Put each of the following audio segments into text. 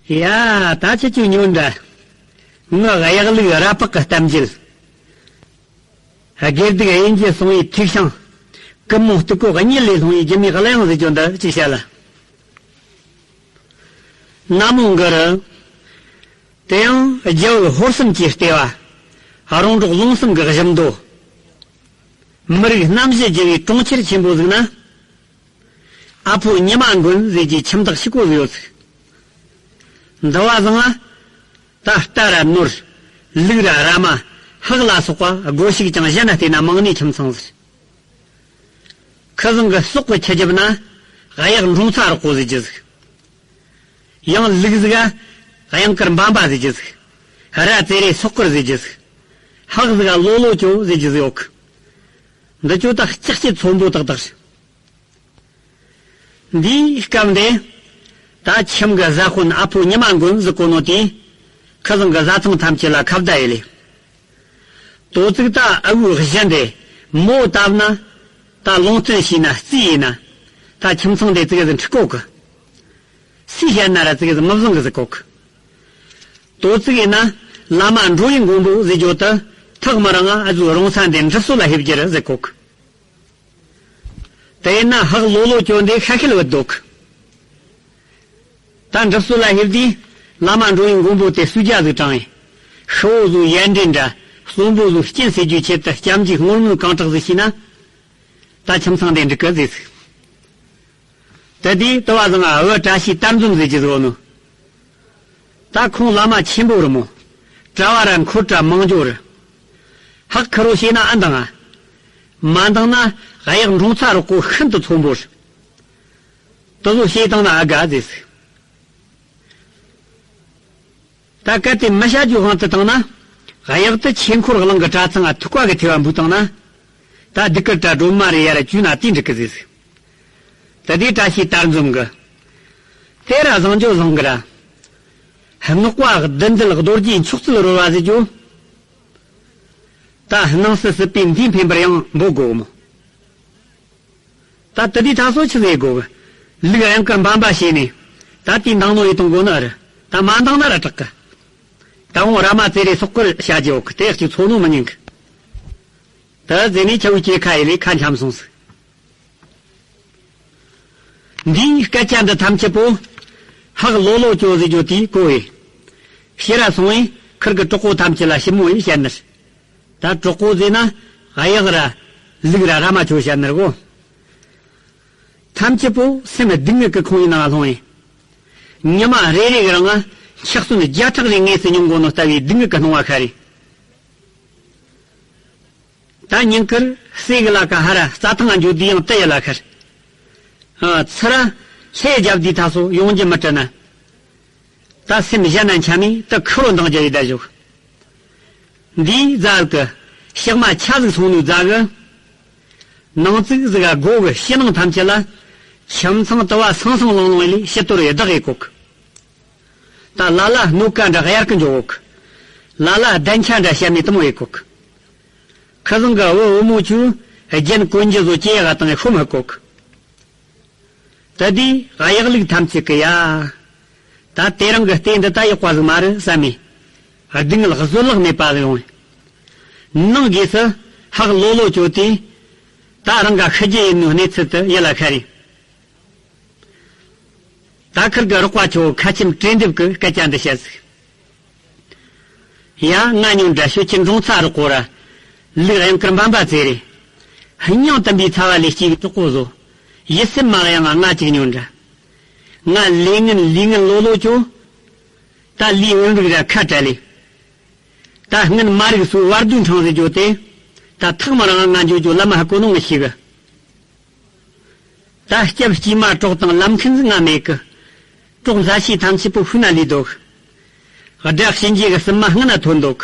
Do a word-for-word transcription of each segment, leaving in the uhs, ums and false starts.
ཡ། ད་ཁྱེད་ཚོས་ཉོན་དྲ། ངའི་གཡག་ལུག་ར་ཕག་གི་གཏམ་རྒྱུད། དགེ་སྡིག་དབྱེ་འབྱེད་སྲུང་བའི་ཐིག་ཤིང་། ཀུན་རྨོངས་སྟུག་པོ་གཉིད་ལས་སློང་བའི་རྒྱུ་མའི་གླུ་དབྱངས་ཟེར་རྒྱུ་འདི་ཅིག་བཤད་ལ། ན་མོ་གུ་རུ། དེ་ཡང་རྒྱལ་བོ་ཧོར་གསུམ་གྱི་ལྟེ་བ། རོང་འབྲོག་ལུང་གསུམ་གྱི་གཞི་མདོ། མི་རིགས་རྣམ་བཞི་རྒྱུ་བའི་གྲོང་ཁྱེར་ཆེན་པོ་ཟིག་ན། ཨ་ཕོ་ཉི་མ་མགོན་ཟེར་གྱི་ཁྱིམ་བདག་གཅིག་པོ་ཟིག་ཡོད་ཟིག། འདི་བ་བཟང་ང་། ད་རྟ་ར་ནོར། ལུག་ར་ར་མ། ཧག་ལ་སོགས་པ་སྒོ་ཕྱུགས་ཀྱང་གཞན་ན་བལྟས་ན་མང་ནི་ཁྱིམ་ཚང་ཟིག། ཁི་བཟང་གི་ཟོག་གི་ཁྱི་རྒྱབ་ན། གཡག་འབྲོང་ཚ་རོག་པོ་ཟེར་རྒྱུ་ཟིག། ཡང་ལུག་ཟིག་ག། གཡང་དཀར་འབའ་འབའ་ཟེར་རྒྱུ་ཟིག། ར་ཙེ་རེ་སོག་དཀར་ཟེར་རྒྱུ་ཟིག། ཧག་ཟིག་ག་ལོ་ལོ་ཅོ་ཟེར་རྒྱུ་ཟིག་ཡོད་གི། འདི་ཅོ་ད་ལྕགས་ཀྱི་ཚོན་པོ་ཏག་ཏག་རེད། འདིའི་སྐབས་འདི། ད་ཁྱིམ་གི་བཟའ་དཔོན་ཨ་ཕོ་ཉི་མ་མགོན་ཟེར་གོ་ནོ་དེས། ཁི་བཟང་གི་བཟའ་ཚང་ཐམས་ཅད་ལ་ཁ་བརྡ་ཡེ་ལེ། དོ་ཙིག་ད་ཨ་བུའི་གཞི་འདི་མོ་བཏབ་ན། ད་ལུང་བསྟན་བྱས་ན་རྩིས་ཡིན་ན། ད་ཁྱིམ་ཚང་འདི་ཙིག་ཟིག་འཁྲུག་གོ་གི། སུས་བཤད་ན་ར་ཙིག་ཟིག་མི་བཟང་གི་ཟེར་གོ་གི། དོ་ཙིག་ཡིན་ན་བླ་མ་འགྲོ་བའི་མགོན་པོ་ཟེར་རྒྱུ་དེ་ཐག་མི་རིང་ང་ཨ་ཟུ་རོང་ས་འདི་འགྲུབ་སོ་ལ་ཕེབས་རྒྱུ་རེད་ཟེར་གོ་གི། དེ་ཡིན་ན་ཧག་ལོ་ལོ་ཅོ་འདི་ཤ་ཤེད་བུད་འདུག། ད་འགྲུབ་སོ་ལ་ཕེབས་དུས་བླ་མ་འགྲོ་བའི་མགོན་པོ་དེ་གསོལ་ཇ་ཟིག་དྲངས་ཡིན། ཤི་བོ་ཟོ་ཡར་འདྲེན་འདྲ། གསོན་པོ་ཟོ་སྐྱིན་ཟེར་རྒྱུའི་ཆེད་དུ་སྐྱབས་འཇུག་བསྔོ་སྨོན་གང་དྲག་ཟིག་བྱས་ན། ད་ཁྱིམ་ཚང་དེ་འགྲིག་གི་ཟེར་ཟིག། དེ་དུས་དུ་བ་བཟང་ང་བུ་བཀྲ་ཤིས་དར་འཛོམས་ཟེར་གྱི་ཟིག་ཡོད་ནོ། ད་ཁོང་བླ་མ་ཆེན་པོ་རེད་མོ། གྲྭ་བ་ར་འཁོར་གྲྭ་མང་ཇོ་རེད། ཧག་ཁུ་རོ་བྱས་ན་ཨ་འདང་ང་། མ་འདང་ན་གཡག་འབྲོང་ཚ་རོག་པོ་ཤིན་ཏུ་ཚོན་པོ་རེད། དེ་ཚོ་བྱས་བཏང་ན་ཨ་དགའ་ཟེར་ཟིག། ད་གལ་ཏེ་མི་བྱ་རྒྱུ་དབང་དུ་བཏང་ན། གཡག་དེ་ཆོས་འཁོར་གླིང་གི་གྲྭ་ཚང་ང་ཐུག་པ་གི་ཐེ་བ་འབུལ་བཏང་ན། ད་སྡིག་གི་གྲྭ་སྒྲོལ་མ་རེ་ཡར་བཅུག་ན་དེ་འགྲིག་གི་ཟེར་ཟིག། དེ་དུས་བཀྲ་ཤིས་དར་འཛོམས་གི། དེ་ར་བཟང་ཇོ་བཟང་གི་ར། སྔགས་པ་བདུད་འདུལ་རྡོ་རྗེའི་མཆོག་སྩལ་རོལ་བ་ཟེར་རྒྱུ། ད་སྣང་སྲིད་སྲིད་པའི་འདིས་འཕེན་པར་ཡང་འབོད་དགོས་མོ། ད་དེ་དུས་ད་སོ་ཆི་ཟེར་དགོ་གི། ལུག་གཡང་དཀར་འབའ་འབའ་བྱས་ནས། ད་དེའི་མདང་ནོ་ཡི་གཏོང་དགོ་ནི་ཨ་རེད། ད་མ་འདང་ན་ར་དྲག་གི། ད་འོང་ར་མ་ཙེ་རེ་སོག་དཀར་བྱ་རྒྱུ་ཡོད་གི། དེ་ཡག་ཅིག་ཚོ་ནོ་མི་ཉན་གི། ད་ཟེར་ནས་ཆ་བོའི་སྐྱེ་ཁ་ཡེ་ལས་ཁ་འཆམ་སོང་ཟིག། འདིའི་སྐད་ཆ་འདི་ཐམས་ཅད་པོ། ཧག་ལོ་ལོ་ཅོ་ཟེར་རྒྱུ་དེས་གོ་ཡེ། ཕྱིར་ར་སོང་བས་ཁིར་གི་གྲོགས་པོ་ཐམས་ཅད་ལ་ཞིབ་མོ་ཡེ་བཤད་ནི་རེད། ད་གྲོགས་པོ་ཟེར་ན་གཡག་ར་ལུག་ར་ར་མ་ཅོ་བཤད་ནི་རེད་གོ། ཐམས་ཅད་པོ་སེམས་སྡུག་བསྔལ་གྱི་ཁོང་ཡིན་ན་ལྷུང་ཡིན། ཉི་མ་རེ་རེ་གི་རིང་ང་འཁྱག་སོན་བརྒྱ་ཕྲག་རེ་ངེས་སུ་མྱོང་དགོས་ནོ་ལྟ་བུའི་སྡུག་བསྔལ་གྱི་སྣང་བ་ཤར་རེ། ད་ཉིན་དཀར་སྲས་གི་ལ་ཀ་ཧ་ར་རྩྭ་ཐང་ང་འགྱོ་དུས་ཡང་དེ་ཡི་ལ་ཤར། ཨ་ཚུ་ར་ལྷས་རྒྱབ་དུས་ད་སོ་ཡོང་རྒྱུ་མི་སྲིད་ན། ད་སེམས་གཞན་ན་འཁྱམ་མི་ད་ཁུ་རོ་འདང་རྒྱག་ཡི་ད་བཞུགས། འདིའི་རྫ་གི་ཕྱག་མ་ཆ་ཟིག་སོང་ནུས་རྫ་གི། ནང་ཙིག་ཟིག་ག་སྒོ་གི་ཕྱི་ནང་ཐམས་ཅད་ལ། ཁྱིམ་ཚང་དུ་བ་སང་སང་ལང་ལང་ལས་ཕྱི་དོར་ཡི་བདག་ཡི་གོ་གི། ད་ལ་ལ་སྣོད་ཀ་འདྲ་གཡར་གི་འཇོག་གོ་གི། ལ་ལ་གདན་ཆ་འདྲ་བཤམས་ནས་དེ་མོ་ཡི་གོ་གི། ཁི་བཟང་གི་བུ་བུ་མོ་ཆུ་རྒྱན་གོན་རྒྱུ་བཟོ་ཅེས་ཡག་དང་ཤོམ་ཧི་གོ་གི། ད་དེའི་གཡག་ལུག་ཐམས་ཅད་ཀྱི་ཡ། ད་དེ་རིང་གི་ལྟས་འདི་ད་ཡག་པ་ཟིག་མ་རེད་བསམ་མེ། སྡུག་བསྔལ་བཟོད་གླགས་མེད་པ་ཡོང་། ནང་སྒོས་སུ་ཧག་ལོ་ལོ་ཅོ་དེས། ད་རང་ག་ཤི་རྒྱུ་ཡིན་ནོ་གནས་ཚུལ་དུ་ཡིད་ལ་ཤར་རེ། ད་ཁིར་གི་རོགས་པ་ཆོ་ཁ་ཆེམས་གྲོས་འདེབས་ཀྱི་སྐད་ཆ་འདི་བཤད་ཟིག། ཡ་ང་ཉོན་དྲ་ཤོད་ཁྱི་འབྲོང་ཚ་རུ་སྐོར་ར། ལུག་གཡང་དཀར་འབའ་འབའ་ཚེ་རེ། སྙིང་དུམ་པའི་ཚ་བ་ལས་སྐྱེས་པའི་གྲོགས་པོ་བཟོ། ཡིད་སེམས་མ་གཡེང་ང་ང་ཅིག་ཉོན་དྲ། ང་ལས་ངན་ལས་ངན་ལོ་ལོ་ཅོ། ད་ལས་འོན་རིགས་ར་ཁ་བྲལ་ལེ། ད་སྔོན་མ་རིགས་སུ་བར་དུ་འཕྲང་ཟེར་རྒྱུ་དེ། ད་ཐག་མ་རིང་ང་འགྱོ་རྒྱུ་ལམ་ཧ་གོ་ནོ་ངི་ཤེས་གི། ད་སྐྱབས་སྐྱིད་མ་གྲོགས་དང་ལམ་མཁན་ང་མེད་གི། གྲོགས་མཛའ་བཤེས་ཐམས་ཅད་པོ་ཤུལ་ན་ལུས་འདུག། དགྲ་གཤིན་རྗེ་གི་སྲིན་མ་སྔུན་ན་ཐོན་འདུག།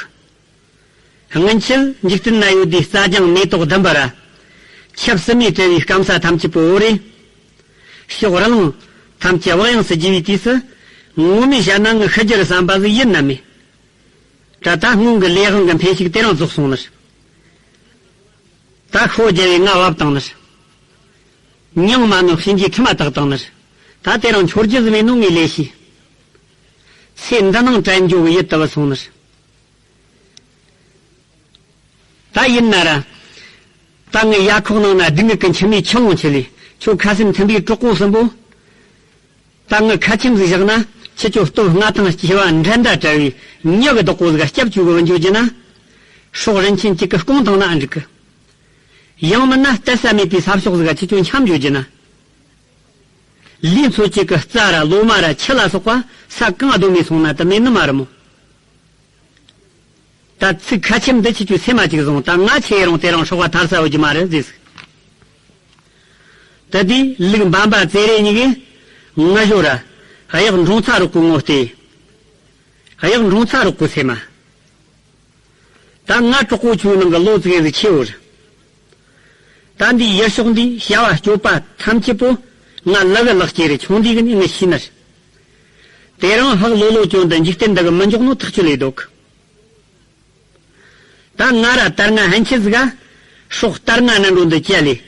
སྔོན་ཆད་འཇིག་རྟེན་ན་ཡོད་དུས་རྩྭ་ལྗང་མེ་ཏོག་ལྡུམ་པ་ར། ཆབ་སྲིན་མོས་བྲལ་བའི་སྐམ་ས་ཐམས་ཅད་པོ་བོར་རེ། ཕྱོགས་རི་ལང་ཐམས་ཅད་བག་ཡངས་སུ་རྒྱུ་བའི་དུས་སུ། ངོ་མས་བཤད་ན་ངི་ཤི་རྒྱུ་རེད་བསམ་པ་ཟིག་ཡིད་ན་མེད། ད་ལྟ་སྔོན་གྱི་ལས་དབང་གི་འཕེན་ཤུགས་དེ་རང་རྫོགས་སོང་ནི་རེད། ད་ཤོ་རྒྱལ་བས་ང་བབས་བཏང་ནི་རེད། མྱང་མ་ནོ་གཤིན་རྗེའི་ཁྲི་མ་བཏགས་བཏང་ནི་རེད། ད་དེ་རང་འཆོར་རྒྱུ་ཟིག་མེད་ནོ་ངས་ལས་ཤེས། ཚེ་འདི་ནང་དྲན་འགྱོ་གི་ཡིད་དུ་བུད་སོང་ནི། ད་ཡིན་ན་ར། ད་ངའི་ཡ་ཁོག་ནང་ན་སྡུག་བསྔལ་གྱི་འཆི་མེད་ཆུ་ཀླུང་ཆུ་ལས། ཁྱོད་ཁ་སེམས་མཐུན་པའི་གྲོགས་པོ་གསུམ་པོ། ད་ངའི་ཁ་ཆེམས་ཟིག་བཞག་ན། ཁྱེད་ཆོ་སྟོབས་མངའ་ཐང་སྐྱེ་བ་འགྲན་ཟླ་བྲལ་བའི་མྱི་གི་བདག་པོ་ཟིག་སྐྱབས་བཅོལ་གི་འཇུག་རྒྱུ་ན། སྲོག་རིན་ཆེན་གཅིག་གི་སྐོང་བཏང་ན་ཨ་འགྲིག་གི། ཡང་མིན་ན་གཏད་ས་མེད་པའི་ས་ཕྱོགས་ཟིག་ག་ཁྱེད་ཆོ་འཁྱམ་འཇུག་རྒྱུ་ན། ལུས་མཚོ་གཅིག་གི་རྩྭ་ར་ལོ་མ་ར་ཆུ་ལ་སོགས་པ་ས་གང་སྡོད་མི་སོང་ན་དུ་མེད་ནི་མ་རེད་མོ། ད་ཚིག་ཁ་ཆེམས་འདི་ཁྱེད་ཆོས་སེམས་མ་གཅིག་བཟུང་། ད་ང་ཆེ་རུང་དེ་རིང་སྲོག་པ་ཐར་ས་འོ་རྒྱུ་མ་རེད་ཟེར། ད་དེའི་ལུག་འབམ་པ་ཙེ་རེ་གཉིས་ཀས་ངུ་ཞོར་ར། གཡག་འབྲོང་ཚ་རོག་གི་ངོ་སྟེ། གཡག་འབྲོང་ཚ་རོག་གི་སེམས་མ། ད་ང་གྲོགས་པོ་ཆོའི་ནང་གི་ལོ་ཙིག་གེ་ཟིག་ཆེ་བོ་རེད། ད་འདིའི་ཡུལ་ཕྱོགས་འདིའི་བྱ་བ་སྤྱོད་པ་ཐམས་ཅད་པོ་ང་ལག་གི་ལག་སྐྱེས་རེད། ཆུང་དུས་གི་ནས་ངས་ཤེས་ནི་རེད། དེ་རིང་ཧག་ལོ་ལོ་ཅོ་འདི་འཇིག་རྟེན་འདི་གི་མི་འཇོག་ནོ་ཐག་ཆོད་ལས་འདུག། ད་ང་ར་དར་ང་ཧན་ཆི་ཟིག་ག་སྲོག་དར་ང་ནི་འགྲོ་འདི་བཅད་ལས།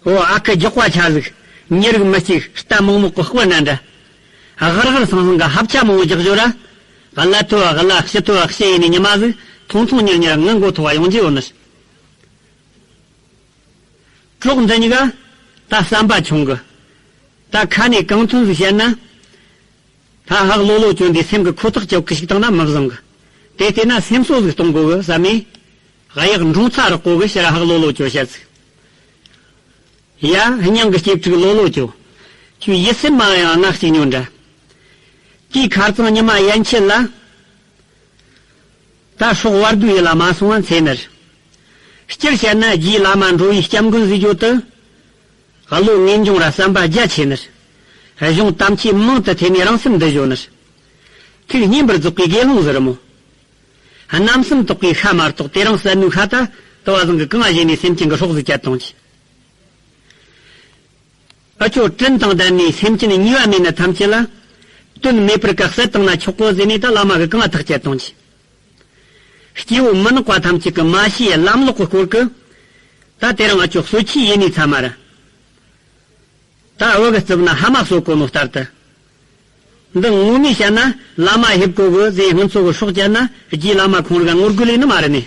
འོ་ཨ་ཁུ་རྒྱགས་པ་ཆ་ཟིག། མྱི་རིགས་མི་གཅིག་རྟ་མོག་མོག་གི་དཔོན་འདྲ་འདྲ། གར་གར་སང་སང་གི་ཧབ་ཆ་མང་བོ་རྒྱག་ཞོར་ར། གླ་ཐོ་བ་གླ་ཕྱི་ཐོ་བ་ཕྱི་ཡིན་ནི་ཉི་མ་ཟིག་ཐུང་ཐུང་ཉེར་ཉེར་ངན་མགོ་ཐོག་བ་ཡོང་རྒྱུ་ཡོད་ནི། གྲོགས་འདི་གཉིས་ཀ་ད་བསམ་པ་ཆུང་གི། ད་ཁ་ནས་གང་ཐོན་ཟིག་བཤད་ན། ད་ཧག་ལོ་ལོ་ཅོ་འདི་སེམས་ཀྱི་ཁོ་ཐག་ཅོག་གི་ཞིག་བཏང་ན་མི་བཟང་གི། དེ་བལྟས་ན་སེམས་གསོ་ཟིག་གཏོང་དགོས་གི་བསམ་མེ། གཡག་འབྲོང་ཚ་རོག་གོ་གི་ཕྱིར་ཧག་ལོ་ལོ་ཅོ་བཤད་ཟིག། ཡ་སྙིང་གི་སྐྱིད་ཕྲུག་ལོ་ལོ་ཅོ། ཁྱོད་ཡིད་སེམས་མ་ཡང་ང་གཅིག་ཉོན་འདྲ། དེའི་ཁར་ཚང་ཉི་མ་ཡན་ཆད་ལ། ད་སྲོག་བར་དུ་ཡིད་ལ་མ་སོང་བ་མཚན་ནི། སྤྱིར་བཤད་ན་རྗེ་བླ་མ་འགྲོ་བའི་སྐྱབས་མགོན་ཟེར་རྒྱུ་དེ། བློ་ངེས་འབྱུང་ར་བསམ་པ་རྒྱ་ཆེ་ནི། གཞུང་དམ་ཆོས་མང་དུ་ཐོས་ནས་རང་སེམས་འདི་བཞོ་ནི། ཐུགས་མཉེས་པར་རྫོགས་པའི་དགེ་སློང་ཟེར་མོ། རྣམ་སེམས་རྟོག་པའི་ཤ་མ་གཏོགས་དེ་རིང་གསལ་ནུས་ཤ་ད་དུ་བ་བཟང་གི་གང་བཞེས་ནས་སེམས་ཅན་གྱི་སྲོག་ཟིག་བཅད་གཏོང་གི། ཨ་ཅོ་དྲིན་དང་ལྡན་ནས་སེམས་ཅན་ཉེས་པ་མེད་ན་ཐམས་ཅད་ལ། དོན་མེད་པར་ག་བསད་བཏང་ན་ཆོག་གོ་ཟེར་ནས་ད་བླ་མ་གི་གང་ཐག་བཅད་གཏོང་གི། སྐྱེ་བོ་མི་ནག་པ་ཐམས་ཅད་ཀྱི་མ་ཤེས་ལམ་ལོག་གི་སྐོར་གི། ད་དེ་རིང་ཨ་ཅོ་གསོད་ཆོས་ཡེ་ནས་ཚར་མ་ར། ད་བུ་གི་རྩིབ་ན་ཕ་མ་གསོད་གོ་ནོ་ལྟར་དུ། འདི་ངོ་མས་བཤད་ན་བླ་མ་ཧེབ་གོ་གི་ཟེར་སྔོན་ཚོ་གི་སྲོག་བཅད་ན་རྗེ་བླ་མ་ཁོང་རིག་ངོ་རྒོལ་ལས་ནི་མ་རེད་ནི།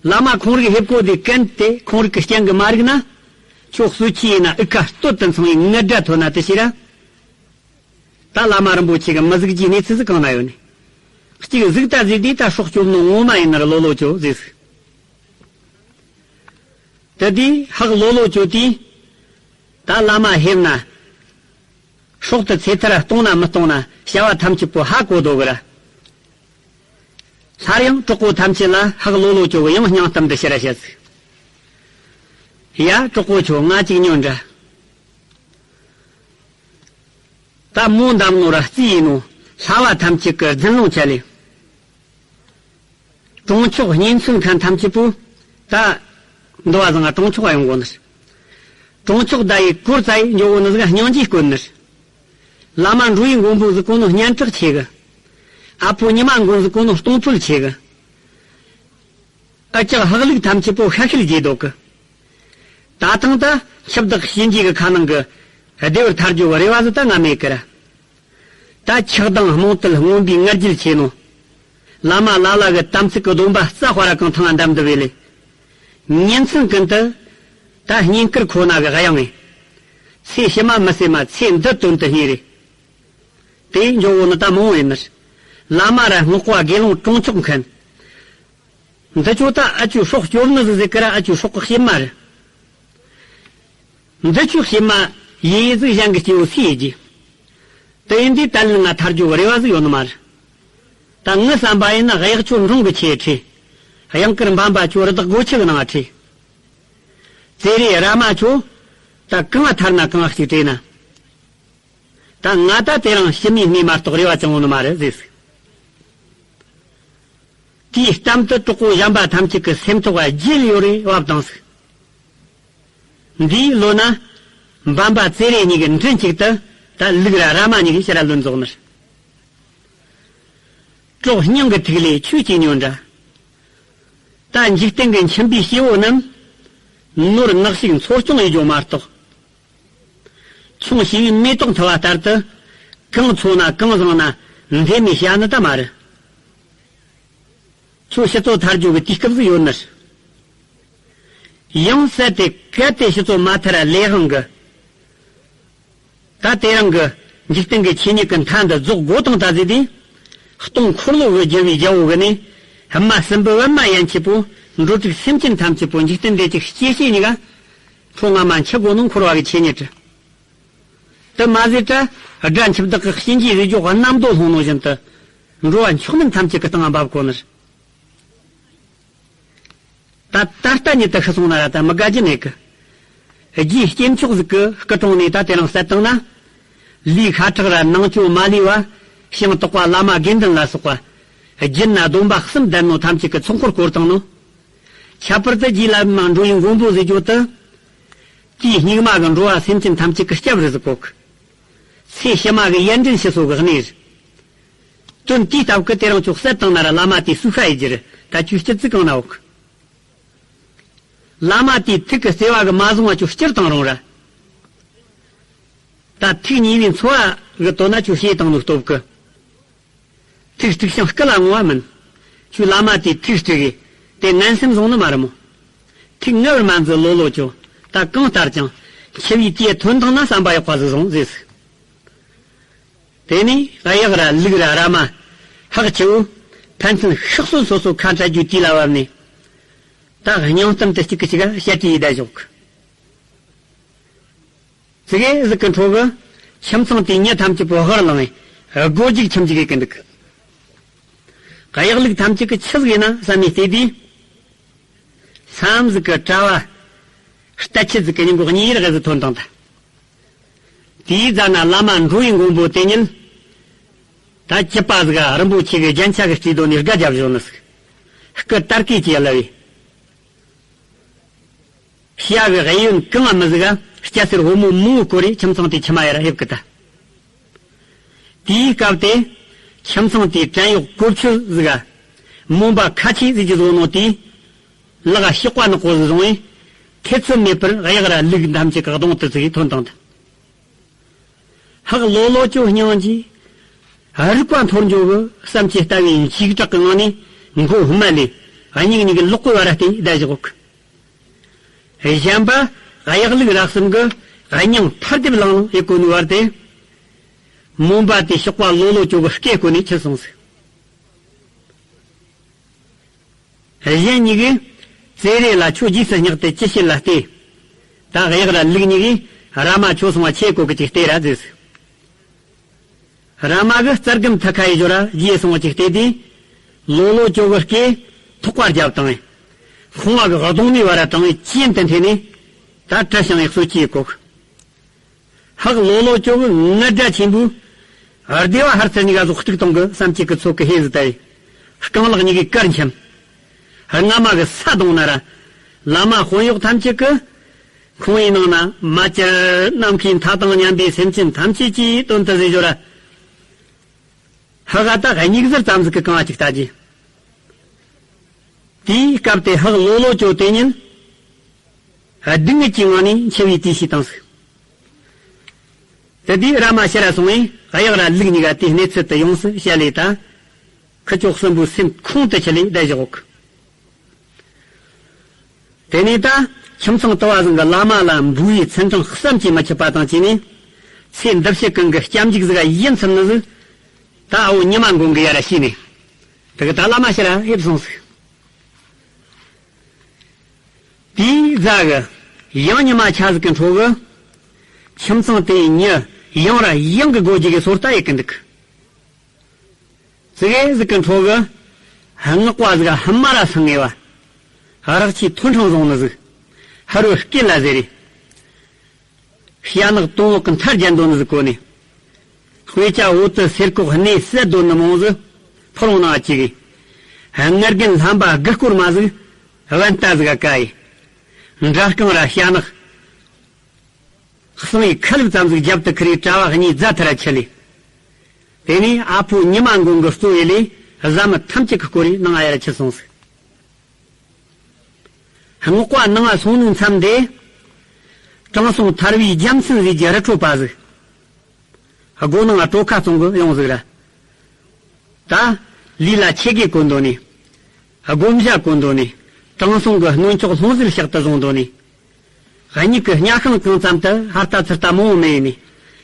བླ་མ་ཁོང་རིག་ཧེབ་གོ་དེ་གན་དེ་ཁོང་རིག་གི་རྐྱེན་གི་མ་རིག་ན། ཁྱོད་གསོད་ཆོས་ཡེ་ན་ཨི་ཁ་སྟོད་དུ་འཚང་བའི་ངར་སྒྲ་ཐོན་ན་དེ་ཤེས་ར། ད་བླ་མ་རིན་པོ་ཆེ་གི་མི་གཟུགས་ཀྱི་གནས་ཚུལ་ཟིག་གང་ན་ཡོད་ནི། གཅིག་གཟུགས་ད་གཟིགས་དུས་ད་སྲོག་གཅོད་ནོ་ངོ་མ་ཡིན་ནར་ལོ་ལོ་ཅོ་ཟེར་ཟིག། དེ་དུས་ཧག་ལོ་ལོ་ཅོ་དུས། ད་བླ་མ་ཧེབ་ན། སྲོག་ཏུ་ཚེ་ཐར་གཏོང་ན་མི་གཏོང་ན་བྱ་བ་ཐམས་ཅད་པོ་ཧ་གོ་དོ་གི་ར། སླར་ཡང་གྲོགས་པོ་ཐམས་ཅད་ལ་ཧག་ལོ་ལོ་ཅོ་གི་ཡང་སྙིང་གཏམ་འདི་ཕྱིར་ར་བཤད་ཟིག། ཡ་གྲོགས་པོ་ཆོ་ང་གཅིག་ཉོན་འདྲ། ད་མོ་འདམ་ནོ་ར་རྩིས་ཡིན་ནོ། ལྷ་བ་ཐམས་ཅད་ཀྱི་རྫུན་ལུང་ཆ་ལས། གྲོང་ཆོག་གཉེན་ཚན་མཁན་ཐམས་ཅད་པོ། ད་འདི་བ་ཟང་ང་གྲོང་ཆོག་ག་ཡོང་གོ་ནི། གྲོང་ཆོག་ད་ཡི་གོར་ཙ་ཡི་འཇོག་གོ་ནི་ཟིག་སྙིང་རྗེ་བསྐོན་ནི། བླ་མ་འགྲོ་བའི་མགོན་པོ་ཟིག་གོ་ནོ་སྙན་གྲགས་ཆེ་གི། ཨ་ཕོ་ཉི་མ་མགོན་ཟིག་གོ་ནོ་གཏོང་ཕོད་ཆེ་གི། ཨ་ཅག་ཧག་ལུག་ཐམས་ཅད་པོ་ཤ་ཤེད་རྒྱས་འདུག་གི། ད་ཐེངས་ད་ཁྱབ་བདག་གཤིན་རྗེ་གི་ཁ་ནང་གི་བདེ་བར་ཐར་རྒྱུ་གི་རེ་བ་ཟིག་ད་ང་མེད་ཀི་ར། ད་ཆགས་སྡང་རྨོངས་དད་རྔོན་པའི་ང་རྒྱལ་ཆེ་ནོ། བླ་མ་ལ་ལ་གི་དམ་ཚིག་གི་སྡོམ་པ་རྩ་དཔའ་ར་གང་ཐང་འདམ་འདི་བས་ལེ། ཉིན་མཚན་ཀུན་ཏུ། ད་སྙིང་དཀར་ཁོ་ན་གི་གཡང་ངེ། ཚེ་ཕྱི་མ་མི་སེམས་མ་ཚེ་འདི་དོན་དུ་སྙིང་རེ། དེ་འཇོག་བོ་ནི་ད་མང་བོ་ཡིན་ནི། བླ་མ་ར་སྔགས་པ་དགེ་སློང་གྲོང་ཆོག་མཁན། འདི་ཚོ་ད་ཨ་ཅུ་སྲོག་སྐྱོབ་ནི་ཟིག་ཟེར་གི་ར། ཨ་ཅུ་སྲོག་གི་སྐྱེབ་མ་རེད། འདི་ཆུ་སྐྱེབ་མ་ཡིན་ཡིན་ཟིག་གཞན་གི་སྐྱེ་བོ་སུ་ཡིན་གྱི། དེ་ཡིན་དུས་ད་ལན་ང་ཐར་རྒྱུ་གི་རེ་བ་ཟིག་ཡོད་ནི་མ་རེད། ད་ངི་བསམ་པ་ཡིན་ན་གཡག་ཆུ་འབྲོང་གི་ཆེ་ཁྲི། གཡང་དཀར་འབམ་པ་ཆུ་རི་དྭགས་སྒོ་ཆུ་གི་ནང་ཁྲི། ཙེ་རེ་ར་མ་ཆུ། ད་གང་ཐར་ན་གང་གཅིག་བྲེས་ན། ད་ང་ད་དེ་རིང་ཕྱི་མའི་གནས་མ་གཏོགས་རེ་བ་ཅང་ཡོད་ནི་མ་རེད་ཟེར་ཟིག། དེའི་གཏམ་དུ་གྲོགས་པོ་གཞན་པ་ཐམས་ཅད་ཀྱི་སེམས་ཐོག་བརྗེད་ཡོད་རེ་བབ་དང་ཟིག། འདིའི་ལོ་ན། འབམ་པ་ཙེ་རེ་གཉིས་ཀྱི་མགྲིན་གཅིག་ཏུ་ད་ལུག་ར་ར་མ་གཉིས་ཀྱི་ཕྱིར་ར་ལོན་རྫོགས་ནི། གྲོགས་སྙིང་གི་ཐིག་ལེ་ཆོས་ཀྱི་ཉོན་འདྲ། ད་འཇིག་རྟེན་གྱི་འཆིང་བའི་སྐྱེ་བོ་རྣམས། ནོར་ནག་ཞིག་འཚོ་སྐྱོང་ཡེ་རྒྱུ་མ་གཏོགས། ཆུང་ཞིག་མེ་ཏོག་འཐུ་བ་ལྟར་དུ། གང་འཚོ་ན་གང་བཟང་ན་འཛེམ་མེད་བྱ་ནི་ད་མ་རེད། ཁྱོད་ཕྱི་ཚོ་ཐར་རྒྱུ་གི་དུས་སྐབས་སུ་ཡོད་ནི་རེད། ཡང་སད་དེ་གལ་ཏེ་ཕྱི་ཚོ་མ་ཐར་ར་ལས་དབང་གི། ད་དེ་རིང་གི་འཇིག་རྟེན་གྱི་ཆོས་ཉིད་ཀྱི་མཐའ་འདི་རྫོགས་དགོས་དང་ད་ཟེར་དུས། སྟོང་འཁོར་ལོ་གི་རྒྱལ་བའི་རྒྱལ་པོ་གི་ནི། སྨྲ་སྲིན་པོ་པདྨ་ཡན་ཆད་པོ། འགྲོ་དྲུག་སེམས་ཅན་ཐམས་ཅད་པོ། འཇིག་རྟེན་འདི་ཅིག་སྐྱེ་ཤེས་ཉིད་ཀ་ཁྲོ་ང་མ་འཆི་དགོས་ནོ་འཁོར་བ་གི་ཆོས་ཉིད་དྲི། དེ་མ་ཟད་ད་དགྲ་འཆི་བདག་གི་གཤིན་རྗེའི་རིགས་སྒྲོག་གནམ་རྡོ་ལྷུང་ནོ་བཞིན་དུ། འགྲོ་བ་མཆོག་དམན་ཐམས་ཅད་ཀྱི་སྟེང་ང་འབབ་དགོས་ནི་རེད། ད་ད་ལྟ་ཉིད་དུ་ཤི་སོང་ན་ར་ད་མི་དགའ་རྒྱུ་མེད་གི། རྗེའི་སྐྱེས་མཆོག་ཟིག་གི་སྐུ་དྲུང་ནས་ད་དེ་རིང་བསད་བཏང་ན། ལུས་ཤ་ཁྲག་ར་ནང་ཆོས་མ་ལུས་པ། ཞིང་བཏགས་པ་བླ་མ་དགེ་འདུན་ལ་སོགས་པ། རྒྱུད་ན་སྡོམ་པ་གསུམ་ལྡན་ནོ་ཐམས་ཅད་ཀྱི་ཚོགས་འཁོར་བསྐོར་བཏང་ནོ། ཁྱད་པར་དུ་རྗེ་བླ་མ་འགྲོ་བའི་མགོན་པོ་ཟེར་རྒྱུ་དེ། དུས་སྙིགས་མ་གི་འགྲོ་བ་སེམས་ཅན་ཐམས་ཅད་ཀྱི་སྐྱབས་རེ་ཟིག་གོ་གི། ཚེ་ཕྱི་མ་གི་ཡར་འདྲེན་ཞུ་སོ་གི་གནས་རེད། དོན་དེའི་སྟབས་ཀྱིས་དེ་རིང་ཁྱོད་བསད་བཏང་ན་ར་བླ་མ་དེའི་སུ་ཤ་ཡི་རྒྱུ་རེད། ད་ཁྱོད་སྐྱིད་ཙི་གང་ན་འོག་བླ་མ་དེའི་ཐུགས་ཀྱི་བརྩེ་བ་གི་མ་བཟུང་བ་ཁྱོད་སྐྱུར་བཏང་རུང་ར། ད་ཐུགས་ཉེས་པའི་འཚོ་བ་གི་དོན་ན་ཁྱོད་བྱས་བཏང་ནོ་སྟོབས་ཀྱིས། ཐུགས་དཀྲུགས་ཤིང་སྐུ་ལ་བསྔོ་བ་མིན། ཁྱོད་བླ་མ་དེའི་ཐུགས་དཀྲུགས་གི། དེ་ངན་སེམས་བཟུང་ནི་མ་རེད་མོ། ཐུགས་ངལ་བར་མ་འཛུལ་ལོ་ལོ་ཅོ། ད་གང་ལྟར་ཀྱང་འཆི་བའི་དུས་ཐོན་དང་ན་བསམ་པ་ཡག་པ་ཟིག་བཟུང་ཟེར་ཟིག་དེ་ནས་གཡག་ར་ལུག་ར་ར་མ་ཧག་ཆེའུ་ཕན་ཚུན་ཤག་སོ་སོ་སོ་ཁ་བྲལ་རྒྱུའི་དུས་ལ་བབ་ནས། ད་སྙིང་གཏམ་དུ་གཅིག་གི་གཅིག་ག་བཤད་དེ་ཡིད་བཞུགས། ཙི་གེ་ཟིག་གི་འཕྲོ་གི་ཁྱིམ་ཚང་དེའི་མྱི་ཐམས་ཅད་པོ་ཧར་ལངས་ནས་སྒོ་རྒྱུག་ཁྱིམ་གྱི་གི་འདུག་གཡག་ལུག་ཐམས་ཅད་ཀྱི་ཆི་ཟིག་ཡིན་ན་བསམ་ནས་བལྟས་དུས། སམ་ཟིག་གི་གྲྭ་བ་རྟ་ཁྱི་ཟིག་གི་སྙིང་གོག་གཉིས་རེ་ཟིག་ཐོན་བཏང་ད། དེའི་རྫ་ན་བླ་མ་འགྲོ་བའི་མགོན་པོ་དེ་ཉིད། ད་སྐྱིད་པ་ཟིག་ག་རིན་པོ་ཆེ་གི་རྒྱན་ཆ་གི་སྤྲས་དོ་ནས་སྒ་རྒྱབ་བཞོན་ནི་ཟིག་སྐུ་དར་གོས་ཀྱིས་བརླབས་བས། ཤ་གི་གཡས་གཡོན་གང་མི་ཟིག་ག་སྐྱ་སེར་སྒོར་མོ་མང་བོ་བསྐོར་རེ་ཁྱིམ་ཚང་དེ་ཁྱིམ་མ་ཡར་ཧེབ་གི་ད། དེའི་སྐབས་དེ། ཁྱིམ་ཚང་དེའི་བྲན་གཡོག་གོ་ཆོད་ཟིག་ག་མོན་པ་ཁ་ཆེ་ཟིག་གི་བཟོ་ནོ་དེའི། ལག་ཤོག་པ་ནག་པོ་ཟིག་བཟུང་བས། ཐེ་ཚོམ་མེད་པར་གཡག་ར་ལུག་ཐམས་ཅད་ཀྱི་གདོང་དུ་ཚིག་ཐོན་བཏང་ད། ཧག་ལོ་ལོ་ཅོ་སྙིང་རྗེ། རིག་པ་འཐོར་འགྱོ་གི་བསམ་གྱི་ལྟ་བའི་འཇིགས་སྐྲག་གི་ངང་ནས་མགོ་སྨད་ལས་སྙིང་གཉིས་ཀྱི་ལོག་གི་བར་བལྟས་བསྡད་བཞག་གི། གཞན་པ་གཡག་ལུག་ར་གསུམ་གྱི་སྙིང་ཕར་རྡེབ་ལང་ལང་ཡེ་གོ་ནི་བར་དེ། མོན་པ་དེ་ཤོག་པ་ལོ་ལོ་ཅོ་གི་སྐེ་བསྐོན་ནས་ཁྱེར་སོང་ཟིག་གཞན་གཉིས་ཀྱིས་ཙེ་རེ་ལ་ཁྱོད་རྗེས་སུ་སྙེག་སྟེ་ཅི་བྱེད་ལ་བལྟས། ད་གཡག་ར་ལུག་གཉིས་ཀྱིས་ར་མ་ཁྱོད་སོང་བ་ཆེ་གོ་གི་ཅིག་བལྟས་ར་ཟེར། ར་མ་གི་རྩར་སྒམ་ཐ་ཁ་ཡི་འབྱོར་ར་རྗེས་སོང་བ་ཅིག་བལྟས་དུས། ལོ་ལོ་ཅོ་གི་སྐེ་ཐོག་པ་རྒྱབ་བཏང་། ཁོང་བ་གི་གདོང་མའི་བར་ར་དྲང་བའི་ཅན་དུ་འཐེན་ནས་ད་བྲལ་ཞིང་ཡག་སོ་ཅི་ཡི་གོ་གི། ཧག་ལོ་ལོ་ཅོ་གི་ངར་སྒྲ་ཆེན་པོས། སྡེ་བ་ཧར་ཚེ་གཉིས་ཀ་ཟོག་གཏུག་གཏོང་གི་བསམ་གྱི་གི་ཚོགས་ཀྱི་ཧེ་ཟི་ལྟ་ཡི། རྐང་ལག་གཉིས་ཀའི་དཀར་འཁྱམ། རྔ་མ་གི་ས་གདོང་ན་ར། བླ་མ་དཔོན་གཡོག་ཐམས་ཅད་ཀྱི། ཁོང་ཡི་ནང་ན་མ་ཅིར་ནམ་མཁའི་མཐའ་དང་མཉམ་པའི་སེམས་ཅན་ཐམས་ཅད་ཀྱི་དོན་དུ་ཟེར་ཞོར་ར། ཧ་ག་ད་སྙིགས་ཟར་ཙམ་ཟིག་གི་གང་བ་ཅིག་ལྟ་རྒྱུ། དེའི་སྐབས་དེ་ཧག་ལོ་ལོ་ཅོ་དེ་ཉིད། སྡུག་བསྔལ་གྱི་ངང་ནས་འཆི་བའི་དུས་ཤིག་བཏང་ཟིག་དེ་དུས་ར་མ་ཕྱིར་ར་སོང་བས་གཡག་ར་ལུག་གཉིས་ཀ་དེའི་གནས་ཚུལ་དུ་ཡོངས་སུ་བཤད་ལས་ད། ཁུ་བྱོག་གསུམ་པོའི་སེམས་ཁོང་དུ་ཆུད་ལས་བསྡད་བཞག་གོ། དེ་ནས་ད་ཁྱིམ་ཚང་དུ་བ་ཟིང་གི་བླ་མ་ལ་འབུལ་བའི་ཚུལ་ཁྲིམས་བསམ་གྱིས་མི་ཁྱབ་པ་དང་བཅས་ནས། ཚེ་འདི་ཕྱི་གང་གི་སྐྱབས་འཇུག་ཟིག་ཡིན་ཚུལ་ནི་ཟིག་ད་ཨ་བོ་ཉི་མ་མགོན་གྱིས་ཡར་ར་ཤེས་ནས། དེ་གི་ད་བླ་མ་ཕྱིར་ར་ཧེབ་སོང་ཟིག་དེའི་རྫ་གི་ཡང་ཉི་མ་ཆ་ཟིག་གི་འཕྲོ་གི། ཁྱིམ་ཚང་དེའི་མྱི་ཡང་ར་ཡང་གི་སྒོ་འབྱེད་གི་སོ་ལྟ་ཡེ་གི་འདུག་ཙི་གེ་ཟིག་གི་འཕྲོ་གི། སྔགས་པ་ཟིག་ཧ་མ་ར་སང་ངེ་བ། རག་ཆའི་ཐོན་འཕྲང་བཟུང་ནི་ཟིག་ཧ་རོ་སྐེ་ལ་ཟེར་རེ། ཤ་ནག་དུང་ལོག་གི་མཐར་རྒྱན་འདོན་ནི་ཟིག་གོ་ནས། དཔེ་ཆ་འོད་དུ་སེར་ཁོག་གནས་གསལ་འདོན་ནི་མོ་ཟིག་ཕོ་རོང་ནང་ཅིག་གི། སྔར་རྒན་ལྷམ་པ་དགུ་སྐོར་མ་ཟིག་བན་ཏ་ཟིག་ག་ཡི། འདྲ་རྐང་ར་ཤ་ནག་གསང་བའི་ཁ་ལུག་ཙམ་ཟིག་རྒྱབ་ཏུ་ཁུར་རེ་གྲྭ་བ་གཉིས་རྫ་ཐར་ར་ཆི་ལེ། དེ་ནས་ཨ་ཕོ་ཉི་མ་མགོན་གྱི་གཙོ་བོ་ལས་བཟའ་མི་ཐམས་ཅད་ཀྱི་སྐོར་རེ་ནང་ཨ་ཡར་ཁྱེར་སོང་ཟིག་སྔགས་པ་ནང་ང་སོང་ནས་མཚམས་དེ། དྲང་སྲོང་ཐར་བའི་རྒྱལ་མཚན་ཟེར་གྱི་རི་ཁྲོད་པ་ཟིག་སྒོ་ནང་ང་གྲོ་ཁ་བཙོང་གི་ཡོང་ཟིག་ར། ད་ལུས་ལ་ཆས་གོས་གོན་འདོད་ནི། སྒོ་མཇལ་གོན་འདོད་ནི། དྲང་སྲོང་གི་སྣོད་མཆོག་ལྷུང་བཟེད་ཕྱག་ཏུ་བཟུང་འདོད་ནི། མྱིག་གི་སྙ་ཤང་གང་ཙམ་དུ་ཧར་ལྟ་ཚུར་ལྟ་མང་བོ་མེད་ནི།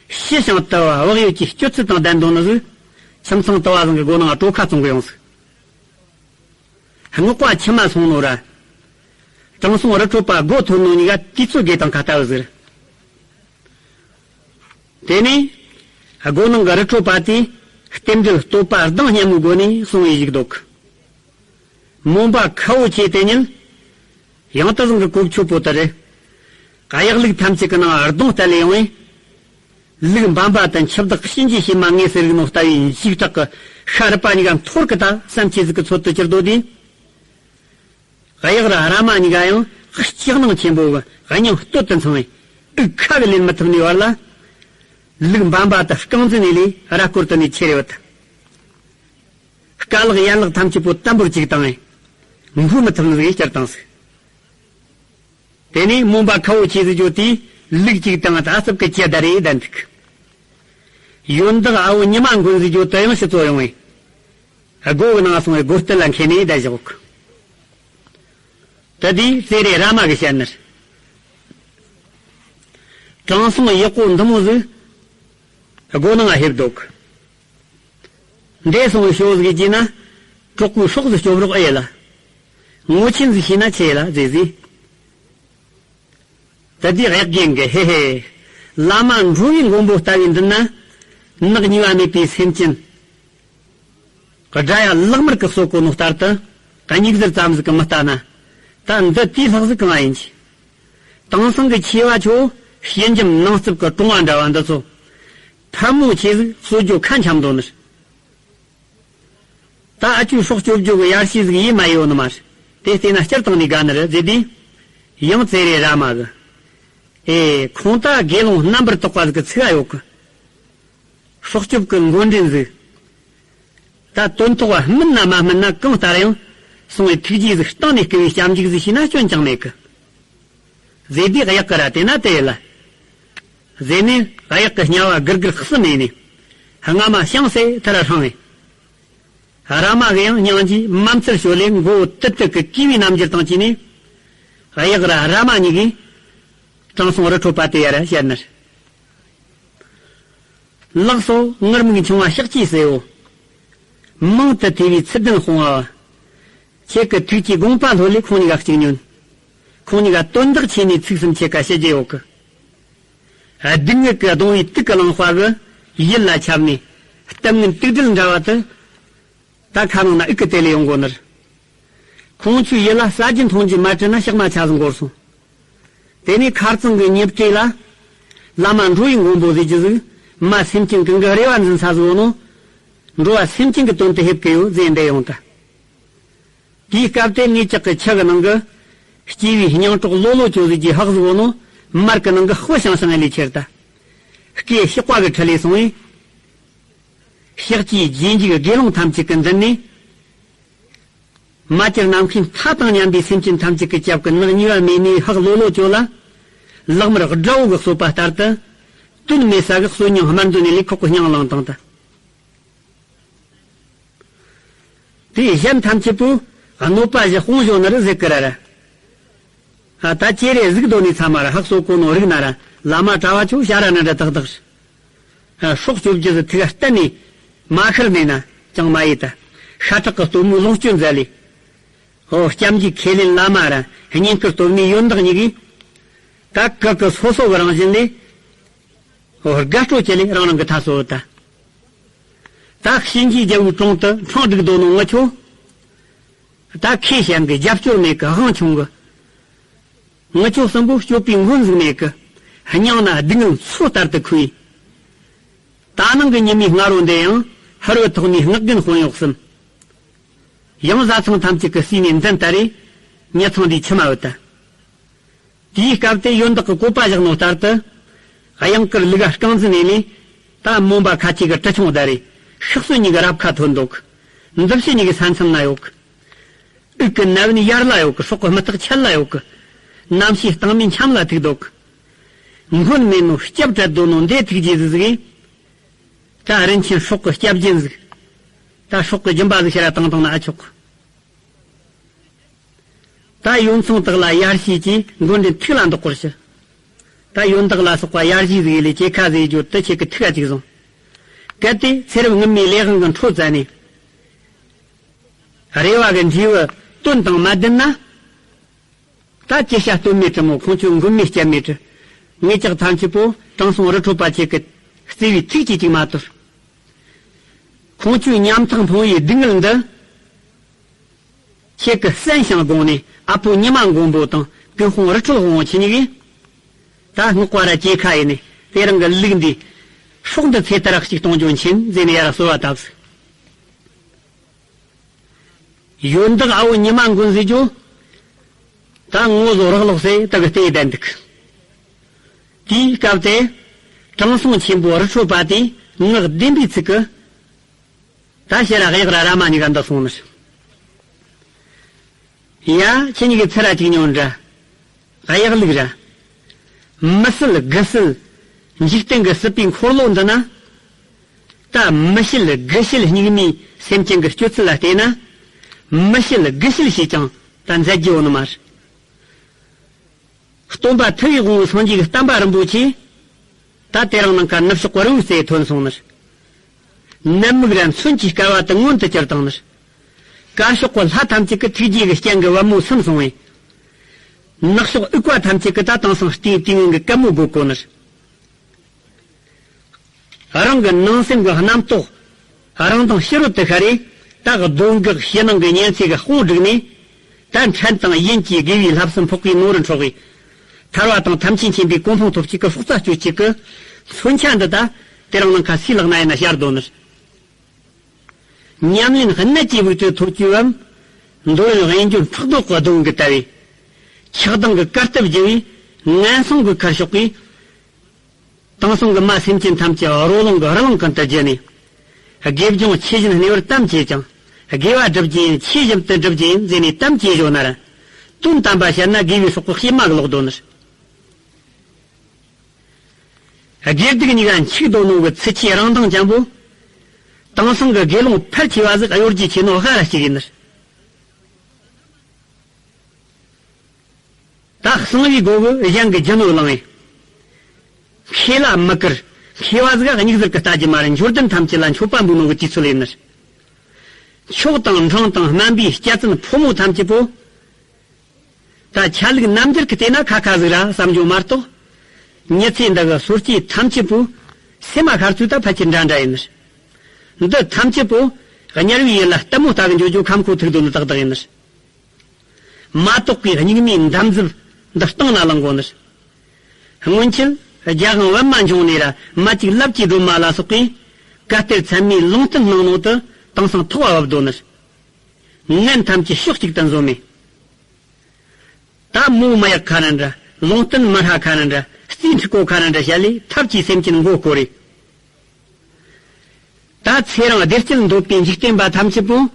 ཕྱི་ཞིང་དུ་བ་བག་ཡོད་ཀྱི་སྤྱོད་ཚུལ་དང་ལྡན་འདོད་ནི་ཟིག། ཁྱིམ་ཚང་དུ་བ་བཟང་གི་སྒོ་ནང་ང་གྲོ་ཁ་བཙོང་གི་ཡོང་ཟིག། སྔགས་པ་ཁྱིམ་མ་སོང་ནོ་ར། དྲང་སྲོང་རི་ཁྲོད་པ་སྒོ་ཐོན་ནོ་གཉིས་ཀ་དུས་ཚོད་དགེ་དང་ཁ་ལྟ་བུ་ཟེར། དེ་ནས་སྒོ་ནང་གི་རི་ཁྲོད་པ་དེས་རྟེན་འབྲེལ་བསྟོད་པ་གདངས་སྙན་མོའི་སྒོ་ནས་གསུང་བའི་གཞུག་ལྡོག། མོན་པ་ཁ་བོ་ཆེ་དེ་ཉིད་ཡང་དུ་བཟང་གི་གོ་ཆོད་པོ་དེ་རེད། གཡག་ལུག་ཐམས་ཅད་ཀྱི་ནང་གདོང་གཏད་ལས་ཡོང་བས། ལུག་འབམ་པ་དང་འཆི་བདག་གཤིན་རྗེ་ཕྱེ་མ་ངེས་ཟེར་རིག་ནོ་ལྟ་བུའི་འཇིགས་སྐྲག་གི་ཤ་རུས་པ་གཉིས་ཀ་འཐོར་གི་ད་བསམ་ཆེ་ཟིག་གི་ཚོད་དུ་གྱུར་འདུག་དུས། གཡག་ར་ར་མ་གཉིས་ཀ་ཡང་སྐྲག་སྣང་ཆེན་པོ་གི་སྙིང་སྟོད་དུ་འཚང་བས་དབུགས་ཁ་གི་ལེན་མི་ཐུབ་ནས་བར་ལ། ལུག་འབམ་པ་དང་རྐང་འཛིན་ནས་ལས་ར་སྐོར་དུ་ནས་ཆེ་རེ་བ་དང་། རྐང་ལག་ཡན་ལག་ཐམས་ཅད་པོ་དམ་པོར་བཅུག་བཏང་བས་འགུལ་མི་ཐུབ་ནི་ཟིག་གིས་བསྐྱུར་བཏང་ཟིག། དེ་ནས་མོན་པ་ཁ་བོ་ཆེ་ཟིག་ཇོ་དེས་ལུག་ཅིག་དང་ད་རྩུབ་ཀྱི་ཅི་ད་རེ་བསྡད་འདུག། ཡོན་བདག་ཨ་བོ་ཉི་མ་མགོན་ཟིག་ཇོ་དུ་ཡང་ཕྱི་ཚོ་ཡོང་བས། སྒོ་གི་ནང་སོང་བའི་སྒོ་རྟུལ་ལ་འཁེལ་ནས་བསྡད་བཞག། དེ་དུས་ཙེ་རེ་ར་མ་གི་བཤད་ནི། དྲང་སྲོང་ཡག་པོ་འདི་མོ་ཟིག་སྒོ་ནང་ང་ཕེབས་འདུག། འདས་སོང་བའི་ཞོ་ཟིག་གིས་ན། གྲོགས་པོའི་སྲོག་ཟིག་སྐྱོབ་རོགས་ཨེ་ལ། ངོ་ཆེན་ཟིག་ཤེས་ན་ཆེ་ལ་ཟེར་ཟིག། ད་དེ་གཡག་རྒན་གི་ཧེ་ཧེ། བླ་མ་འགྲོ་བའི་མགོན་པོ་ལྟ་བུའི་མདུན་ན། ནག་ཉེས་པ་མེད་པའི་སེམས་ཅན། དགྲ་ཡ་ལག་དམར་གི་གསོད་གོ་ནོ་ལྟར་དུ། སྙིགས་ཟེར་ཙམ་ཟིག་གི་མི་ལྟ་ན། ད་འདི་དེའི་ལྷག་ཟིག་གང་ཡིན་གྱི། དེང་སང་གི་ཆེ་བ་ཆོ་ཞི་འཇམ་ནང་རྩུབ་ཀྱི་གྲོང་བ་འདྲ་བ་འདི་ཚོ། ཕ་མོ་ཆེ་ཟིག་གསོད་རྒྱུ་ཁ་འཆམ་འདོད་ནི། ད་ཨ་ཅུའི་སྲོག་སྐྱོབ་རྒྱུ་གི་ཡར་ཞུ་ཟིག་ཡེ་མ་ཡོད་ནི་མ་རེད། དེ་བལྟས་ན་སྤྱིར་བཏང་ནས་དགའ་ནི་རེད་ཟེར་དུས། ཡང་ཙེ་རེ་ར་མ་གི། ཨེ་ཁོང་ད་དགེ་སློང་རྣམ་པར་དག་པ་ཟིག་གི་ཚིག་ཨ་ཡོད་གི། སྲོག་སྐྱོབ་ཀྱི་མགོ་འདྲེན་ཟིག། ད་དོན་ཐོག་བ་སྨིན་ན་མ་སྨིན་ན་གང་ལྟར་ཡང་སོང་བའི་ཐུགས་རྗེ་ཟིག་གཏིང་ནས་བསྐུལ་བའི་སྐྱབས་འཇུག་ཟིག་བྱས་ན་སྐྱོན་ཅང་མེད་གི། ཟེར་དུས་གཡག་གི་ར་དེ་ན་དེ་ཡིན་ལ། ཟེར་ནས་གཡག་གི་སྙ་བ་སྒུར་སྒུར་ཁུ་སིམ་མེ་ནས། སྔ་མ་ཤང་སེ་ཐར་ར་ཧྲང་ངེ། ར་མ་གི་ཡང་སྙིང་རྗེ་མ་མཚར་ཞོ་ལས་མགོ་བོ་ཏིག་ཏིག་གི་གུས་པའི་རྣམ་འགྱུར་དང་བཅས་ནས། གཡག་ར་ར་མ་གཉིས་ཀྱིས་དྲང་སྲོང་རི་ཁྲོད་པ་དེ་ཡར་བཤད་ནི། ལགས་སོ། ངུར་སྨྲིག་ཆུང་བ་ཤཱཀྱའི་སྲས་པོ། མང་དུ་ཐོས་པའི་ཚུལ་ལྡན་སྤོང་བ། ཁྱེད་ཀྱི་ཐུགས་ཀྱི་དགོངས་པ་ལྷོད་ལས་ཁོང་གཉིས་ཀ་གཅིག་ཉོན། ཁོང་གཉིས་ཀ་དོན་དག་ཆེ་ནས་ཚིག་གསུམ་ཁྱེད་ཀ་བཤད་རྒྱུ་ཡོད་གི། སྡུག་བསྔལ་གྱི་གདུང་བའི་དུག་གི་རླངས་པ་གི་ཡིད་ལ་ཁྱབ་ནས་གཏམ་ངན་དུག་སྦྲུལ་འདྲ་བ་དེ། ད་ཁ་ནང་ན་ཨུ་ཀི་དེ་ལས་ཡོང་གོ་ནི་རེད། ཁོང་ཚོའི་ཡིད་ལ་ཟ་རྒྱུ་འཐུང་རྒྱུ་མ་བྲིས་ན་ཞག་མ་ཆ་ཟིག་འགོར་སོང་། དེ་ནས་མཁར་ཚང་གི་ཉེ་འཁྲིས་ལ། བླ་མ་འགྲོ་བའི་མགོན་པོ་ཟེར་རྒྱུ་ཟིག། མ་སེམས་ཅན་ཀུན་གྱི་རེ་བ་འཛིན་ས་ཟིག་ཡོད་ནོ། འགྲོ་བ་སེམས་ཅན་གྱི་དོན་དུ་ཕེབས་ཀྱི་ཡོད་ཟེར་འདས་ཡོང་ད། དེའི་སྐབས་དེ་ངས་ཅག་གི་ཆུ་གི་ནང་གི་སྐྱེས་པའི་སྙིང་གྲོགས་ལོ་ལོ་ཅོ་ཟིག་གི་ཧག་ཟིག་ཡོད་ནོ། མར་གི་ནང་གི་ཧྥུ་ཤང་ཤང་ལས་ཁྱེར་ད། སྐེ་ཤག་པ་གི་ཁྲི་ལས་སོང་བས། ཤཱཀྱའི་རྗེས་འཇུག་དགེ་སློང་ཐམས་ཅད་ཀྱི་མདུན་ནས། མ་གྱུར་ནམ་མཁའི་མཐའ་དང་མཉམ་པའི་སེམས་ཅན་ཐམས་ཅད་ཀྱི་སྐྱབས་ཀྱི་ནག་ཉེས་པ་མེད་ནས་ཧག་ལོ་ལོ་ཅོ་ལ། ལག་དམར་དགྲ་བོ་གི་གསོད་པ་ལྟར་དུ། དོན་མེད་ས་གི་གསོད་སྙིང་དམར་འདོན་ནས་ལས་ཁོག་གི་སྙིང་ལངས་བཏང་ད། དེ་གཞན་ཐམས་ཅད་པོ་གནོད་པ་བཞི་སྤོང་ཞོ་ནི་རེད་ཟེར་གི་ར་ར། ཨ་ད་ཅེ་རེ་གཟུགས་རྡོ་ནས་ཚ་མ་ར་ཧག་སོ་གོ་ནོ་རིག་ན་ར་བླ་མ་གྲྭ་བ་ཆོ་ཞ་ར་ན་འདྲ་ཏག་ཏག་རེད། སྲོག་གཅོད་རྒྱུ་ཟི་ཐིག་གཏན་ནས་མ་ཤར་ནས་ན་ཅང་མ་ཡེ་ད། ཤ་ཁྲག་གི་སྟོབས་མོའི་ལོངས་སྤྱོད་མཛད་ལས། ཨོ་སྐྱབས་འཇུག་ཁས་ལེན་བླ་མ་ར་བསྙེན་བཀུར་སྟོབས་མའི་ཡོན་བདག་གཉིས་ཀྱིས། ད་གི་གི་སོ་སོ་གི་རང་བཞིན་ལས། ཨོ་དགའ་སྤྲོ་ཅི་ལས་རང་རང་གི་ཐ་སོ་ད། ད་གཤིན་རྗེའི་རྒྱལ་པོའི་དྲུང་དུ་འཕྲང་སྒྲིག་རྡོ་ནོ་ངི་ཆོ། ད་ཁོས་གཞན་གྱི་རྒྱབ་སྐྱོར་མེད་གི་དབང་ཆུང་གི། ངི་ཆོ་གསུམ་པོ་སྐྱོབ་པའི་མགོན་ཟིག་མེད་གི། སྙིང་ན་སྡུག་བསྔལ་མཚོ་ལྟར་དུ་ཁུག་ཡིན། ད་ནང་གི་ཉི་མའི་སྔ་རོ་འདི་ཡང་ཧར་བུ་ཐོག་ནས་སྔགས་རྒན་དཔོན་གཡོག་གསུམ། ཡང་བཟའ་ཚང་ཐམས་ཅད་ཀྱི་སྲས་ནས་འཛིན་ལྟ་རེ། ཉི་ཚང་འདིའི་ཁྱིམ་མ་བུད་ད། དེའི་སྐབས་དེ་ཡོན་བདག་གི་བཀོད་པ་བཞག་ནོ་ལྟར་དུ། གཡང་དཀར་ལུག་ག་རྐང་འཛིན་ནས་ནས། ད་མོན་པ་ཁ་ཆེ་གི་གྲི་ཆུང་བརྡར་རེ། ཤག་སོ་གཉིས་ཀྱི་རབ་ཁ་ཐོན་འདུག། འདི་ཕྱི་གཉིས་ཀྱི་ས་མཚམས་ན་ཡོད་གི། དབུགས་ཀྱི་ནད་བུན་ཡར་ལ་ཡོད་གི། སྲོག་གི་རྨི་ཐག་ཆད་ལ་ཡོད་གི། རྣམ་ཤེས་སྟེང་མའི་འཁྱམ་ལ་ཐུག་འདུག། མགོན་མེད་ནོ་སྐྱབས་བྲལ་འདོད་ནོ་འདས་ཐུག་རྗེས་ཟིག་ཟིག་གིས། ད་རིན་ཆེན་སྲོག་གི་སྐྱབས་སྦྱིན་ཟིག་ད་སྲོག་གི་སྦྱིན་པ་ཟིག་ཕྱིར་ར་བཏང་བཏང་ན་ཨ་ཆོག་ད་ཡོན་ཚང་དག་ལ་ཡར་ཞུས་ཀྱིས་མགོ་འདྲེན་ཐུགས་ལ་འདོགས་སྐོར་ཞུ། ད་ཡོན་བདག་ལ་སོགས་པ་ཡར་ཞུས་ཟིག་ལས་སྐྱེ་ཁ་ཟིག་བརྗོད་དུ་ཁྱེད་ཀྱི་ཐུགས་ཨ་ཅིག་བཟུང་། གལ་ཏེ་ཚེ་རབས་སྔོན་མའི་ལས་དབང་གི་འཕྲོ་བཙལ་ནས། རེ་བ་གི་འབྲས་བུ་དོན་དང་མ་ལྡན་ན། ད་ཅི་བྱ་སྟོན་མེད་དྲི་མོ་ཁོང་ཚོའི་མགོན་མེད་སྐྱབས་མེད་དྲི། ངེད་ཅག་ཐམས་ཅད་པོ་དྲང་སྲོང་རི་ཁྲོད་པ་ཁྱེད་ཀྱི་བརྩེ་བའི་ཚིག་གཅིག་ཅིག་མ་དོར། ཁོང་ཚོའི་ཉམ་ཐག་འཕོངས་པའི་སྡུག་བསྔལ་འདི། ཁྱེད་ཀྱི་གསན་ཞིང་དགོངས་ནས་ཨ་ཕོ་ཉི་མ་མགོན་པོ་དང་ཀུན་སྤངས་རི་ཁྲོད་དབང་པོ་ཁྱེད་གཉིས་ཀྱིས། ད་སྔགས་པ་ར་སྐྱེ་ཁ་ཡིན་ནས་དེ་རང་གི་ལུགས་འདི་སྲོག་འདི་ཚེ་ལྟར་གཅིག་གཏོང་རྒྱུ་མཁྱེན་མཛད་ནས་ཡར་གསོལ་བ་བཏབ་ཟིག་ཡོན་བདག་ཨ་བོ་ཉི་མ་མགོན་ཟེར་རྒྱུ། ད་ངོ་བཟོ་རག་ལོག་སེ་དག་གི་ལྟས་བསྡད་འདུག་དེའི་སྐབས་དེ། དྲང་སྲོང་ཆེན་པོ་རི་ཁྲོད་པ་དེས་ངག་བདེན་པའི་ཚིག་གི་ད་ཕྱིར་ར་གཡག་ར་ར་མ་གཉིས་ཀ་འདི་སོང་ནི། ཡ། ཁྱེད་གཉིས་ཀྱི་ཚུར་ར་གཅིག་ཉོན་འདྲ། གཡག་ལུག་ར། མི་སྲིད་དགུ་སྲིད། འཇིག་རྟེན་གྱི་སྲིད་པའི་འཁོར་ལོ་འདི་ན། ད་མི་ཤེས་དགུ་ཤེས་སྙིགས་མའི་སེམས་ཅན་གྱི་སྤྱོད་ཚུལ་ལ་བལྟས་ན། མི་ཤེས་དགུ་ཤེས་ཞེས་ཀྱང་ད་མཛད་རྒྱུ་ཡོད་ནི་མ་རེད། སྟོན་པ་ཐུབ་པའི་དབང་པོའི་སངས་རྒྱས་ཀྱི་བསྟན་པ་རིན་པོ་ཆེ། ད་དེ་རིང་ནངས་ཀ་ནུབ་ཕྱོགས་རི་བོའི་རྩེ་ཐོན་སོང་ནི། ནད་མུག་ར་མཚོན་གྱི་བསྐལ་བ་དུ་མངོན་དུ་གྱུར་བཏང་ནི། དཀར་ཕྱོགས་ཀྱི་ལྷ་ཐམས་ཅད་ཀྱི་ཐུགས་རྗེ་གི་སྤྱན་གྱི་པད་མོ་སིམ་སོང་བས། ནག་ཕྱོགས་ཨུ་ཀ་ཐམས་ཅད་ཀྱི་ད་དེང་སང་སྟེང་དེ་སྔོན་གྱི་བསྐལ་མོ་སྒོ་བསྐོར་ནི། རང་གི་ནང་སེམས་ཀྱི་རྣམ་རྟོག་རང་དང་ཕྱི་རོལ་དུ་ཤར་རེ། ད་གདོན་བགེགས་ཕྱི་ནང་གི་གཉན་ཚད་ཀྱི་དཔུང་བསྒྲིགས་ནས། ད་ཕྲན་དང་ཡིན་གྱི་དགེ་བའི་བསླབ་གསུམ་ཕོག་གི་ནོར་འཕྲོག་གི་ཐར་བ་དང་ཐམས་ཅད་མཁྱེན་པའི་གོ་འཕང་ཐོབ་ཅིག་གི་སྲོག་རྩ་གཅོད་ཅིག་གི་མཚོན་ཆ་འདི་ད་དེ་རིང་ནངས་ཀ་སུའི་ལག་ན་ཡིན་ན་ཤར་དོ་ནི། ཉམས་ལེན་གནད་ཀྱི་དབུགས་དུ་ཐོབ་ཀྱི་བམ། འདོད་ཡོན་དབྱེན་སྦྱོར་ཕྲག་དོག་གི་གདོན་གྱི་ལྟ་བས། ཆགས་སྡང་གི་དཀར་གཏུབ་བགྱི་བས་ངན་སོང་གི་ཁར་ཕྱོགས་ཀྱིས། དེང་སང་གི་མ་སེམས་ཅན་ཐམས་ཅད་རོ་ལངས་ཀྱི་རི་ལངས་ཀུན་ཏུ་བརྒྱུད་ནས། དགེ་སྦྱོང་ཆེ་བཞིན་གནས་པར་དམ་བཅས་ཀྱང་། དགེ་བ་སྒྲུབ་ཀྱི་ཡིན་ཆེས་བཞིན་དུ་སྒྲུབ་ཀྱི་ཡིན་ཟེར་ནས་དམ་བཅས་བཞོ་ན་ར། དོན་དམ་པ་བཤད་ན་དགེ་བའི་སྲོག་གི་གཤེད་མ་གི་ལོག་དོ་ནི། དགེ་སྡིག་གཉིས་ཀ་འཆུག་དོ་ནོ་གི་ཚུལ་ཆེས་རང་མདངས་ཅན་པོ། དེང་སང་གི་དགེ་སློང་ཕལ་ཆེ་བ་ཟིག་གཡོ་སྒྱུ་ཆེ་ནོ་ཧ་ར་གཅིག་ཡིན་ནི། ད་གསང་བའི་སྒོ་གི་གཞན་གྱི་རྒྱུ་ནོར་བླངས་ཡིན། མཁས་ལ་མི་བཀུར། མཁས་པ་ཟིག་ག་སྙིགས་ཟེར་གི་ལྟ་རྒྱུ་མ་རེད། འབྱོར་ལྡན་ཐམས་ཅད་ལ་མཆོད་པ་འབུལ་ནོ་གི་དུས་ཚོད་ཡིན་ནི། མཆོག་དང་འཕྲང་དང་སྨན་པའི་སྐྱ་བཙུན་ཕོ་མོ་ཐམས་ཅད་པོ། ད་ཆ་ལུགས་རྣམ་འགྱུར་གི་བལྟས་ན་ཁ་ཁ་ཟིག་ར་བསམ་རྒྱུ་མ་གཏོགས། མྱི་ཚེ་འདི་གི་སོ་སྐྱེ་ཐམས་ཅད་པོ། སེམས་མ་ཤར་ཚུལ་ད་ཕལ་ཆེར་འདྲ་འདྲ་ཡིན་ནི། འདི་ཐམས་ཅད་པོ། དམྱལ་བའི་ཡུལ་ལ་ལྟད་མོ་ལྟ་གི་འགྱོ་རྒྱུ་ཁམ་ཁོ་ཐུག་འདོད་ནི་ཏག་ཏག་ཡིན་ནི། མ་གཏོགས་པའི་སྙིགས་མའི་འདམ་རྫབ་འདི་སྟེང་ན་ལངས་དགོས་ནི། སྔོན་ཆད་རྒྱ་དབང་པད་མ་འབྱུང་གནས་ར་མ་གཅིག་ལབ་ཀྱི་སྒྲོལ་མ་ལ་སོགས་ཀྱིས་བཀའ་གཏེར་ཚད་མའི་ལུང་བསྟན་གནང་ནོ་དུ་དེང་སང་ཐོག་བབ་དོ་ནི། ངན་ཐམས་ཅད་ཕྱོགས་གཅིག་ཏུ་འཛོམས་མེ། ད་མོ་མ་ཡག་ཁ་ར་འདྲ། ལུང་བསྟན་མི་ཧྲ་ཁ་ར་འདྲ། རྩིས་འཁྲི་སྐོར་ཁ་ར་འདྲ་བྱ་ལས་ཐབས་ཀྱིས་སེམས་ཅན་མགོ་སྐོར་རེ། ད་ཚེ་རིང་བདེ་སྐྱིད་འདོད་པའི་འཇིག་རྟེན་པ་ཐམས་ཅད་པོ།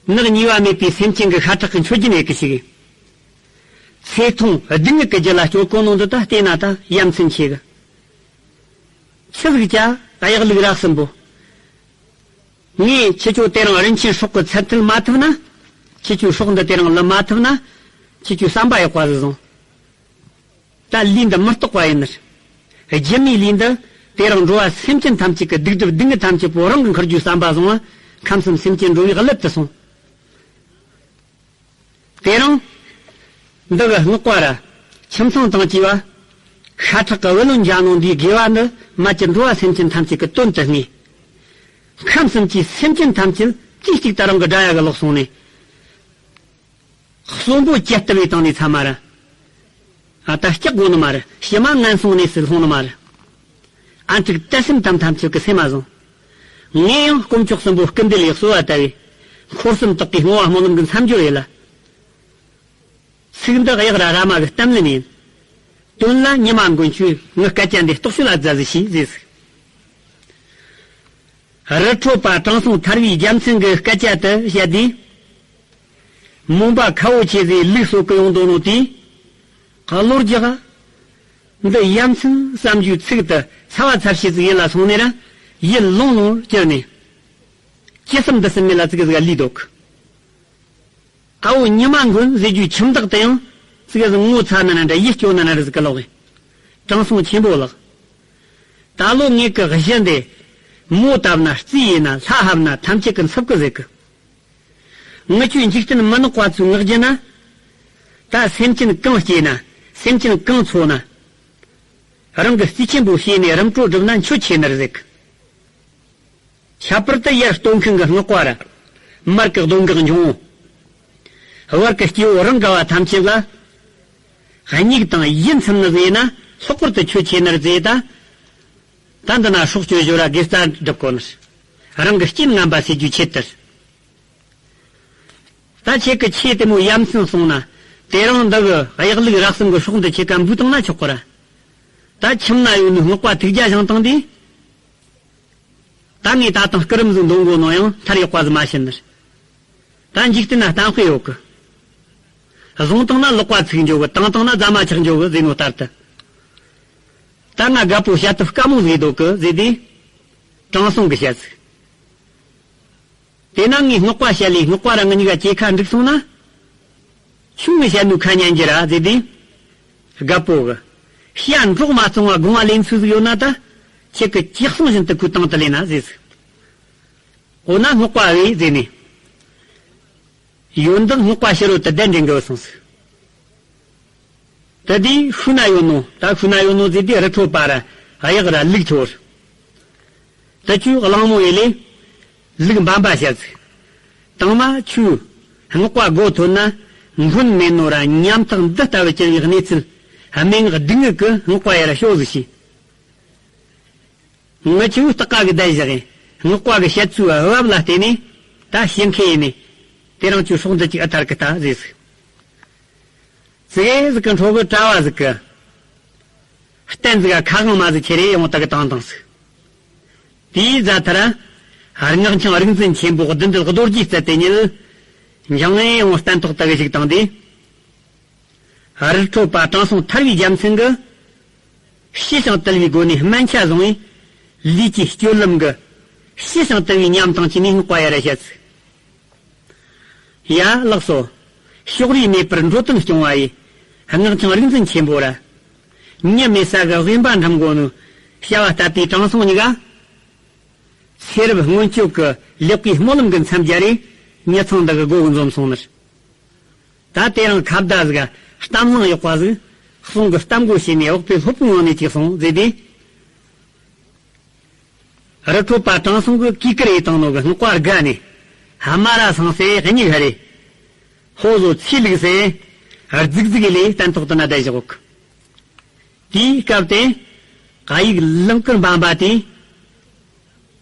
ནག་ཉེས་པ་མེད་པའི་སེམས་ཅན་གྱི་ཤ་ཁྲག་གི་མཆོད་སྦྱིན་ཡེ་གི་ཞིག་ཚེ་ཐུང་སྡུག་བསྔལ་གྱི་རྒྱུ་ལ་སྤྱོད་གོ་ནོ་འདི་ད་བལྟས་ན་ད་ཡ་མཚན་ཆེ་གི་ཆི་ཟིག་ཅག་གཡག་ལུག་ར་གསུམ་པོ། ངས་ཁྱེད་ཆོ་དེ་རིང་རིན་ཆེན་སྲོག་གི་ཚད་མཐིལ་མ་ཐུབ་ན། ཁྱེད་ཆོའི་སྲོག་འདི་དེ་རིང་ལུ་མ་ཐུབ་ན། ཁྱེད་ཆོའི་བསམ་པ་ཡག་པ་ཟིག་བཟུང་། ད་ལུས་འདི་མི་རྟག་པ་ཡིན་ནི། སྒྱུ་མའི་ལུས་འདི་དེ་རིང་འགྲོ་བ་སེམས་ཅན་ཐམས་ཅད་ཀྱི་སྡིག་སྒྲིབ་སྡུག་བསྔལ་ཐམས་ཅད་པོ་རང་གི་འཁུར་རྒྱུའི་བསམ་པ་བཟུང་བ། ཁམས་གསུམ་སེམས་ཅན་འགྲོ་བའི་གླུད་དུ་སོང་། དེ་རིང་། འདི་གི་སྔགས་པ་ར། ཁྱིམ་ཚང་དང་བཅས་པ། ཤ་ཁྲག་གི་བུ་ལོན་འཇལ་ནོ་འདིའི་དགེ་བ་འདི་མ་གྱུར་འགྲོ་བ་སེམས་ཅན་ཐམས་ཅད་ཀྱི་དོན་དུ་ངེས། ཁམས་གསུམ་གྱི་སེམས་ཅན་ཐམས་ཅད་ཅི་གཅིག་ཏུ་རང་གི་དགྲ་ཡ་གི་ལོག་སོང་ནས། གསོན་པོ་ཇི་ལྟ་བུའི་སྟེང་ནས་ཚ་མ་ར། ཨ་ད་སྐྲག་དགོས་ནི་མ་རེད། ཕྱི་མ་ངན་སོང་གནས་སུ་ལྷུང་ནི་མ་རེད། ཨ་འཁྲུག་དད་སེམས་དམ་ཐམས་ཅད་ཀྱི་སེམས་མ་བཟུང་། ངས་ཡང་དཀོན་མཆོག་གསུམ་པོ་སྐུལ་འདེད་ལས་གསོལ་བ་བཏབ་པས། འཁོར་གསུམ་དག་གི་བསྔོ་བ་སྨོན་ལམ་གྱི་མཚམས་སྦྱོར་ཡིན་ལ། ཚིག་འདི་གཡག་ར་ར་མ་གི་གཏམ་ལན་ཡིན། དོན་ལ་ཉི་མ་མགོན་ཁྱོད་ངའི་སྐད་ཆ་འདི་རྟོགས་ཤུལ་ལ་མཛའ་ཟིག་ཞེས་ཟེར། རི་ཁྲོད་པ་དྲང་སྲོང་ཐར་བའི་རྒྱལ་མཚན་གྱི་སྐད་ཆ་དེ་བཤད་དུས། མོན་པ་ཁ་བོ་ཆེ་ཟིག་ལུག་གསོ་གི་ཡོང་དོ་ནོ་དེས། གློ་རྒྱག་འདི་ཡ་མཚན་བསམ་རྒྱུའི་ཚིག་དེ་ཚ་བ་ཚ་ཤེས་ཟིག་ཡིད་ལ་སོང་ནས་ར། ཡིད་ལོང་ལོང་གྱུར་ནས། ཅི་བསམ་འདི་བསམ་མེད་ལ་ཙི་གེ་ཟིག་ལུས་འདུག། ཨ་བོ་ཉི་མ་མགོན་ཟེར་རྒྱུའི་ཁྱིམ་བདག་དེ་ཡང་ཙི་གེ་ཟིག་ངོ་ཚ་ན་ན་འདྲ། ཡིད་སྐྱོ་ན་ན་འདྲ་ཟིག་གི་ལོག་གི། དྲང་སྲོང་ཆེན་པོ་ལགས། ད་ལོ་ངེད་ཀྱི་གཞི་འདི་མོ་བཏབ་ན་རྩིས་ཡིན་ན་ལྷ་ཧབ་ན་ཐམས་ཅད་ཀྱི་འཚུབ་ཀི་ཟེར་གི། ངི་ཆོས་འཇིག་རྟེན་མི་ནག་པ་ཚོའི་ངག་རྒྱུ་ན། ད་སེམས་ཅན་གང་སྐྱེས་ན། སེམས་ཅན་གང་འཚོ་ན། རང་གི་རྩིས་ཆེན་པོ་ཤེས་ནས་རིམ་གྲོ་བསྒྲུབས་ན་མཆོད་ཆེ་ནར་ཟེར་གི། ཁྱད་པར་དུ་ཡར་སྟོན་མཁན་གྱི་སྔགས་པ་ར། མར་གྱི་གདོན་བགེགས་འབྱུང་བོ། བར་གྱི་སྐྱེ་བོ་རང་ག་བ་ཐམས་ཅད་ལ། སྙིགས་དང་ཡིད་ཚིམ་ནི་ཟེར་ན་ལྷག་པར་དུ་མཆོད་ཆེ་ནར་ཟེར་ད། ད་འདི་ན་སྲོག་གཅོད་སྦྱོར་བ་དགེ་རྩ་སྒྲུབ་དགོས་ནི། རང་གི་རྐྱེན་ངན་པ་སེལ་རྒྱུའི་ཆེད་དུ། ད་ཁྱེད་ཀྱི་ཆེ་དེ་མོ་ཡ་མཚན་སོང་ན། དེ་རིང་འདི་གི་གཡག་ལུག་རག་གསུམ་གྱི་སྲོག་འདི་ཁྱེད་ཀ་འབུལ་བཏང་ན་ཆོག་གི་ར། ད་ཁྱིམ་ན་ཡོད་ནི་སྔགས་པ་ཐུགས་རྒྱལ་བཞེངས་བཏང་དུས། ད་ངས་ད་དང་སྐུ་རིམ་ཟིག་འདོན་དགོས་ནོ་ཡང་མཐར་ཡག་པ་ཟིག་མ་བྱིན་ནི། ད་འཇིག་རྟེན་ན་གཏམ་དཔེ་ཡོད་གི། བཟུང་བཏང་ན་ལག་པ་ཚིག་འཇོག་གི། བཏང་བཏང་ན་རྫ་མ་ཆག་འཇོག་གི་ཟེར་ནོ་ལྟར་དུ། ད་ང་རྒད་པོ་བཤད་ཐབས་དཀའ་མོ་ཟིག་འདུག་གི་ཟེར་དུས། དྲང་སྲོང་གིས་བཤད་ཟིག། དེས་ན་ངས་སྔགས་པ་བཤད་ལས་སྔགས་པ་ར་ངི་གཉིས་ཀ་གཅིག་ཁ་འགྲིག་སོང་ན། ཁྱོད་ངས་བཤད་ནོ་ཁ་ཉན་རྒྱུ་ར་ཟེར་དུས། རྒད་པོ་གིས། བཤད་འགྲོགས་མ་བཙོང་བ་དགོངས་པ་ལེན་ཚུལ་ཟིག་ཡོད་ན་ད། ཁྱེད་ཀྱིས་ཅི་གསུང་བཞིན་དུ་ཁོའི་དང་དུ་ལེན་ན་ཟེར་ཟིག། འོ་ན་སྔགས་པ་བས་ཟེར་ནས། ཡོན་བདག་སྔགས་པ་ཕྱི་རོལ་དུ་གདན་འདྲེན་དགོས་གསུངས་སོ། དེ་དུས་ཤུལ་ན་ཡོད་ནོ། ད་ཤུལ་ན་ཡོད་ནོ་ཟེར་དུས་རི་ཁྲོད་པ་ར་གཡག་ར་ལུག་ཆོར། དེ་ཆུ་གླང་མོ་ཡེ་ལས་ལུག་འབམ་པ་བཤད་ཟིག། དང་མ་ཆུ་སྔགས་པ་མགོ་ཐོན་ན་འཁོན་མེད་ནོ་ར་ཉམ་ཐག་འདི་ལྟ་བུ་གྱུར་བའི་གནས་ཚུལ་སྨྲེ་སྔགས་སྡུག་བསྔལ་གྱི་སྔགས་པ་ཡ་ར་ཤོད་ཟིག་ཤེས། ངི་ཆོས་སྟག་ཀ་གི་བསྡད་བཞག་གི། སྔགས་པ་གི་བཤད་ཚུལ་བབ་ལ་བརྟེན་ནས་ད་ཞེན་མཁན་ཡིན་ནས། དེ་རིང་ཁྱོད་སྲོག་འདི་གཅིག་ཨ་ཐར་གི་ད་ཟེར་ཟིག། ཙི་གེ་ཟིག་གི་འཕྲོ་གི་གྲྭ་བ་ཟིག་གི། སྟན་ཟིག་ག་ཁ་གང་མ་ཟིག་ཁྱེར་རེ་ཡོང་ད་གི་བཏང་བཏང་ཟིག། དེའི་རྫ་ཐར། སྔགས་འཆང་རིག་འཛིན་ཆེན་པོ་བདུད་འདུལ་རྡོ་རྗེ་རྩལ་དེ་ཉིད། འཇང་ངེ་ཡང་སྟན་ཐོག་ད་གི་ཞིག་བཏང་དེ། རི་ཁྲོད་པ་དྲང་སྲོང་ཐར་བའི་རྒྱལ་མཚན་གྱིས། ཞི་ཞིང་དུལ་བའི་སྒོ་ནས་སྨན་ཆ་བཟུང་བས། ལུས་ཀྱི་སྤྱོད་ལམ་གྱི། ཞི་ཞིང་དུལ་བའི་ཉམས་དང་བཅས་ནས་སྔགས་པ་ཡ་ར་བཤད་ཟིག། ཡ་ལགས་སོ། ཕྱོགས་རིས་མེད་པར་འགྲོ་དོན་སྐྱོང་བ་ཡི། སྔགས་འཆང་རིག་འཛིན་ཆེན་པོ་ར། མྱི་མེད་ས་གི་དབེན་པ་འགྲིམ་དགོས་ནོ། བྱ་བ་ལྟ་བུའི་དྲང་སྲོང་གཉིས་ཀ། ཚེ་རབས་སྔོན་སྐྱོད་ཀྱི་ལེགས་པའི་སྨོན་ལམ་གྱི་མཚམས་སྦྱར་རེ། མྱི་ཚང་འདི་གི་སྒོ་གི་འཛོམས་སོང་ནི། ད་དེ་རིང་ཁ་བརྡ་ཟིག་ག་གཏམ་བཟང་ཡག་པ་ཟིག་གསུང་གི་གཏམ་གོ་བྱས་ནས་འོག་པའི་སློབ་དཔོན་ངང་ནས་ཅིག་སོང་ཟེར་དུས། རི་ཁྲོད་པ་དྲང་སྲོང་གི་གུས་བཀུར་ཡེ་བཏང་ནོ་གི་སྔགས་པ་དགའ་ནས། ཧ་མ་ར་སང་སེ་གཉིད་ཧ་རེ། ཧོ་བཟོ་ཚིས་ལུག་སེ། རྫིག་རྫིག་ལས་སྟན་ཐོག་ཏུ་ན་བསྡད་བཞག་གོ། དེའི་སྐབས་དེ། གཡག་ལུག་གི་འབམ་པ་དེ།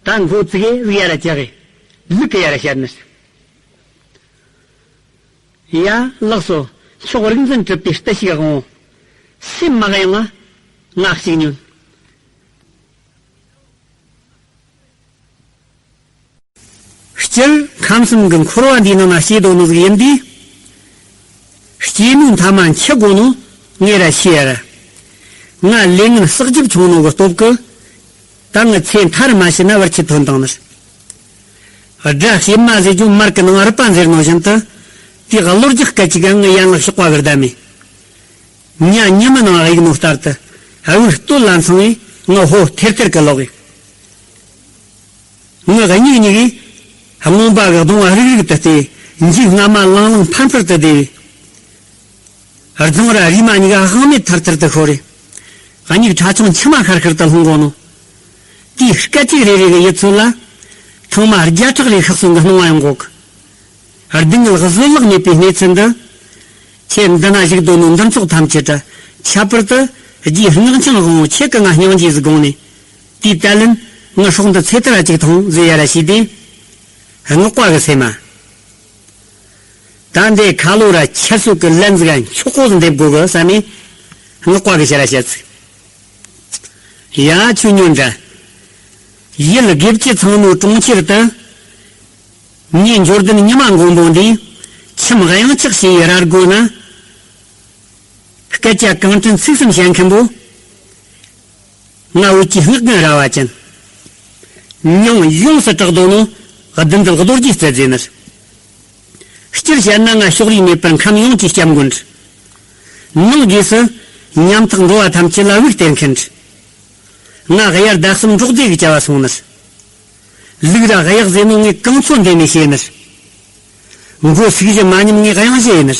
ད་མགོ་ཙི་གེ་ཟིག་ཡ་ར་བཅག་གི། ལུག་གི་ཡ་ར་བཤད་ནི། ཡ་ལགས་སོ། མཆོག་རིག་འཛིན་གྲུབ་པའི་བརྟུལ་ཞུགས་དབང་། སེམས་མ་གཡེང་ང་། ང་གཅིག་ཉོན། སྤྱིར་ཁམས་གསུམ་གྱི་འཁོར་བ་འདིའི་ནང་ན་སྐྱེས་དོ་ནོ་ཟིག་ཡིན་དུས། སྐྱེས་ནོ་མཐའ་མ་འཆི་དགོས་ནོ་ངེད་ར་ཤེས་ཡ་ར། ང་ལས་ངན་བསགས་རྒྱབ་ཆུང་ནོ་གི་སྟོབས་ཀྱིས། ད་ངི་ཚེ་མཐར་མ་ཕྱིན་ན་བར་ཆད་ཐོན་བཏང་ནི། དགྲ་ཕྱེ་མ་ཟེར་རྒྱུ་མར་གི་ནང་རུས་པ་འཛེར་ནོ་བཞིན་དུ། དེ་གློ་རྒྱག་སྐད་ཅིག་ག་ངི་ཡན་ལག་གཤོག་པ་གི་བསྡད་མེད། ཉ་ཉི་མ་ནང་གཡུག་ནོ་ལྟར་དུ་དབུགས་སྟོད་ལ་འཚང་བས་ངི་ཕོ་ཐེར་ཐེར་གི་ལོག་གི། ངི་གཉིད་གཉིད་གིས་རྔོན་པ་གི་གདོང་རིག་རིག་ཏུ་བལྟས། མཇུག་རྔ་མ་ལང་ལང་འཕར་འཕུར་དུ་བདེ་བས། རྫོང་ར་རིས་མ་གཉིས་ཀ་དབང་མེད་ཐར་ཐར་དུ་ཤོར་རེ། གཉིད་ཁྲ་ཆུང་མཆི་མ་ཤར་ཤར་དུ་ལྷུང་གོ་ནོ། དེའི་སྐད་ཅིག་རེ་རེ་གི་ཡིད་ཚོད་ལ། ཐང་མ་བརྒྱ་ཕྲག་རེ་ཤག་སོང་གི་སྣང་བ་ཡོང་གོ་གི། སྡུག་བསྔལ་བཟོད་གླགས་མེད་པའི་གནས་ཚུལ་འདི། ཁྱེད་འདི་ན་བཞུགས་དོ་ནོ་འདི་ཚོགས་ཐམས་ཅད་དྲ། ཁྱད་པར་དུ་རྗེ་སྔགས་འཆང་དབང་པོ་ཁྱེད་ཀྱི་ང་སྙིང་རྗེ་ཟིག་དགོངས་ནས། དེའི་དལ་ལན་ངི་སྲོག་འདི་ཚེ་ཐར་ར་ཅིག་ཐོངས་ཟེར་ཡ་ར་ཞུས་ཏེ། སྔགས་པ་གི་སེམས་མ། ད་འདི་ཁ་ལོ་ར་ཁྱད་གསོད་ཀྱི་ལན་ཟིག་མཆོག་གོ་ཟིག་འདེབས་དགོ་གི་བསམ་ནས་སྔགས་པ་གི་ཞལ་ར་བཤད་ཚིག། ཡ་ཁྱོད་ཉོན་དྲ། ཡུལ་དགེ་བཅུ་ཚང་ནོ་གྲོང་ཁྱེར་དུ། ངའི་འབྱོར་ལྡན་ཉི་མ་མགོན་པོ་འདིས་ཁྱིམ་གཡང་ཆགས་བྱས་ཡི་ར་སྒོ་ན། སྐད་ཆ་གང་དྲན་ཚིག་གསུམ་བཤད་མཁན་པོ། ང་བོད་ཀྱི་སྔགས་རྒན་ར་བ་ཅན། མྱིང་ཡོངས་སུ་གྲགས་དོ་ནོ། བདུད་འདུལ་རྡོ་རྗེ་རྩེ་རྩེ་ནི། སྤྱིར་བཤད་ན་ང་ཕྱོགས་རིས་མེད་པར་ཁམས་ཡོངས་ཀྱི་སྐྱབས་མགོན། ནང་སྒོས་སུ་ཉམ་ཐག་འགྲོ་བ་ཐམས་ཅད་ལ་དབུགས་སྟེར་མཁན། ང་དབྱར་ཟླ་གསུམ་འབྲོག་སྡེ་གི་བྱ་བ་སོང་ནི། ལུག་ར་གཡག་ཟེར་ནོ་ངས་གང་ཚོད་འདེད་ནས་བཤད་ནི། མགོ་སུག་བཞི་མ་ཉམས་ངས་གཡང་བཞི་ཡིན་ནི།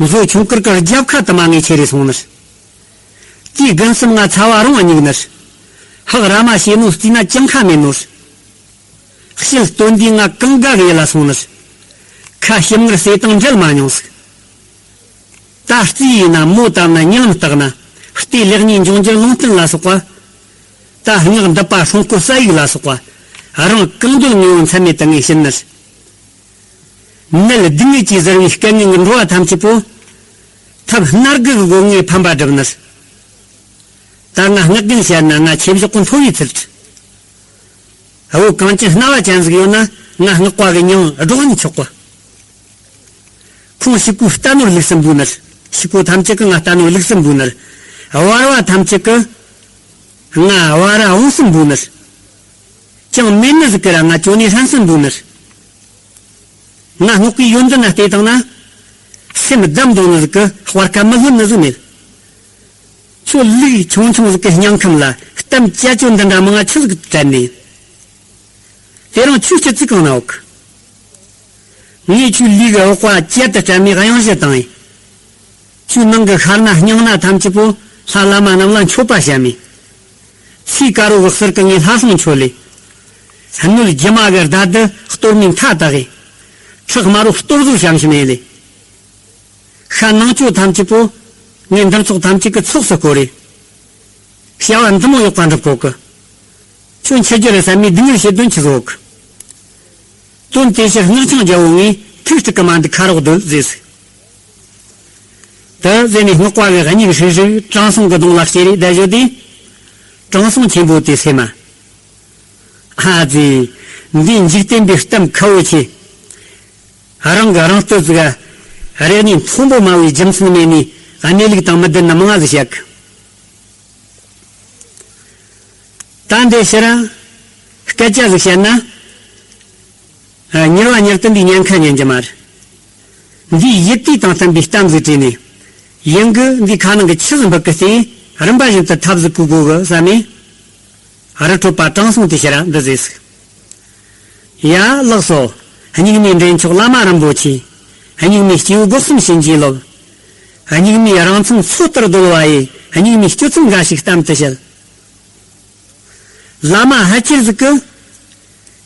མཛོ་ཆུང་དཀར་དཀར་རྒྱབ་ཁ་དུ་མ་ངས་ཁྱེར་རེ་སོང་ནི། དེའི་དགུན་གསུམ་ང་ཚ་བ་རུང་བ་སྙུག་ནི། ཧག་ར་མ་བྱས་ནོ་བརྩིས་ན་ཅང་ཁ་མེད་ནོ། ཕྱིར་སྟོན་དུས་ང་གང་དགའ་གི་ཡིད་ལ་སོང་ནི། ཁ་ཞིམ་མངར་ཟས་དང་འབྲལ་མ་མྱོང་ཟིག་ད་རྩིས་ཡིན་ན་མོ་བཏབ་ན་ཉི་ལམ་བརྟག་ན་ལྟས་ལེགས་ཉེས་འབྱུང་འགྱུར་ལུང་བསྟན་ལ་སོགས་པ། ད་སྔགས་འདི་པ་སྲུང་སྐོར་ས་ཡིག་ལ་སོགས་པ་རང་གང་འདོད་ངེས་པོ་མཚམས་མེད་དུ་ངས་བྱིན་ནི། ནད་སྡུག་བསྔལ་གྱིས་གཟིར་བའི་སྐལ་ངན་གྱི་འགྲོ་བ་ཐམས་ཅད་པོ། ཐབས་སྣ་དགུ་གི་སྒོ་ངས་ཕམ་པ་བསྒྲུབས་ནི། ད་ང་སྔགས་རྒན་བཤད་ན་ང་ཆོས་བཞག་གི་མཐོ་བའི་ཚུལ་ཁྲིད། བོད་གངས་ཅན་སྣ་བ་ཅན་ཟིག་ཡོད་ན་ང་སྔགས་པ་གི་མྱིང་སྒྲོག་ཡིན་ཆོག་གི། ཁོང་ཕྱུག་པོའི་རྟ་ནོར་ལུགས་སུ་འབུལ་ནི། ཕྱུག་པོ་ཐམས་ཅད་ཀྱིས་ང་རྟ་ནོར་ལུགས་སུ་འབུལ་ནི། བར་བ་ཐམས་ཅད་ཀྱིས་ང་བ་ར་འོངས་སུ་འབུལ་ནི། ཅང་མེད་ནི་ཟིག་གིས་ར་ང་ཅོ་ནེ་ཧྲན་སུ་འབུལ་ནི། ང་སྔགས་པའི་ཡོན་ཏན་ན་བལྟས་བཏང་ན། སེམས་བདམས་འདོང་ནི་ཟིག་གིས་དཔར་ཁ་མི་ལྷོད་ནི་ཟིག་མེད། ཁྱོད་ལུག་ཆུང་ཆུང་ཟིག་གི་སྙིང་ཁམས་ལ་གཏམ་ཅ་ཅོ་འདི་འདྲ་མང་ང་ཆི་ཟིག་དྲན་ནས། དེ་རིང་ཁྱོད་སྐྱིད་ཚིག་གང་ན་འོག་ངས་ཁྱོད་ལུག་གི་འོག་པ་བཅད་དུ་སྤྲད་མི་གཡང་གཞི་བཏང་ཡིན། ཁྱོད་ནང་གི་ཤར་ན་སྙིང་ན་ཐམས་ཅད་པོ་ལྷ་བླ་མ་རྣམས་ལ་མཆོད་པ་བྱ་མི། ཚེ་དཀར་པོ་གི་ཟུར་གི་ངས་ལྷ་སྲུང་མཆོད་ལེ། སྣོད་སྒྱུ་མ་གི་བརྡ་དུ་གཏོར་མའི་མཐའ་དག་གི། ཁྲག་དམར་པོ་གཏོར་ཟོར་བྱང་ཞིམ་ཡེ་ལེ། ཤ་ནང་ཆོས་ཐམས་ཅད་པོ། ངས་འདིར་ཚོགས་ཐམས་ཅད་ཀྱི་ཚོགས་སུ་བསྐོར་རེ། བྱ་བ་འདི་མོ་ཡག་པ་འགྲུབ་གོ་གི། ཁྱོད་འཆི་རྒྱུ་རེད་བསམ་མི་སྡུག་བསྔལ་བྱེད་དོན་ཆི་ཟིག་ཡོད་གི། དོན་དེ་ཕྱིར་སྔགས་འཆང་རྒྱལ་པོ་ངས་ཐུགས་གཏུག་གི་མ་འདུག་ཁ་རོག་སྡོད་ཟེར་ཟིག་དེ་ཟེར་ནས་སྔགས་པ་གི་སྙིང་ཧྲིག་ཧྲིག་དྲང་སྲོང་གི་གདོང་ལ་སྐྱེས་རེ་བསྡད་བཞག་དུས། དྲང་སྲོང་ཆེན་པོ་དེ་སེམས་མ། ཨ་ཙི། འདིའི་འཇིག་རྟེན་པའི་གཏམ་ཁ་བོ་ཆེ། རང་གིས་རང་བསྟོད་ཟིག་རེག་ནས་མཐོང་པོ་སྨྲ་བའི་རྒྱུ་མཚན་མེད་ནས་གནས་ལུགས་དང་མི་ལྡན་ན་མང་ང་ཟིག་བཤད་གི། ད་འདི་ཕྱིར་སྐད་ཆ་ཟིག་བཤད་ན། ཨ། མྱུར་བ་མྱུར་དུ་འདི་ཉན་ཁ་ཉན་རྒྱུ་མ་རེད། འདིའི་ཡིད་བསྡུས་དང་མཐུན་པའི་གཏམ་ཟིག་དྲིས་ནས། ཡིན་གི་འདི་ཁ་ནང་གི་ཆི་ཟིག་འབུད་གི་སྟེ་རིམ་པ་བཞིན་དུ་ཐབས་ཟིག་བཀོད་དགོས་གི་བསམ་ནས། རི་ཁྲོད་པ་དྲང་སྲོང་དེ་ཕྱིར་འདི་ཟེར་ཟིག་ཡ་ལགས་སོ། སྙིགས་མའི་འདྲེན་མཆོག་བླ་མ་རིན་པོ་ཆེ། སྙིགས་མའི་སྐྱེས་བུ་སྒོ་གསུམ་བྱིན་གྱིས་རློབས། སྙིགས་མའི་རང་མཚན་སོ་ལྟར་བརྡོལ་བ་ཡི། སྙིགས་མའི་སྤྱོད་ཚུལ་འགའ་ཞིག་གཏམ་དུ་བཤད། བླ་མ་ཕལ་ཆེར་ཟིག་གིས།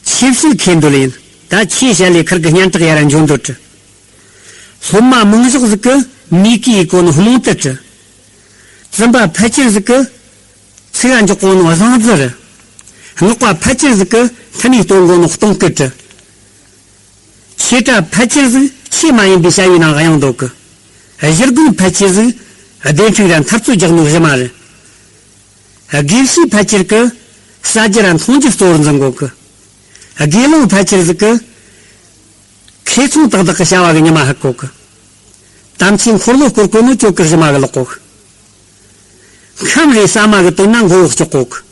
ཆོས་བཤད་མཁས་འདོད་ཡིན། ད་ཆོས་བཤད་ལས་ཁུར་གི་སྙན་གྲགས་ཡར་འཇོན་འདོད་དྲི། སློབ་མ་མང་ཤོས་ཟིག་གིས་མི་གིས་གོ་ནོ་རྨོངས་དད་དྲི། བཙུན་པ་ཕལ་ཆེར་ཟིག་གིས་ཚིག་ག་འཇོག་གོ་ནོ་བཟང་བརྫི་རི། སྔགས་པ་ཕལ་ཆེར་ཟིག་གིས་མཐུ་ནུས་སྟོན་གོ་ནོ་གཏོང་སྐུལ་དྲི། ཆོས་གྲྭ་ཕལ་ཆེར་ཟིག་ཆོས་མ་ཡིན་པའི་བྱ་བའི་ནང་གཡེང་འདུག་གི། གཞི་རྒོད་ཕལ་ཆེར་ཟིག་སྡེ་འཁྲུག་ར་འཐབ་རྩོད་རྒྱག་ནོ་གཞི་མ་རེད། དགེ་བཤེས་ཕལ་ཆེར་གྱིས་ཟ་རྒྱུ་ར་འཐུང་རྒྱུ་གཙོ་བོར་འཛིན་གོ་གི། དགེ་སློང་ཕལ་ཆེར་ཟིག་གིས་ཁེ་ཚོང་ཏག་ཏག་གི་བྱ་བ་གི་ཉི་མ་ཧ་གོ་གི། དམ་ཆོས་འཁོར་ལོ་བསྐོར་གོ་ནོ་ཅོ་གི་གཞི་མ་གི་ལོག་གོ་གི། ཁམས་རེ་ཟ་མ་གི་དོན་ན་མགོ་བོ་སྐྱོག་གོ་གི།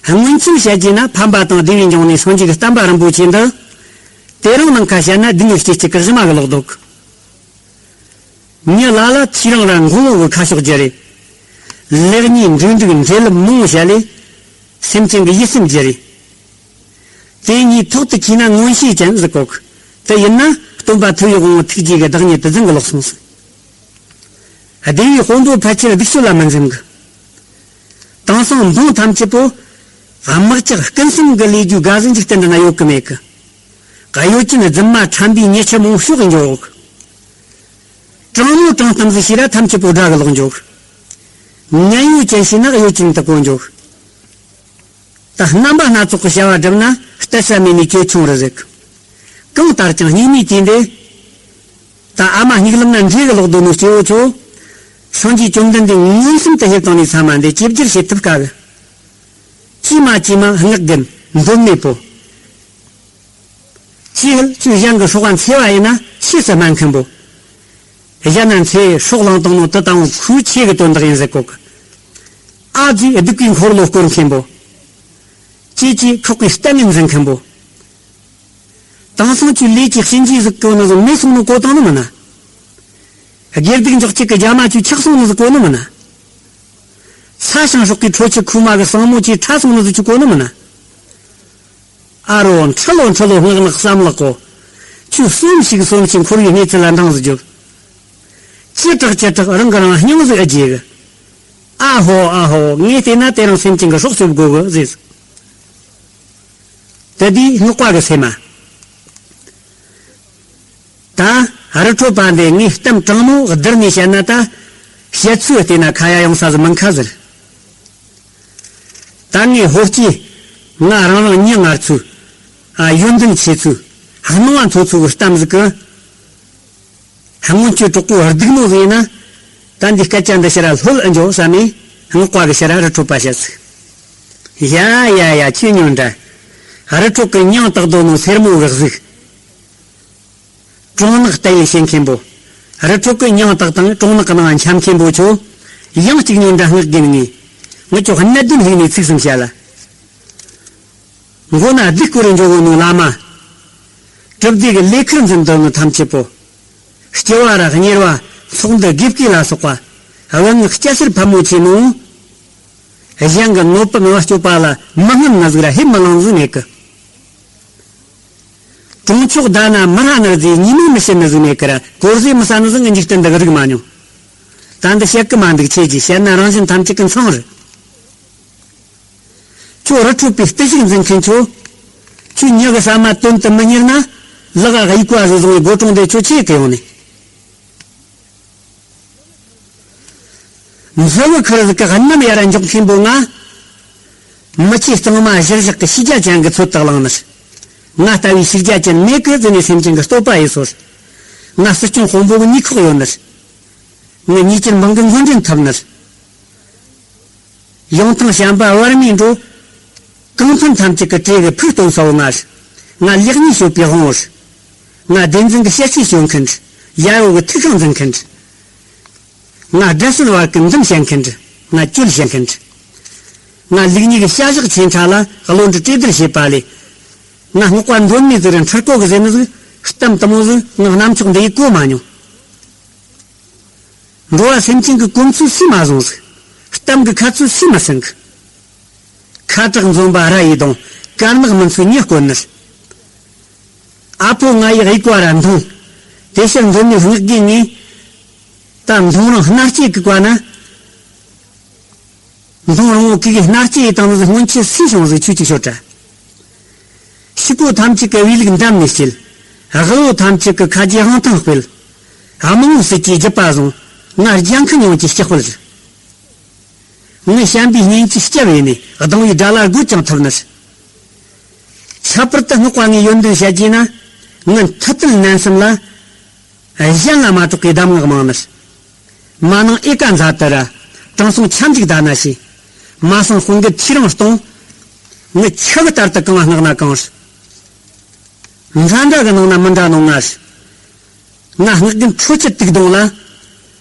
སྔོན་ཆད་བཤད་རྒྱུ་ན་ཕམ་པ་དང་བདེ་བའི་འབྱུང་གནས་སངས་རྒྱས་ཀྱི་བསྟན་པ་རིན་པོ་ཆེ་འདི། དེ་རིང་ནང་ཁ་བཤད་ན་སྡུག་བསྔལ་སྐྱེ་སྐྱེ་གི་གཞི་མ་གི་ལོག་འདུག་མྱི་ལ་ལ་ཐོས་རང་ར་མགོ་བོ་གི་ཁ་ཕྱོགས་རྒྱུ་རེད། ལེགས་ཉེས་འགྲིག་འགྲིག་འབྲེལ་ལམ་མང་བོ་བྱས་ལས། སེམས་ཅན་གྱི་ཡིད་སེམས་རྒྱུ་རེད། དེ་གཉིས་ཐོག་ཏུ་འཁྱིལ་ན་མངོན་ཤེས་ཅན་ཟིག་གོ་གི། དེ་ཡིན་ན་སྟོན་པ་ཐུབ་པའི་དབང་པོ་ཐུགས་རྗེ་གི་བདག་ཉིད་དུ་འཛིན་གི་ལོག་སོང་ཟིག་སྡེ་བའི་དཔོན་པོ་ཕལ་ཆེར་སྡིག་སྤྱོད་ལ་མི་འཛེམ་གི། དེང་སང་འབངས་ཐམས་ཅད་པོ། དམག་ཇག་སྐུ་སྲུང་གི་ལས་རྒྱུ་དགའ་ཟིག་འཇིག་རྟེན་འདི་ན་ཡོད་གི་མེད་གི། གཡོ་ཅན་རྫུན་མ་ཁྲམ་པའི་ཉེས་ཆད་མང་ཤོས་འཇོག་གི། དྲང་མོ་དྲང་གཏམ་ཟིག་བཤད་ར་ཐམས་ཅད་པོ་དགྲ་གི་ལོག་འཇོག་གི། ངན་གཡོ་ཅན་བྱས་ན་གཡོ་ཅན་དུ་གོ་འཇོག་གི། ད་རྣམ་པ་སྣ་ཚོགས་ཀྱི་བྱ་བ་བསྒྲུབས་ན་གཏད་ས་མེད་ནས་གྱོད་ཆུང་རུ་ཟིག་གང་ལྟར་ཀྱང་སྙིགས་མའི་དུས་འདི། ད་ཨ་མ་སྙིགས་ལམ་ན་འདྲེ་གི་ལོག་སྡོད་ནོ་སྐྱེ་བོ་ཚོ། སངས་རྒྱས་བཅོམ་ལྡན་འདས་མངོན་སུམ་དུ་ཕེབས་བཏང་ནས་ཚང་མ་འདི་ཅི་བསྒྱུར་བྱེད་ཐུབ་དཀའ་གི། ཅི་མ་ཅི་མ་སྔགས་རྒན་མདོ་སྨད་པོ། ཅི་ཧེལ་ཚུལ་གཞན་གྱི་སྲོག་འཚེ་བ་ཡིན་ན་ཤེས་སུ་སྨྲ་མཁན་པོ། གཞན་ན་ཚེ་སྲོག་བླངས་བཏང་ནོ་དེ་དང་པོ་ཁོའི་ཆོས་ཀྱི་དོན་དག་ཡིན་ཟེར་གོ་གི། ཨ་ཙི་སྡིག་པའི་འཁོར་ལོ་བསྐོར་མཁན་པོ། དེ་ཅི་ཁོག་གི་གཏན་ནས་འཛིན་མཁན་པོ། དེང་སང་ཆུ་ལས་ཀྱི་གཤིན་རྗེའི་གཟུགས་གོ་ནི་ཟིག་མེད་སོང་ནི་གོ་དང་ནི་མིན་ན། དགེ་སྡིག་འཇོག་བྱེད་ཀྱི་རྒྱ་མ་ཆུ་ཆག་སོང་ནི་ཟིག་གོ་ནི་མིན་ན། ས་ཞིང་སྲོག་གི་ཁྲོ་ཆུ་ཁུག་མ་གི་ཟངས་མོ་ཆུ་ཕྲ་སོང་ནི་ཟིག་ཆུ་གོ་ནི་མིན་ན། ཨ་རོ་འཁྲུལ་ལོ་འཁྲུལ་ལོ་སྔགས་ནག་བསམ་ལག་གོ། ཆུ་གསོམ་ཞིག་གསོམ་ཞིག་འཁོར་བའི་གནས་ཚུལ་ལ་འདང་ཟིག་རྒྱོབ། ཅི་དྲག་ཅི་དྲག་རང་གི་རང་སྙིང་ཟིག་ཨེ་རྒྱས་གི། ཨ་ཧོ་ཨ་ཧོ། ངས་བལྟས་ན་དེ་རིང་སེམས་ཅན་གྱི་སྲོག་སྐྱོབ་དགོས་གི་ཟེར། དེ་དུས་སྔགས་པ་གི་སེམས་མ། ད་རི་ཁྲོད་པ་འདི་ངས་གཏམ་དྲང་མོ་བསྡུར་ནས་བཤད་ན། ད་བཤད་ཚུལ་བལྟས་ན་ཁ་ཡ་ཡོང་ས་ཟིག་མིན་ཁ་ཟེར། ད་ངས་ཧོར་སྐྱེས་ང་རང་རང་མྱི་ངར་ཚུལ། ཨ། ཡོན་ཏན་ཆེ་ཚུལ། སྣང་བ་མཐོ་ཚུལ་གི་གཏམ་ཟིག་གི། སྔོན་ཆད་གྲོགས་པོ་སྡུག་ནོ་ཟིག་ཡིན་ན། ད་འདི་སྐད་ཆ་འདི་ཕྱིར་ར་ལྷོད་ཨེ་འཇོག་བསམ་ནས་སྔགས་པ་གི་ཕྱིར་ར་རི་ཁྲོད་པ་བཤད་ཟིག། ཡ་ཡ་ཡ། ཁྱོད་ཉོན་དྲ། རི་ཁྲོད་ཀྱི་མྱིང་བཏགས་དོ་ནོ་སེར་མོ་གི་གཟུགས། གྲོང་ནག་ལྟ་ཡི་ཤེས་མཁན་པོ། རི་ཁྲོད་ཀྱི་མྱིང་བཏགས་དང་གྲོང་ནག་གི་ནང་འཁྱམ་མཁན་པོ་ཁྱོད། ཡང་གཅིག་ཉོན་དྲ་སྔགས་རྒན་ངས། ངི་ཁྱོད་གནད་དོན་ལྷུག་ནས་ཚིག་གསུམ་བཤད་ལ། མགོ་ན་སྡིག་སྐོར་རེ་འཇོག་གོ་ནོ་བླ་མ། གྲུབ་བདེ་གི་ལས་ཁུར་འཛིན་དོ་ནོ་ཐམས་ཅད་པོ། སྐྱེ་བ་ར་གཉེར་བ་ཚོགས་འདུ་དགེ་བསྐོས་ལ་སོགས་པ། དབང་ངག་སྐྱ་སེར་ཕམ་མོ་ཆེ་ནོ། གཞན་གྱི་གནོད་པ་ངན་སྤྱོད་པ་ལ་མི་སྔོན་ན་ཟིག་ར་ཧེ་མི་ལང་ཟིག་མེད་གི། གྲོང་ཆོག་ད་ན་མི་ར་ནར་ཟིག་ཉི་མ་མི་ཤི་ནི་ཟིག་མེད་གི་ར། གོར་ཟིག་མི་ས་ནི་ཟིག་ངི་འཇིག་རྟེན་འདི་གི་རིག་མ་མྱོང་། ད་འདི་བཤད་གི་མ་འདུག་ཁྱེད་ཀྱིས་བཤད་ན་རང་བཞིན་ཐམས་ཅད་ཀྱི་མཚང་རེད། ཁྱོད་རི་ཁྲོད་པའི་བརྟུལ་ཞུགས་འཛིན་མཁན་ཁྱོད། ཁྱོད་མྱི་གི་ཟ་མ་དོན་དུ་མི་གཉེར་ན། ལག་ག་དབྱུག་པ་ཟིག་བཟུང་བའི་སྒོ་གྲོང་དེ་ཁྱོད་ཆེ་གི་ཡོང་ནས། མཛོ་བོ་ཁུར་ཟིག་གི་གནམ་ཡར་འཇོག་མཁན་པོ་ང་། མི་ཆེ་གཙང་མ་གཞིར་བཞག་གི་ཤེས་རྒྱ་ཅན་གྱི་ཚོད་དུ་བླངས་ནི། ང་ལྟ་བུའི་ཤེས་རྒྱ་ཅན་མེད་གི་ཟེར་ནས་སེམས་ཅན་གྱི་བསྟོད་པ་ཡེ་སོར། ང་སྲིད་སྐྱོང་དཔོན་པོ་གཉིས་ཁོག་ཡོད་ནི། ང་ཉེས་ཅན་འབངས་གི་མགོ་འདྲེན་ཐུབ་ནི། ཡོང་ཐང་བྱམས་པ་བར་མའི་འགྲོ། གང་ཕན་ཐམས་ཅད་ཀྱི་གྲས་ཀྱི་ཕུགས་སྟོན་ས་བོ་ང་རེད། ང་ལེགས་ཉེས་ཤོད་པའི་དབང་བོ་རེད། ང་བདེན་འཛིན་གྱི་བཤད་ཚིག་ཤོད་མཁན་རེད། ཡ་ཡོ་གི་ཐུགས་ཤིང་འཛིན་མཁན་རེད། ང་དགྲ་བསད་བར་གྱི་འདུམ་བྱེད་མཁན་རེད། ང་གཅོད་བྱེད་མཁན་རེད། ང་ལུག་གཉིས་ཀྱི་བྱ་གཞག་ཆེ་ཕྲ་ལ་བློ་འདྲི་གྲོས་བསྡུར་བྱེད་པ་ལས། ང་སྔགས་པ་མདོ་སྨད་ཟིག་ར་འཁྲུལ་གོ་གི་ཟེར་ནི་ཟིག་གཏམ་དུ་མོ་ཟིག་ང་རྣམ་ཅོག་འདི་ཡི་གོ་མ་མྱོང་། འགྲོ་བ་སེམས་ཅན་གྱི་གོམས་ཚུལ་སུས་མ་བཟུང་ཟིག་གཏམ་གྱི་ཁ་ཚུལ་སུས་མ་སེང་གི་ཁ་དྲག་འཛོམས་པ་ར་ཡི་དང་དཀར་ནག་མི་ཚུལ་ཉེ་དཀོན་ནི། ཨ་ཕོ་ང་ཡི་དབྱུག་པ་ར་མཐོང་། དེ་ཕྱིར་མདོ་སྨད་སྔགས་རྒན་ངས། ད་མཐོང་རང་སྣ་ལྕེ་གི་བཀའ་ན། མཐོང་རང་བོ་གི་སྣ་ལྕེ་ཡི་དང་ནི་སྔོན་ཆད་སུས་བྱུང་ཟིག་ཆུ་ཅིག་ཤོད་དྲ། ཕྱུག་པོ་ཐམས་ཅད་ཀྱི་བེའུ་ལུག་འདམ་ནས་སྐྱེལ། དབུལ་བོ་ཐམས་ཅད་ཀྱི་ཁ་རྗེ་དབང་ཐང་སྤེལ། དམངས་སྲིད་ཀྱི་རྒྱུད་པ་བཟུང་། ང་རྒྱལ་ཁམས་ཡོངས་ཀྱི་སྐྱག་དཔལ་རེད། ངས་བྱམས་པའི་སྙིང་གིས་སྐྱབས་ཡིན་ནས་སྡང་བའི་དགྲ་ལ་རྒོལ་ཀྱང་ཐུབ་ནི། ཁྱད་པར་དུ་སྔགས་པ་ངས་ཡོན་ཏན་བཤད་རྒྱུ་ན། ངའི་མཐུ་དལ་ནན་གསུམ་ལ། གཞན་ལ་མ་གྲགས་པའི་གདམས་ངག་མང་ནི། མ་ནང་ཨེ་ཀ་ཛ་ཏི་ར། དྲང་སྲོང་ཁྱབ་འཇུག་དྷ་ན་ཤི། མ་སང་དཔུང་གི་ཐེའུ་རང་སྟོང་། ངའི་ཆུ་གི་ལྟར་དུ་གང་སྔགས་ན་གང་། འདྲ་འདྲ་གི་ནང་ན་མི་འདྲ་ནོ་ང་། ང་སྔགས་རྒན་ཁྲོ་ཆུ་དུག་གདོང་ལ།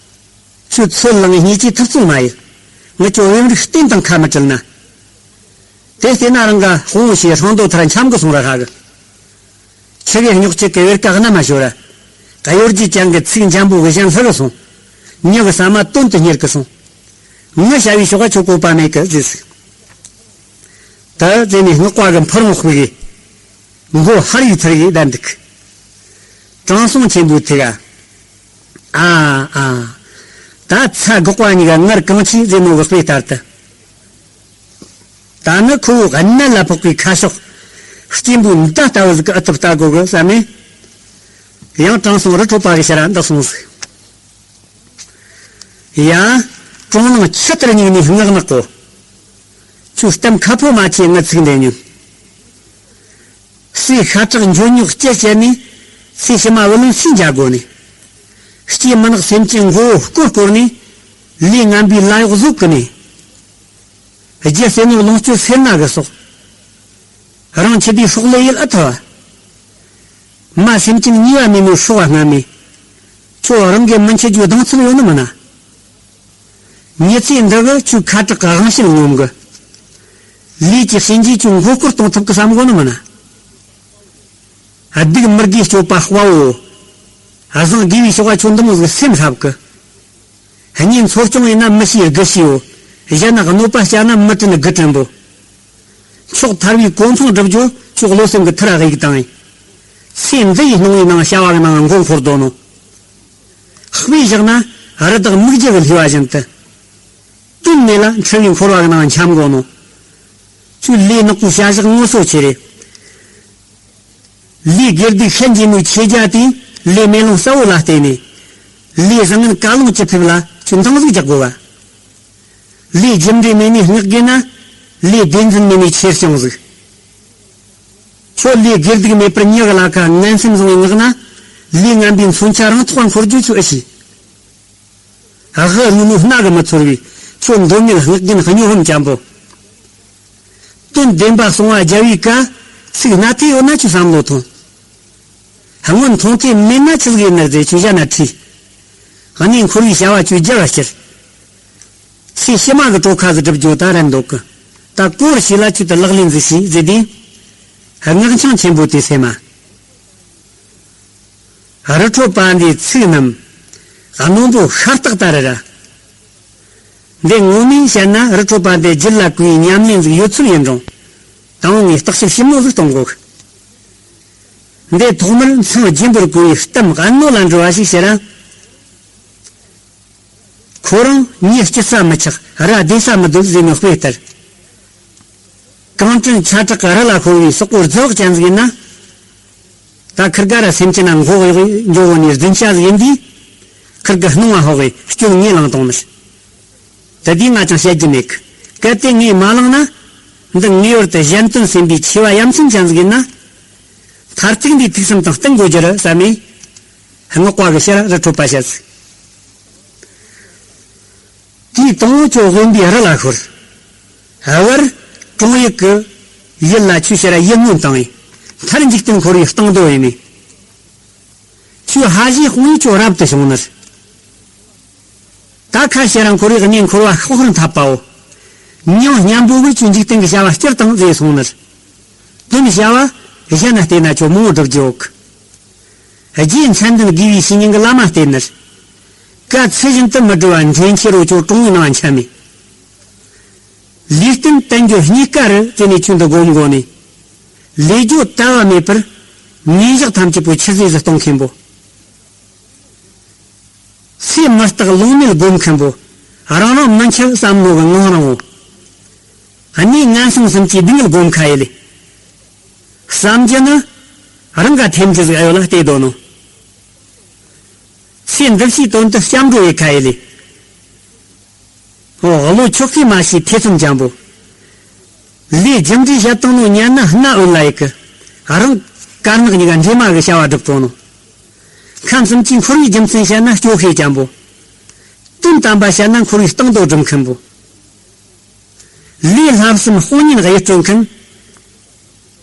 ཁྱོད་ཚོད་ལངས་སྙེ་ཅི་ཐུབ་ཚོད་མ་ཡིན། ངི་ཁྱོད་བེམ་རིག་རྟེན་དང་ཁ་མི་བྲལ་ན། དེ་བལྟས་ན་རང་ག་དཔུང་བོ་ཞེས་ཧྲང་རྡོ་ཐར་འཁྱམ་གི་སོང་ར་ཧ་གི། ཆི་གེ་རྙོག་ཆི་གེ་བེར་ཀ་གནམ་མ་ཤོར་ར། གཡོ་སྒྱུ་ཅན་གི་ཚིག་འཇམ་པོ་གི་གཞན་ལྷུ་གི་སོང་། མྱི་གི་ཟ་མ་དོན་དུ་གཉེར་གི་སོང་། ངི་བྱ་བའི་ཕྱོགས་ཁྱོད་བཀོད་པ་མེད་གི་ཟེར་ཟིག་ད་ཟེར་ནས་སྔགས་པ་གི་ཕུ་རུང་དཔུག་གི། མགོ་ཧར་ཡིག་ཐར་ཡིག་བསྡད་འདུག་དྲང་སྲོང་ཆེན་པོའི་ཐུགས་ཨ། ཨ་ཨ། ད་ཚ་འགོག་པ་གཉིས་ཀ་ངར་གང་ཆེ་ཟེར་མོ་གི་དཔེ་ལྟར་དུ། ད་ནི་ཁོ་བོ་གནད་ལ་ཕོག་པའི་ཁ་ཕྱོགས་སྐྱེན་པོའི་མདའ་ལྟ་བུ་ཟིག་གི་ཨུ་ཐུབ་ལྟ་དགོ་གི་བསམ་ནས། ཡང་དྲང་སྲོང་རི་ཁྲོད་པ་གི་ཕྱིར་འདི་གསུངས་ཟིག་ཡ། གྲོང་ནང་ཆུ་ལྟར་སྙིང་ནས་སྔགས་ནག་གོ། ཁྱོད་གཏམ་ཁ་ཕོ་མ་ཆེ་ངི་ཚིག་འདི་ཉོན། སའི་ཤ་ཁྲག་འཇོན་ཉོག་སྐྱེ་བྱས་ནས། སའི་ཕྱི་མ་བུ་ལོན་སུས་འཇལ་དགོ་ནས། སྐྱེས་མི་ནག་སེམས་ཅན་མགོ་བོ་སྐོར་སྐོར་ནས། ལས་ངན་པའི་ལ་གཡོག་བཟོ་གི་ནས། རྒྱུ་ཟེར་ནོ་ལོངས་སྤྱོད་སེར་སྣ་གི་སོགས། རང་ཁྱི་དེའི་སྲོག་ལས་ཡིད་ཨ་ཐུ་བ། མ་སེམས་ཅན་ཉེས་པ་མེད་ནོ་སྲོག་བ་སྔ་མས། ཁྱོད་རང་གི་མི་འཆི་རྒྱུ་གདེང་ཚོད་ཡོད་ནི་མིན་ན། མྱི་ཚེ་འདི་གི་ཁྱོད་ཁ་དྲག་གི་དབང་ཤེད་ངོམ་གི། ལས་ཀྱི་གཤིན་རྗེ་ཁྱོད་མགོ་སྐོར་གཏོང་ཐུབ་གི་བསམ་གོ་ནི་མིན་ན། སྡིག་མི་དགེའི་སྤྱོད་པ་དཔའ་བོ། བཟང་དགེ་བའི་ཕྱོགས་ཁྱོད་འདི་མོ་ཟིག་སེམས་ལྷབ་གི། གཉེན་འཚོ་སྐྱོང་ཡིན་ན་མི་ཤེས་དགུ་ཤེས་བོ། གཞན་ན་གནོད་པ་བསྐྱལ་ན་མི་དྲན་དགུ་དྲན་པོ། ཕྱོགས་མཐར་བའི་གོ་འཕང་སྒྲུབ་རྒྱུ་ཁྱོད་བློ་སེམས་ཀྱི་མཐུ་ར་གཡུག་བཏང་ཡིན། ཚེ་འདི་ཡི་སྣང་བའི་ནང་བྱ་བ་གི་ནང་མགོ་འཁོར་དོ་ནོ། དཔེ་བཞག་ན་རི་དྭགས་མིག་རྒྱུ་གི་ལྷེ་བ་བཞིན་དུ། དོན་མེད་ལ་འཁྲུལ་བའི་འཁོར་བ་གི་ནང་འཁྱམ་དགོ་ནོ། ཁྱོད་ལས་ནག་པོའི་བྱ་གཞག་ངོ་སོ་ཆེ་རེད། ལས་དགེ་སྡིག་ཤན་འབྱེད་ནོའི་ཆོས་རྒྱལ་དེས་ལས་མེ་ལོང་གསལ་བོ་ལ་བརྟེན་ནས། ལས་བཟང་ངན་ག་ལོང་ཅི་ཕེབས་ལ་ཁྱོད་འདང་ཟིག་རྒྱག་དགོས་བ། ལས་རྒྱུ་འབྲས་མེད་ནས་བསྔགས་དགོས་ན། ལས་བདེན་རྫུན་མེད་ནས་ཆེར་སྐྱོང་ཟིག་ཁྱོད་ལས་དགེ་སྡིག་མེད་པར་མྱི་གི་ལ་ཁ་ངན་སེམས་བཟུང་བའི་ངག་ན། ལས་ངན་པའི་མཚོན་ཆ་རང་ཐོག་འཁོར་རྒྱུ་ཁྱོད་ཨེ་ཤེས། ཨ་ཧ་རུ་མོ་སྣ་གིས་མི་ཚོར་བའི་ཁྱོད་མདོ་མེད་སྔགས་རྒན་སྨྱོ་ཧམ་ཅན་པོ། དོན་བདེན་པ་གསང་བ་རྒྱལ་བའི་བཀའ། ཚིག་སྣ་ཐེ་ཡོད་ན་ཁྱོད་བསམ་བློ་ཐོངས། སྔོན་མཐོང་ཐེ་མེད་ན་ཆི་ཟིག་ཡིན་ནི་རེད་ཁྱོད་བཞག་ན་ཁྲིས། གནས་འཁོར་བའི་བྱ་བ་ཁྱོད་རྒྱལ་བ་སྤྱིར། ཚེ་ཕྱི་མ་གི་གྲོགས་ཁ་ཟིག་སྒྲུབ་རྒྱུ་ད་རན་འདུག་གི། ད་སྐོར་ཞིག་ལ་ཁྱོད་དུ་ལག་ལེན་ཟིག་བྱས་ཟེར་དུས། སྔགས་འཆང་ཆེན་པོ་དེ་སེམས་མ། རི་ཁྲོད་པ་འདིའི་ཚིག་རྣམས་རྣོན་པོ་ཤ་སྟག་ལྟར་ར། འདི་ངོ་མས་བཤད་ན་རི་ཁྲོད་པ་འདི་རྒྱུད་ལ་གོ་བའི་ཉམས་ལེན་ཟིག་ཡོད་ཚུལ་ཡིན་རུང་། དང་པོ་ངས་བརྟག་ཞིབ་ཞིབ་མོ་ཟིག་གཏོང་དགོས། འདི་ཐོག་མར་མཚང་རྒྱུན་པར་གོ་བའི་གཏམ་ག་ནོ་ལ་འགྲོ་བ་ཞིག་ཟེར་ར། ཁོ་རང་མྱི་སྐྱིད་ས་མི་ཆགས་ར་བདེ་ས་མི་སྡོད་ཟེར་ནོ་དཔེ་ལྟར། གངས་ཅན་ཆ་གྲགས་རི་ལ་ཤོར་བའི་སོག་པོ་རྫི་བག་ཅན་ཟིག་ཡིན་ན། ད་ཁིར་ག་ར་སེམས་ཅན་ན་མགོ་གཡོག་གི་འགྱོ་བོ་ནི་རྫུན་བྱ་ཟིག་ཡིན་དུས། ཁིར་གི་སྣང་བ་ཧོ་བའི་སྐྱོན་ངས་བླངས་བཏང་ནི། ད་དེ་ང་ཅང་བཤད་རྒྱུ་མེད་གི། གལ་ཏེ་ངས་མ་བླངས་ན། འདི་ངེས་པར་དུ་གཞན་དོན་སེམས་པའི་ཆེ་བ་ཡ་མཚན་ཅན་ཟིག་ཡིན་ན། མཐར་ཐུག་འདིའི་ཐུགས་བསམ་དང་བསྟུན་དགོས་རྒྱུ་རེད་བསམ་མས། སྔགས་པ་གི་ཕྱིར་རི་ཁྲོད་པ་བཤད་ཟིག་དེའི་དང་པོ་ཁྱོད་དབེན་པའི་རི་ལ་ཤོར། བར། དྲུང་ཡིག་གི་ཡུལ་ལ་ཆོས་བཤད་ར་ཡིད་སྨོན་བཏང་ངས། མཐར་འཇིག་རྟེན་འཁོར་བའི་སྟེང་དུ་ཡིན་མས། ཁྱོད་ཧ་ཞེ་དཔུང་ཡིག་ཁྱོད་རབ་ཏུ་བྱུང་ནི། ད་ཁ་ཤས་རང་འཁོར་བའི་གནས་འཁོར་བ་ཤོག་ཧར་འཐབ་པའོ། མྱང་སྙམ་པོ་གི་ཁྱོད་འཇིག་རྟེན་གྱི་བྱ་བ་སྤྱིར་བཏང་མཛད་སོང་ནི། དོན་བྱ་བ་གཞན་ན་བལྟས་ན་ཁྱོད་མང་བོ་སྒྲུབ་རྒྱུ་ཡོད་གི། རྗེ་མཚན་ལྡན་དགེ་བའི་བཤེས་གཉེན་གྱི་བླ་མ་བསྟེན་ནི། བཀའ་ཚུལ་བཞིན་དུ་མི་སྒྲུབ་པ་འདྲེན་ཁྱེར་རོ་ཁྱོད་གྲོང་བའི་ནང་འཁྱམས་མེད། ལུས་རྟེན་བརྟན་རྒྱུ་རྙེད་དཀའ་རུ་བརྩིས་ནས་ཁྱོད་འདི་སྒོམ་དགོ་ནས། ལས་རྒྱུ་ལྟ་བ་མེད་པར། ཉིན་ཞག་ཐམས་ཅད་པོ་ཆུད་ཟོས་སུ་གཏོང་མཁན་པོ། ཚེ་མི་རྟག་ལོང་མེད་སྒོམ་མཁན་པོ། རང་རང་མི་འཆི་བསམ་མནོ་གི་ངང་རང་ངོ་། གནས་ངན་སོང་གསུམ་གྱི་སྡུག་བསྔལ་སྒོམ་ཁ་ཡེ་ལེ། བསམ་རྒྱུ་ནི། རང་ག་ཐེམ་ཅི་ཟིག་ཨ་ཡོད་ལ་བལྟས་དོ་ནོ། ཚེ་འདི་ཕྱིའི་དོན་དུ་སྐྱབས་འགྲོ་ཡེ་ཁ་ཡེ་ལེ། ཨོ་བློ་ཆོག་གི་མ་ཤེས་ཐེ་ཚོམ་ཅན་པོ། ལས་རྒྱུ་འབྲས་བཤད་བཏང་ནོ་ཉན་ན་སྣ་འོད་ལ་ཡི་གི། རང་དཀར་ནག་གཉིས་ཀ་འདྲེས་མ་གི་བྱ་བ་སྒྲུབ་གོ་ནོ། ཁམས་གསུམ་གྱི་འཁོར་བའི་རྒྱུ་མཚན་བཤད་ན་སྐྱོ་ཤས་ཅན་པོ། དོན་དམ་པ་བཤད་ན་འཁོར་བའི་སྟེང་དུ་སྒྲུབ་མཁན་པོ། ལས་བསླབ་གསུམ་དཔང་ཉིད་གཡུལ་སྤྲོད་མཁན།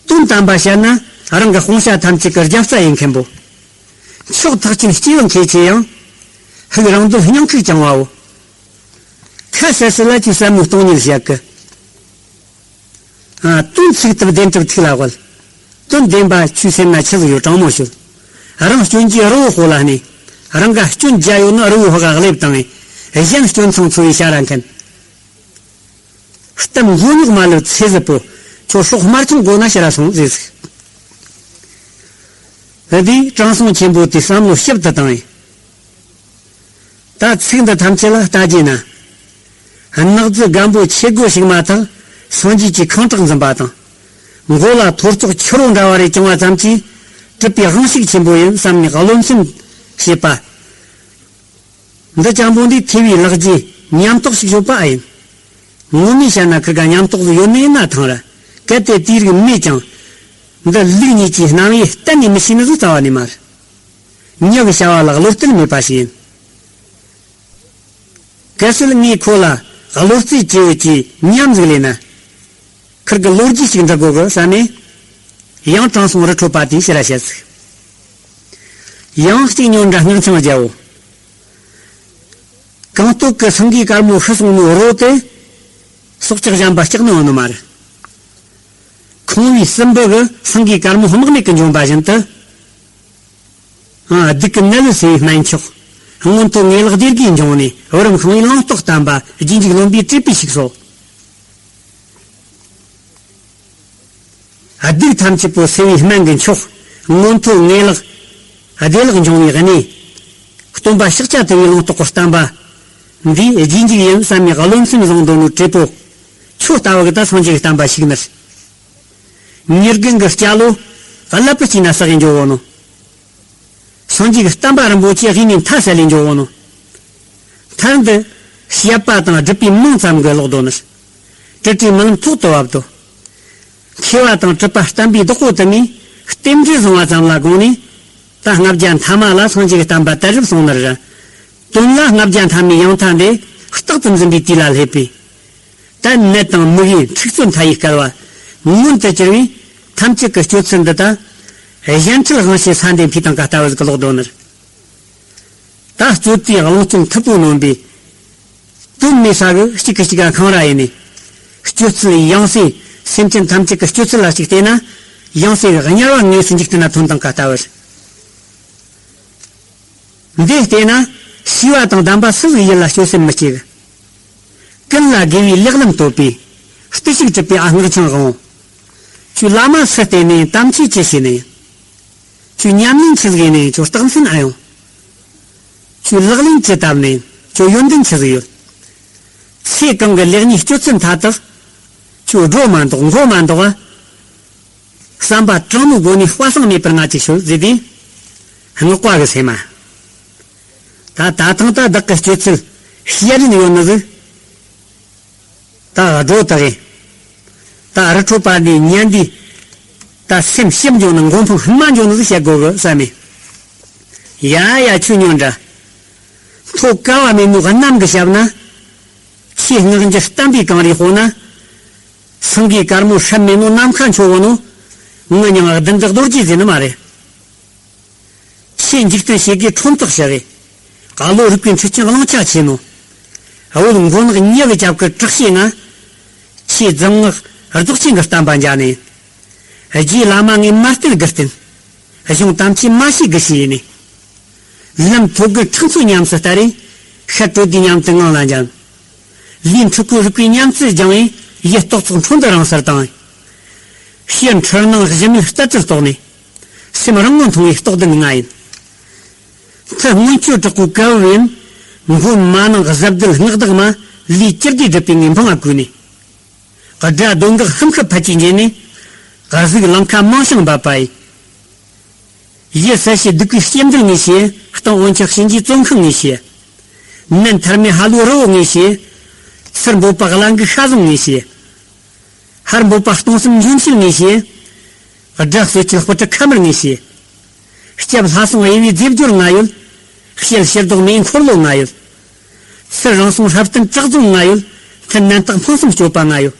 དོན་དམ་པ་བཤད་ན་རང་གི་དཔང་བྱ་ཐམས་ཅད་ཀྱི་རྒྱབ་རྩ་ཡིན་མཁན་པོ། ཕྱོགས་ཐག་ཆོད་སྐྱེས་བུ་མཁས་ཆེ་ཡང་། ཕུགས་རང་འདོད་སྙིང་ཁུག་བཅང་བའོ། ཁ་ཟེར་ཟེར་ལ་ཅི་ཟབ་མོའི་སྟོང་ཉིད་བཤད་གི། ཨ། དོན་ཚིག་ཐུབ་བདེན་གྲུབ་ཐིག་ལ་དབལ། དོན་བདེན་པ་ཆོས་སེམས་ན་ཆི་ཟིག་ཡོད་དྲང་མོ་ཤོད། རང་སྐྱོན་གྱིས་རི་བོ་ཧོ་ལ་གནས། རང་ག་སྐྱོན་བརྒྱ་ཡོད་ན་རི་བོ་ཧོ་ག་སླེབས་བཏང་ངས། གཞན་སྐྱོན་མཚང་འཚོལ་བའི་བྱ་ར་མཁན། གཏམ་མགོ་རྙོག་མ་ལུས་ཚེ་ཟད་པོ། ཁྱོད་སྲོག་དམར་ཆུང་དགོ་ན་ཕྱིར་ར་སོང་ཟེར་ཟིག་འདིས་དྲང་སྲོང་ཆེན་པོ་དེའི་བསམ་བློ་ཞིབ་ཏུ་བཏང་ངས། ད་ཚིག་འདི་ཐམས་ཅད་ལ་ལྟ་རྒྱུ་ན། གནག་རྫི་སྒམ་པོ་ཆེ་སྒོ་ཞིག་མ་ཐག་སངས་རྒྱས་ཀྱི་ཁང་བྲག་འཛིན་པ་དང་། མགོ་ལ་ཐོར་ཅོག་ཆུ་རོ་འདྲ་བ་རེ་བཅིངས་པ་ཙམ་གྱིས་གྲུབ་པའི་དབང་ཕྱུག་ཆེན་པོ་ཡིན་བསམ་ནས་བློ་འཚེམ་བྱེད་པ། འདི་ཅང་པོ་འདི་ཐེ་བའི་ལག་རྗེས་ཉམས་རྟོགས་ཤིག་ཡོད་པ་ཨེ་ཡིན། ངོ་མས་བཤད་ན་ཁིར་ག་ཉམས་རྟོགས་ཡོད་ནི་ཡིན་ན་ཐང་ར། གལ་ཏེ་དེའི་རིགས་མེད་ཀྱང་། འདི་ལུགས་གཉིས་ཀྱི་རྣམ་དབྱེ་གཏན་ནས་མི་ཤེས་ནི་ཟིག་རྩ་བ་ནས་མ་རེད། མྱི་གི་བྱ་བ་ལ་བློ་གཏད་མེད་པ་ཞིག་ཡིན། གལ་སྲིད་ངས་ཁོ་ལ་བློ་རྩེ་སྐྱེ་བོ་ཀྱི་ཉམས་ཟིག་ལས་ན། ཁིར་གི་ལོ་རྒྱུས་ཤིག་འབྲི་དགོས་གི་བསམ་ནས། ཡང་དྲང་སྲོང་རི་ཁྲོད་པ་དེའི་ཕྱིར་ར་བཤད་ཟིག་ཡང་གཅིག་ཉོན་དྲ་སྔགས་འཆང་རྒྱལ་བོ། གང་སྟོད་ཀྱི་སེང་གེ་དཀར་མོ་ཤི་སོང་ནོ་རོ་དེ། སྲོག་ཆགས་གཞན་པ་སྐྲག་ནི་འོང་ནི་མ་རེད། ཁང་བའི་སྲིན་འབུ་གིས་སེང་གེའི་དཀར་མོ་དམག་མེད་ཀྱིས་འཇོམས་པ་བཞིན་དུ། ཨ། སྡིག་གི་ནད་ལས་སེལ་བའི་སྨན་མཆོག། མངོན་མཐོ་ངེས་ལེགས་སྡེ་དགུའི་འབྱུང་གནས། བུ་རམ་ཤིང་བའི་ལུང་རྟོགས་བསྟན་པ། རྗེས་འཇུག་བློན་པོའི་སྤྲུལ་པའི་ཞིག་སོགས། སྡིག་ཐམས་ཅད་པོ་སེལ་བའི་སྨན་གྱི་མཆོག། མངོན་མཐོ་ངེས་ལེགས་བདེ་བླག་འབྱུང་བའི་གནས། སྟོན་པ་ཤཱཀྱ་ཐུབ་པའི་ལུང་རྟོགས་པར་བསྟན་པ། འདིའི་རྗེས་འཇུག་ཡིན་བསམ་མི་བློ་སེམས་བཟང་འདོད་ནོ་བྲེ་པོ། ཁྱོད་ལྟ་བུ་གི་ད་སངས་རྒྱས་ཀྱི་བསྟན་པ་ཞིག་ནི། ཉེར་དགུ་གི་སྐྱ་ལོ་ཀླད་པ་གཅིག་ན་བསགས་ཡིན་འཇོག་བོ་ནོ། སངས་རྒྱས་ཀྱི་བསྟན་པ་རིན་པོ་ཆེ་དབུས་ནས་མཐའ་གསལ་ལས་འཇོག་བོ་ནོ། མཐར་འདི་བཤད་པ་དང་སྒྲུབ་པའི་མིང་ཙམ་གྱི་ལོག་རྡོ་ནི། དྲི་བྲིས་རྨི་ལམ་ཐོག་ཏུ་བབ་དོ། མཁས་པ་དང་གྲུབ་པ་བསྟན་པའི་བདག་པོ་དུ་མས་རྟེན་འབྲེལ་བཟུང་བ་ཙམ་ལ་དགོངས་ནས། ད་ལྔ་བརྒྱ་མཐའ་མ་ལ་སངས་རྒྱས་ཀྱི་བསྟན་པ་དར་རབས་སོང་ནི་རེད། དོན་ལ་ལྔ་བརྒྱ་མཐའ་མའི་ཡང་མཐའ་འདི་རྟག་ཏུ་འཛིན་པའི་དུས་ལ་སླེབས་པས། ད་ནད་དང་མུ་གེའི་འཁྲུག་རྩོད་མཐའ་ཡས་བསྐལ་བ་མངོན་དུ་གྱུར་བས། ཐམས་ཅད་ཀྱི་སྤྱོད་ཚུལ་འདི་དག་གཞན་འཕྲུལ་དབང་ཕྱུག་ས་འདི་འཕེལ་དང་ཀ་ལྟ་བུ་ཟིག་ལོག་རྡོ་ནི། ད་རྩོད་དེའི་གླེང་སྐྱོན་མཐུ་པོ་ནོན་པས། དོན་མེད་ས་གི་གཅིག་གིས་གཅིག་ག་འཁང་ར་ཡིན་ནས། སྤྱོད་ཚུལ་ཡང་སྲིད་སེམས་ཅན་ཐམས་ཅད་ཀྱི་སྤྱོད་ཚུལ་ལ་གཅིག་བལྟས་ན། ཡང་སྲིད་དམྱལ་བ་ངོས་སུ་འཇིག་རྟེན་ན་ཐོན་དང་ཀ་ལྟ་བུ། འདི་བལྟས་ན་ཤེས་པ་དང་ལྡན་པ་སུ་ཟིག་ཡིད་ལ་སྤྱོད་སེམས་མི་སྐྱེ་གི། ཀུན་ལ་དགེ་བའི་ལེགས་ལམ་བསྟོད་པའི་བརྟུལ་ཞུགས་གྲུབ་པའི་ཨ་སྔགས་འཆང་དབང་། ཁྱོད་བླ་མ་སུ་བསྟེན་ནས་དམ་ཆོས་ཅི་བྱས་ནས། ཁྱོད་ཉམས་ལེན་ཆི་ཟིག་ཡིན་ནས་ཁྱོད་རྟགས་མཚན་ཨ་ཡོང་། ཁྱོད་ལག་ལེན་ཅི་བཏབ་ནས་ཁྱོད་ཡོན་ཏན་ཆི་ཟིག་ཡོད། ཚེ་གང་གི་ལེགས་ཉེས་སྤྱོད་ཚུལ་མཐའ་དག་ཁྱོད་སྒྲོ་མ་འདོགས་མགོ་མ་འདོགས་ཨ། བསམ་པ་དྲང་མོའི་སྒོ་ནས་སྤ་གསང་མེད་པར་ང་ཅིག་ཤོད་ཟེར་དུས། སྔགས་པ་གི་སེམས་མ། ད་ད་ཐེངས་ད་བདག་གི་སྤྱོད་ཚུལ་བཤད་རིན་ཡོད་ནི་ཟིག་ད་སྒྲོ་བཏགས་ཡིན། ད་རི་ཁྲོད་པ་ནས་ཉན་དུས། ད་སེམས་ཞིབ་འཇོག་ན་མགོ་འཕང་ཧི་མ་འཇོག་ནི་ཟིག་བཤད་དགོས་གི་བསམ་མེད། ཡ་ཡ་ཁྱོད་ཉོན་འདྲ། མཐོ་དཀའ་བ་མེད་ནོ་གནམ་གི་ཞབས་ན། ཆེས་སྔགས་འགྱུར་བསྟན་པའི་གངས་རིའི་དཔུང་ན། སེང་གེའི་དཀར་མོ་སྲབ་མེད་ནོ་ནམ་མཁའ་འཕྱོ་བོ་ནོ། ངུ་མྱང་བདུད་འདི་རྡོ་རྗེ་ཟེར་ནི་མ་རེད། ཆེས་འཇིག་རྟེན་ཞེ་དགུའི་ཁྲོམ་ཐག་བྱ་བའི། བློ་རིག་པའི་འཕྲུལ་ཆས་བླང་བྱ་ཆེ་ནོ། བོད་མགོ་ནག་ཉི་གི་རྒྱབ་ཀྱི་དྲག་ཤེས་ང་། ཆེས་རྫུན་སྔགས་རྫོགས་ཆེན་གྱི་བསྟན་པ་འཇགས་ནས། རྗེ་བླ་མ་ངས་མ་བསྟེན་དགུ་བསྟེན། གཞུང་དམ་ཆོས་མ་ཤེས་དགུ་ཤེས་ཡིན་ནས། ལམ་ཐོ་གི་ཁྲག་མཚོ་ཉམས་སུ་བསྟར་རེ། ཤར་གྲོལ་དུས་མཉམ་དུ་ངང་ལ་འཇམ། ལུས་འཁྲུལ་འཁོར་རིག་པའི་ཉམས་ཚུལ་སྦྱང་བས། ཡིད་རྟོག་ཚོགས་འཕྲོ་འདུ་རང་སར་བཏང་། ཕྱི་འཁྲུལ་ནང་གཞི་མེད་རྩལ་དུ་རྟོགས་ནས། སེམས་རང་ངོ་མཐོང་བའི་རྟོགས་ལྡན་ང་ཡིན། མཐུ་མངོན་སྤྱོད་དྲག་པོའི་སྐལ་བ་ཡིན། མགོན་མ་ནིང་གཟབ་གདལ་སྔགས་བདག་མ། ལུས་ཅི་བདེ་སྒྲུབ་པའི་ངེས་འཕང་ང་བཀོད་ནས། དགྲ་གདོན་འགག་ཧམ་ཤེད་ཕལ་གྱིས་འབྱེད་ནས། གཟུགས་ལང་ཁ་མང་ཞིང་འབབ་པ་ཡི། ཡུལ་གསལ་བྱེད་སྡིག་པའི་སྐྱེ་མདུན་ངེས་བྱེད། སྟེང་འོན་ཆགས་གཤིན་རྗེའི་བཙོན་ཁང་ངེས་བྱེད། ནད་མཐར་མེད་ཧ་ལོའི་རི་བོ་ངེས་བྱེད། ཚུར་འབོད་པ་གླང་གི་ཤ་ཟུང་ངེས་བྱེད། ཧར་འབོད་པ་སྟོང་གསུམ་འབྱུང་བྱེད་ངེས་བྱེད། དགྲ་གསོད་བྱེད་སྤུ་གྲི་ཁ་དམར་ངེས་བྱེད། སྐྱབས་ལྷ་སྲུང་དབྱེ་བའི་རྫས་སྦྱོར་ང་ཡོད། ཞལ་ཕྱིར་ལྡོག་མེའི་འཁོར་ལོ་ང་ཡོད། ཚུར་རང་སྲུང་ཧྲབ་བརྟན་དྲག་རྫོང་ང་ཡོད། མཐུན་རྣམ་དག་འཕང་གསུམ་སྤྱོད་པ་ང་ཡོད།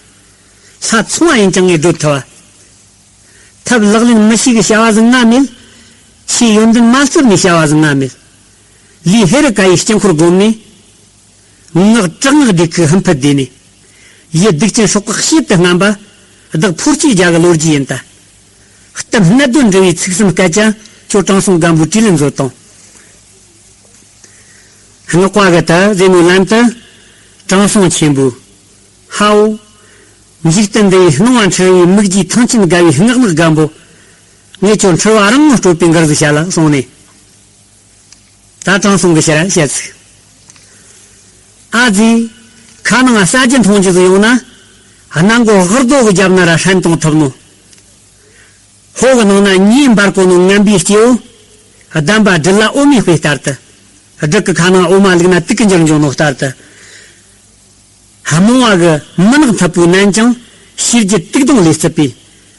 ལྷ་ཚོང་བ་ཡིན་ཀྱང་ངས་སྒྲོལ་ཐུབ་བ། ཐབས་ལག་ལེན་མི་ཤེས་གི་བྱ་བ་ཟིག་ང་མེད། ཆེས་ཡོན་ཏན་མ་བརྩམས་ནས་བྱ་བ་ཟིག་ང་མེད། ལུས་ཧེ་རུ་ཀ་ཡི་དཀྱིལ་འཁོར་བསྒོམས་ནས། ངག་དྲག་སྔགས་སྡེ་ཁུག་ཧམ་ཕུད་བསྡུས་ནས། ཡུལ་སྡིག་ཅན་སྲོག་བགེགས་གཤེད་དུ་རྔམ་པ། བདག་ཕོ་སྐྱེས་རྒྱ་གི་ལོ་རྒྱུས་ཡིན་ད། གཏམ་སྣ་བདུན་འདྲི་བའི་ཚིག་གསུམ་སྐད་ཆ། ཁྱོད་དྲང་སྲོང་སྒམ་པོའི་དྲིས་ལན་མཛོད་དང་། སྔགས་པ་གི་ད་ཟེར་མོའི་ལན་དུ། དྲང་སྲོང་ཆེན་པོས། ཧའོ། འཇིག་རྟེན་འདི་ཡི་སྣང་བ་འཁྲུལ་བའི་མིག་རྒྱུའི་ཐང་ཆེན་དགའ་བའི་སྔགས་ནག་སྒམ་པོ། ངས་ཁྱོད་འཁྲུལ་བ་རང་ངོ་སྤྲོད་པའི་འགུར་ཟིག་བྱ་ལ་གསུངས་ནས། ད་དྲང་སྲོང་གི་ཕྱིར་བཤད་ཚིག་ཨ་ཙི། ཁ་ནང་ས་རྒྱུ་མཐོང་རྒྱུ་ཟིག་ཡོང་ན། སྣ་མགོ་ཧར་རྡོ་གི་རྒྱབ་ན་ར་ཧྲན་གཏོང་ཐུབ་ནོ། ཧོ་གི་ནང་ན་ཉེ་འབར་གོ་ནོ་ངན་པའི་སྐྱེ་བོ། གདམས་པ་སྦྲུལ་ལ་འོ་མའི་དཔེ་ལྟར་དུ། སྦྲུལ་གི་ཁ་ནང་འོ་མ་བླུགས་ན་དུག་གི་འགྱུར་འགྱོ་ནོ་ལྟར་དུ། རྨོངས་བ་གི་མུན་ནག་འཐབ་པོའི་ནན་ཅིང་། ཤེས་རྒྱུད་དུག་སྡོང་ལས་བརྩིབས་པའི།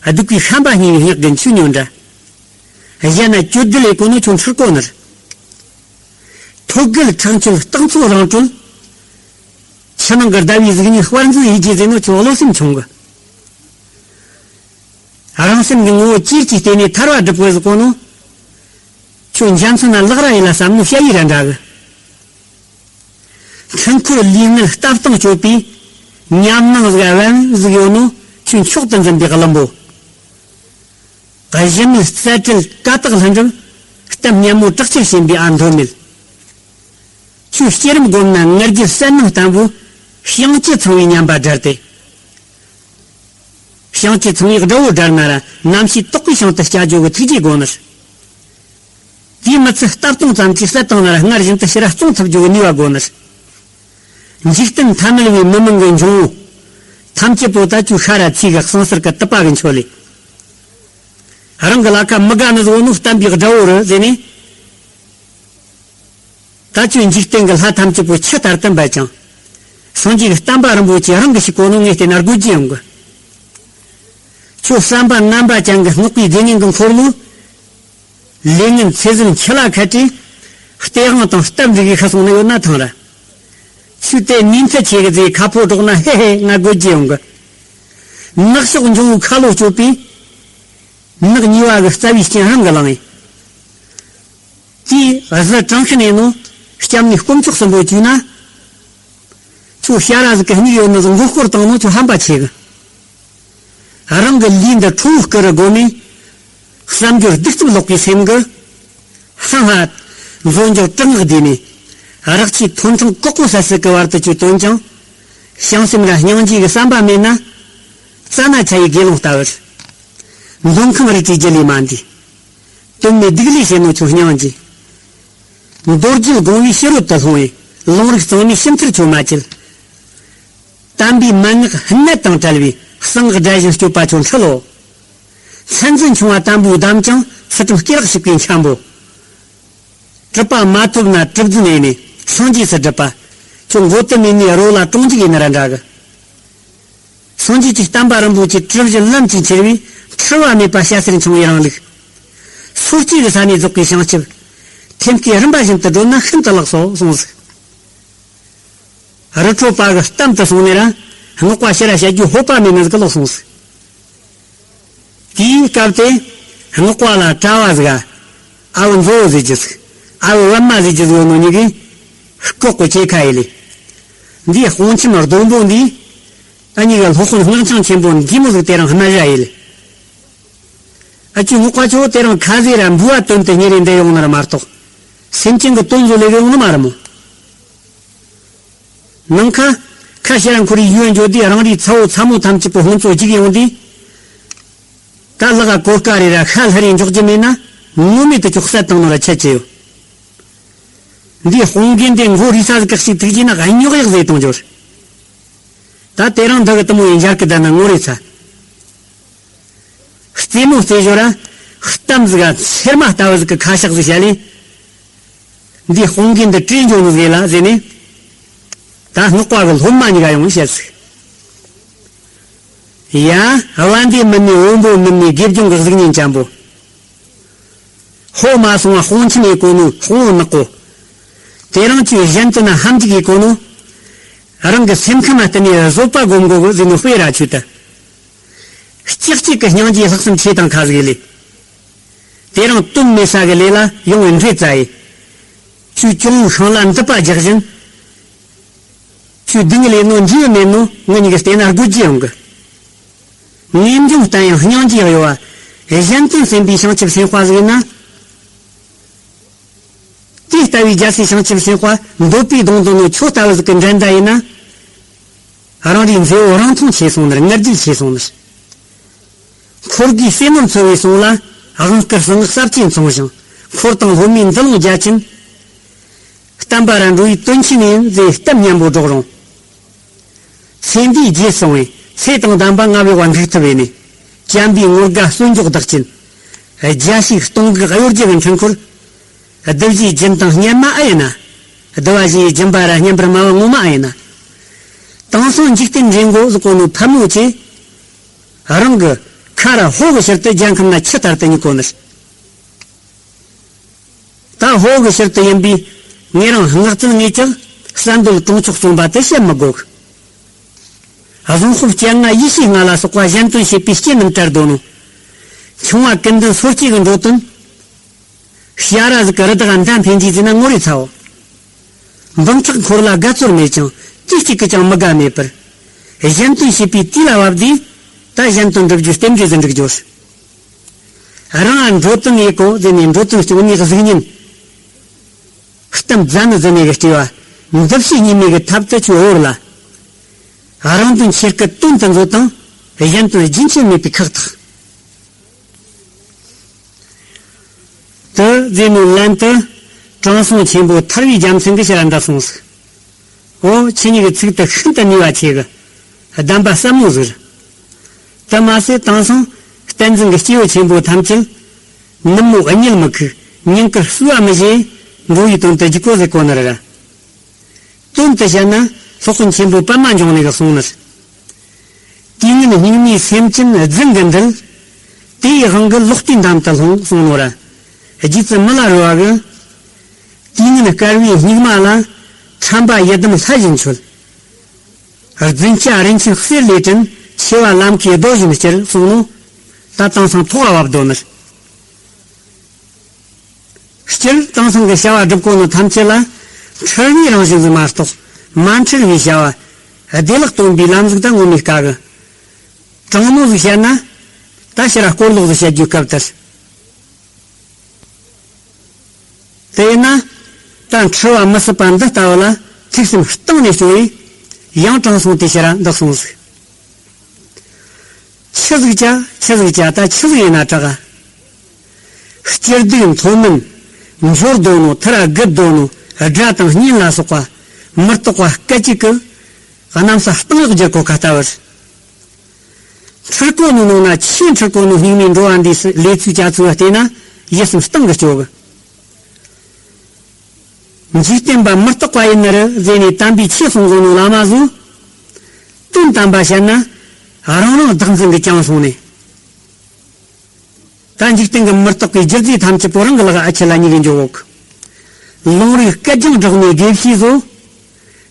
སྡིག་པའི་ཤན་པ་སྙིང་བའི་སྙེག་གི་མཆུ་ཉོན་འདྲ། གཞན་ན་གྱོད་དུ་ལས་གོ་ནོ་ཁྱོད་འཁྲུལ་གོ་ནར། ཐོད་རྒལ་ཁྲག་མཆོད་རྟགས་མཚོ་རང་གྲོལ། ཕྱི་ནང་གི་ཟླ་བའི་གཟུགས་བརྙན་དཔལ་མཛོད་ཡིད་ཀྱི་ཟེར་ནོ་ཁྱོད་བློ་སེམས་ཆུང་གི། རང་སེམས་ཀྱི་ངོ་བོ་ཅིར་གྱིས་བལྟས་ནས་ཐར་བ་སྒྲུབ་དགོས་ཟེར་གོ་ནོ། ཁྱོད་འཇའ་ཚོན་ན་ལག་ར་ཡིན་ལ་བསམ་ནོ་བྱ་ཡི་ར་འདྲ་གི། འཕྲུལ་འཁོར་ལུས་ངལ་ལྟ་སྟངས་སྤྱོད་པའི་ཉམས་སྣང་ཟིག་ཨ་བན་ཟིག་ཡོད་ནོ་ཁྱོད་མཆོག་ཏུ་འཛིན་པའི་བླུན་པོ། གཞི་མེད་རྩལ་བྲལ་ཀ་དག་ལྷུན་གྲུབ། གཏམ་སྙན་མོ་དྲག་ཆེར་ཞེན་པའི་ཨ་མདོ་མེད། ཆོས་བསྐྱེད་རིམ་བསྒོམས་ན་ངར་རྒྱུད་གསལ་སྣང་བརྟན་པོ། བྱང་ཆུབ་ཚང་བའི་མཉམ་པ་བསྒྲལ་ཏེ། བྱང་ཆུབ་ཚང་བའི་དགྲ་བོ་བསྒྲལ་ན་ར་རྣམ་ཤེས་དག་པའི་ཞིང་དུ་སྐྱེ་རྒྱུ་གི་ཐུགས་རྗེ་དགོངས་ནས། དེའི་མི་ཚད་ལྟ་སྟངས་ཙམ་གྱིས་གསལ་བཏང་ན་ར་སྔར་བཞིན་དུ་ཕྱིར་བརྩོན་ཐུབ་རྒྱུ་གི་ནུས་པ་དགོས་ནི། འཇིག་རྟེན་ཐ་མལ་བའི་མི་མང་གི་འབྱུང་བོ་ཐམས་ཅད་པོ་ད་ཁྱོད་ཤ་ར་ཚིལ་གི་གསང་སར་གི་དུད་པ་གི་མཆོད་ལེ། རང་གི་ལ་ཁ་མི་དགའ་ནི་བཟོ་ནོ་བསྟན་པའི་དགྲ་བོ་རེད་ཟེར་ནས། ད་ཁྱོད་འཇིག་རྟེན་གི་ལྷ་ཐམས་ཅད་པོ་ཆུ་ལྟར་དུ་འབད་ཅིང་། སངས་རྒྱས་ཀྱི་བསྟན་པ་རིན་པོ་ཆེ་རང་གི་ཞིག་གོ་ནོ་ངས་བལྟས་ན་དགོད་རྒྱུ་ཡོང་གི། ཁྱོད་བསམ་པ་རྣམ་པ་ཅན་གྱི་སྔགས་པའི་དགེ་བསྙེན་གྱི་འཁོར་ལོ། ལས་ངན་ཚེ་ཟད་འཆི་ལ་ཁད་དེ། སྟེས་དབང་དང་སྟབས་འགྲིག་གི་ཁ་སོང་ནི་ཡོད་ན་ཐང་ར། ཆོས་དེ་ནུས་ཚད་ཆེ་གི་ཟེ་ཁ་ཕོ་སྒྲོག་ན་ཧེ་ཧེ་ང་དགོད་རྒྱུ་ཡོང་གི། ནག་ཕྱོགས་འབྱུང་བོའི་ཁ་ལོ་སྐྱོད་པའི། ནག་ཉེས་པ་གི་རྩ་བའི་རྐྱེན་རང་གི་ལངས་ཡིན། དེའི་གཟི་དྲང་ཤི་ནས་ནོ། སྐྱབས་གནས་དཀོན་མཆོག་གསུམ་པོ་བཅུག་ན། ཁྱོད་ཤ་ར་ཟིག་གི་སྙིགས་ཡོད་ནི་ཟིག་མགོ་སྐོར་བཏང་ནོ་ཁྱོད་ཧམ་པ་ཆེ་གི། རང་གི་ལུས་འདི་ཁྲོ་བོ་སྐུ་རུ་བསྒོམས་ནས། བསམ་སྦྱོར་གདུག་རྩུབ་ལོག་པའི་སེམས་ཀྱིས། ཧང་ཧ། མཛོ་འཇོག་དྲག་སྔགས་བསྡུས་ནས། རག་ཆའི་ཐོན་ཕྲེང་ཀོག་ཀོ་སད་སད་ཀྱི་བར་དུ་ཁྱོད་བཏོན་ཅིང་། བྱང་སེམས་ར་སྙིང་རྗེ་གི་བསམ་པ་མེད་ན། རྩ་ན་ཆ་ཡི་དགེ་སློང་ལྟ་བུར། མདོ་ཁམས་རི་ཁྲོད་རྒྱུད་ལས་མ་འདས། དོན་མེད་སྡིག་ལས་བྱེད་ནོ་ཁྱོད་སྙིང་རྗེ། མདོ་རྒྱུད་དགོངས་པའི་ཕྱི་རོལ་དུ་ལྷུང་བས་ལུང་རིགས་གཙང་མའི་ཕྱི་མཐར་ཁྱོད་མ་བཅད། དམ་པའི་མན་ངག་སྨན་དང་བྲལ་བའི་གསང་སྔགས་སྒྲ་བཞིན་སྤྱོད་པ་ཁྱོད་འཁྲུལ་ལོ། མཚན་འཛིན་ཆུང་བ་དམ་པོའི་གདམས་ཀྱང་ཚུལ་ཁྲིམས་སྐེ་རགས་ཞིག་པའི་འཁྱམ་པོ། གྲུབ་པ་མ་ཐོབ་ན་གྲུབ་རྫུན་ཡིན་ནས་སངས་རྒྱས་སུ་སྒྲུབ་པ། ཁྱོད་མགོ་དུ་མེད་ནས་རོ་ལ་གྲོང་འཇུག་ཡིན་ན་ར་འདྲ་གི། སངས་རྒྱས་ཀྱི་བསྟན་པ་རིན་པོ་ཆེ་གྲུབ་གཞི་ལམ་གྱི་འཁྱེར་བས་འཁྲུལ་བ་མེད་པ་སྐྱ་སེར་འཆང་བའི་རིང་ལུགས། སོ་སྐྱེ་གི་ས་ནས་རྫོགས་པའི་བྱང་ཆུབ། ཐེམ་སྐས་རིམ་པ་བཞིན་དུ་བགྲོད་ན་ཤིན་ཏུ་ལེགས་སོ་གསུངས་ཟིག། རི་ཁྲོད་པ་གི་གཏམ་དུ་སོང་ནས་ར་སྔགས་པ་ཕྱིར་ར་བཤད་རྒྱུ་ཧོ་པ་མེད་ནི་ཟིག་ལོག་སོང་ཟིག། དེའི་སྐབས་དེ་སྔགས་པ་ལ་གྲྭ་བ་ཟིག་ག་ཨ་བུ་མཛོ་བོ་ཟེར་རྒྱུ་ཟིག། ཨ་བུ་པད་མ་ཟེར་རྒྱུ་ཟིག་ཡོད་ནོ་གཉིས་ཀས་ལྐོག་གི་སྐྱེས་ཁ་ཡེ་ལེ། འདིའི་དཔུང་ཆེན་ལྡོང་པོ་འདིས་ཨ་གཉིས་ཀ་སློབ་དཔོན་སྔགས་འཆང་ཆེན་པོ་འདི་མོ་ཟིག་དེ་རིང་སྨད་ར་ཡེ་ལེ། ཨ་ཅོ་སྔགས་པ་ཆོ་དེ་རིང་ཁ་ཟས་ར་འབུལ་བ་བཏོན་ཏེ་ཉེ་རེ་འདི་ཡོང་ནི་ར་མ་གཏོགས། སེམས་ཅན་གྱི་དོན་བཟོ་ལས་གི་ཡོང་ནི་མ་རེད་མོ། ནང་ཁ། ཁ་ཤས་ར་འཁོར་ཡུལ་འགྱོ་དུས་རང་རེའི་ཚ་བོ་ཚ་མོ་ཐམས་ཅད་པོ་ཧོན་ཚོ་འཇིག་ཡོང་དུས། ད་ལག་ག་གོ་སྐ་རེ་ར་ཤ་ལྷ་རེ་འཇོག་རྒྱུ་མེད་ན་ངོ་མེད་དུ་ཅོག་ས་བཏང་ནོ་ར་ཆད་ཅི་ཡོད། འདིའི་དཔུང་རྒན་དེ་མགོ་རིལ་ས་ཟིག་ག་ཞིག་ཐུག་རྒྱུ་ན་སྙོག་ཡག་ཟེ་གཏོང་འཇོར། ད་དེ་རིང་འདི་གི་དུ་མོ་ཡི་འཇར་གི་ད་ན་ངོ་རེ་ཚ། རྩེད་མོ་རྩེ་ཞོར་ར་གཏམ་ཟིག་ག་ཚེར་མ་ལྟ་བུ་ཟིག་གི་ཁ་ཤགས་ཟིག་བྱས་ལེ། འདི་དཔུང་རྒན་འདི་བྲོས་འགྱོ་ནི་ཟིག་ལ་ཟེར་ནས། ད་སྔགས་པ་གི་སློབ་མ་གཉིས་ཀ་ཡོང་བཤད་ཟིག། ཡ། དབལ་འདི་མིན་ནི་བོན་པོ་མིན་ནི་དགེ་སྦྱོང་གི་གཟུགས་བརྙན་ཅན་པོ། ཧོ་མ་སོང་བ་དཔུང་ཆེན་ཡེ་གོ་ནོ་དཔུང་བོ་ནག་པོ། དེ་རིང་ཁྱོད་གཞན་དུ་ན་ཧམ་འཇུག་ཡེ་གོ་ནོ། རང་གི་སེམས་ཁམས་ལ་བརྟེན་ནས་བཟོད་པ་སྒོམ་དགོ་གི་ཟེར་ནོ་དཔེ་ར་ཆུད་དུ། ལྕགས་གཅིག་གི་སྙིང་རྗེའི་ལྷག་བསམ་ཆེ་དང་ཁ་ཟིག་ལས། དེ་རིང་དོན་མེད་ས་གི་ལས་ལ་ཡོང་བའི་འདྲེ་རྩ་ཡི། ཁྱོད་ཅུང་ཤིང་ལ་མདུད་པ་རྒྱག་བཞིན། ཁྱོད་སྡུག་བསྔལ་ནོ་འཇིགས་མེད་ནོ་ངེད་གཉིས་ཀྱི་བལྟས་ན་དགོད་རྒྱུ་ཡོང་གི། ངེས་འབྱུང་བརྟན་ཡང་སྙིང་རྗེ་གཡོ་བ། གཞན་དོན་སེམས་པའི་བྱང་ཆུབ་སེམས་དཔའ་ཟིག་ཡིན་ན། དེ་ལྟ་བུའི་རྒྱལ་སྲས་བྱང་ཆུབ་སེམས་དཔའ་འདོད་པའི་གདོང་དུ་ནོ་ཁྱོད་ལྟ་བུ་ཟིག་གི་འགྲན་ཟླ་ཡིན་ན། རང་རེའི་མཛེས་བོ་རང་མཐོང་ཆེ་སོང་ནར་ངར་རྒྱུག་ཆེ་སོང་ནར། འཁོར་གྱི་བསོད་ནམས་འཚོ་བའི་སོང་ལ་དབང་བསྐུར་གསང་སྔགས་ཟབ་ཆོས་མཚུངས་ཤིང་འཁོར་དང་སློབ་མའི་འདུ་ལོང་རྒྱ་ཆེན། བསྟན་པ་ར་འགྲོ་བའི་དོན་ཆེན་ཡིན་ཟེར་གཏམ་སྙན་པོ་སྒྲོག་རུང་། ཚེ་འདིའི་རྗེས་སོང་བས་ཚེ་དང་ལྡན་པ་ང་བས་དབང་འགུག་ཐུབ་པས་ནི། བྱམས་པའི་ངོར་དགའ་གསོན་འཇོག་བདག་ཅན། རྒྱ་ཤིག་སྟོང་གི་གཡོ་སྒྱུ་གི་འཕྲུལ་འཁོར། གདུལ་བྱའི་སྦྱིན་དང་སྙན་མ་ཨ་ཡིན་ན། གདུལ་བ་བཞི་ཡི་སྦྱིན་པ་ར་སྙན་པར་སྨྲ་བ་ངོ་མ་ཨ་ཡིན་ན། དེང་སང་འཇིག་རྟེན་འདྲེ་མགོ་ཟིག་གོ་ནོ་ཕམ་མོ་ཆེ། རང་གི་ཁ་ར་ཧོ་གི་ཕྱིར་དུ་རྒྱལ་ཁམས་ན་ཆུ་ལྟར་དུ་ཉིད་གོ་ནི། ད་ཧོ་གི་ཕྱིར་དུ་ཡིན་པས་ངེད་རང་སྔགས་བཙུན་ངེད་ཀྱང་གསར་འདོད་གྲོང་ཆོག་བཙོང་པ་དེ་བཤད་མི་དགོས། གཟུངས་སྤོབས་སྤྱན་སྔ་ཡེ་ཤེས་ལྔ་ལ་སོགས་པ་གཞན་དོན་བྱེད་པའི་རྐྱེན་རྣམས་བྲལ་དོ་ནོ། ཆུང་བ་ཀུན་ལྡན་སོ་སྐྱེ་གི་འགྲོ་དོན། ཞ་ར་ཟིག་གི་རི་དྭགས་མདའ་འཕེན་རྒྱུ་ཟེར་ན་ངོ་རེ་ཚའོ། འབུམ་ཕྲག་འཁོར་ལ་དགའ་ཚོར་མེད་ཀྱང་དུས་གཅིག་གི་ཀྱང་མི་དགའ་མེད་པར། གཞན་དོན་བྱེད་པའི་དུས་ལ་བབ་དུས་ད་གཞན་དོན་འགྲུབ་རྒྱུ་རྟེན་འབྲེལ་ཟིན་འགྲིག་རྒྱུ། རང་ཨ་འགྲོ་དོན་ཡེ་གོ་ཟེར་ནས། འགྲོ་དོན་སྐྱོང་ནས་གཟུགས་བརྙན་གཏམ་རྫ་ནི་ཟེར་ནས་གི་སྤྲེའུ་བ། འདུ་ཤེས་གཉིས་མེད་གི་ཐབས་དུ་ཆུ་འོར་ལ། རང་དོན་ཆེ་སྐད་དོན་དུ་མཛོད་དང་། གཞན་དོན་རྒྱུན་ཆད་མེད་པའི་ཁག་ཐེག་དུ་ཟེར་ནས་ལན་དུ། དྲང་སྲོང་ཆེན་པོ་ཐར་བའི་རྒྱལ་མཚན་གྱི་ཕྱིར་འདི་གསུངས་སོ། ཁྱེད་གཉིས་ཀྱི་ཚིག་དེ་ཤིན་ཏུ་ནུས་པ་ཆེ་གི། གདམས་པ་ཟབ་མོ་ཟིག་རེད། དེ་མ་ཟད་དེང་སང་བསྟན་འཛིན་གྱི་སྐྱེས་བུ་ཆེན་པོ་ཐམས་ཅད། ནུབ་མོ་གཉིད་མི་ཁུག་ཉིན་དཀར་བསུ་བ་མི་བྱེད། འགྲོ་བའི་དོན་དུ་རྒྱུག་གོ་ཟེར་གོ་ནི་རེད། དོན་དུ་བཤད་ན། སློབ་དཔོན་ཆེན་པོ་པདྨ་འབྱུང་གནས་ཀྱིས་གསུངས་ནི་རེད། དུས་ངན་སྙིགས་མའི་སེམས་ཅན་རྫུན་གྱི་འདུལ། དེའི་དབང་གིས་ལོག་ལྟའི་འདམ་དུ་ལྷུང་གསུངས་ནོ་ར། རྗེ་བཙུན་མི་ལ་རས་པ་གིས། དུས་ངན་བསྐལ་བའི་སྙིགས་མ་ལ། ཁྲམ་པ་ཡི་དམ་ལྷ་བཞིན་མཆོད། རྫུན་སྐྱ་རིན་ཆེན་གསེར་ལས་བྲིན། ཆེ་བ་ལམ་ཁའི་རྡོ་བཞིན་བསྐྱུར་གསུངས་ནོ། ད་དེང་སང་ཐོག་བབ་དོ་ནི་རེད། སྤྱིར་དེང་སང་གི་བྱ་བ་སྒྲུབ་གོ་ནི་ཐམས་ཅད་ལ། འཁྲུལ་བའི་རང་བཞིན་ཟིག་མ་གཏོགས། མ་འཁྲུལ་བའི་བྱ་བ། བདེ་བླག་སྟོན་པའི་ལམ་ཟིག་ད་ངོ་མའི་དཀའ་གི། དྲང་མོ་ཟིག་བཤད་ན། ད་ཕྱིར་ར་སྐོར་ལོག་ཟིག་བཤད་རྒྱུའི་སྐབས་དེར། དེས་ན། ད་འཁྲུལ་བ་མི་སྲིད་པ་འདི་ལྟ་བུ་ལ་ཐུགས་སེམས་གཏིང་ནས་སྐྱོ་བས། ཡང་དྲང་སྲོང་དེའི་ཕྱིར་འདི་གསུངས་ཟིག་ཆི་ཟིག་བྱ། ཆི་ཟིག་བྱ། ད་ཆི་ཟིག་ཡིན་ན་དྲག་ག་སྤྱིར་སྡུག་མཐོ་དམན། འབྱོར་དོ་ནོ། ཐར་ར་རྒུད་དོ་ནོ། དགྲ་དང་གཉེན་ལ་སོགས་པ། མི་རྟག་པ་སྐད་ཅིག་གིས། གནམ་ས་སྟེང་གཡོགས་བསྒྱུར་གོ་ཁ་ལྟ་བུར། འཁྲུལ་གོ་ནོ་ནང་ན་ཆེས་འཁྲུལ་གོ་ནོ་སྙིགས་མའི་འགྲོ་བ་འདིའི་ལས་ཚུལ་བྱ་ཚུལ་བལྟས་ན་ཡིད་སེམས་གཏིང་གི་སྐྱོ་གི། འཇིག་རྟེན་པ་མི་རྟག་པ་ཡིན་ནི་རེད་ཟེར་ནས་དམ་པའི་ཆོས་གསུང་གོ་ནོ་བླ་མ་ཚོ། དོན་དམ་པ་བཤད་ན། རང་རང་བདག་འཛིན་གྱིས་བསྐྱངས་སོང་ནས། ད་འཇིག་རྟེན་གྱི་མི་རྟག་པའི་རྒྱུ་རྫས་ཐམས་ཅད་པོ་རང་གི་ལག་ཨ་ཆད་ལ་ཉིད་ཀྱིས་འཇོག་གོ། ལུང་རིགས་སྐད་རྒྱང་བསྒྲགས་ནས་དགེ་བཤེས་ཚོ།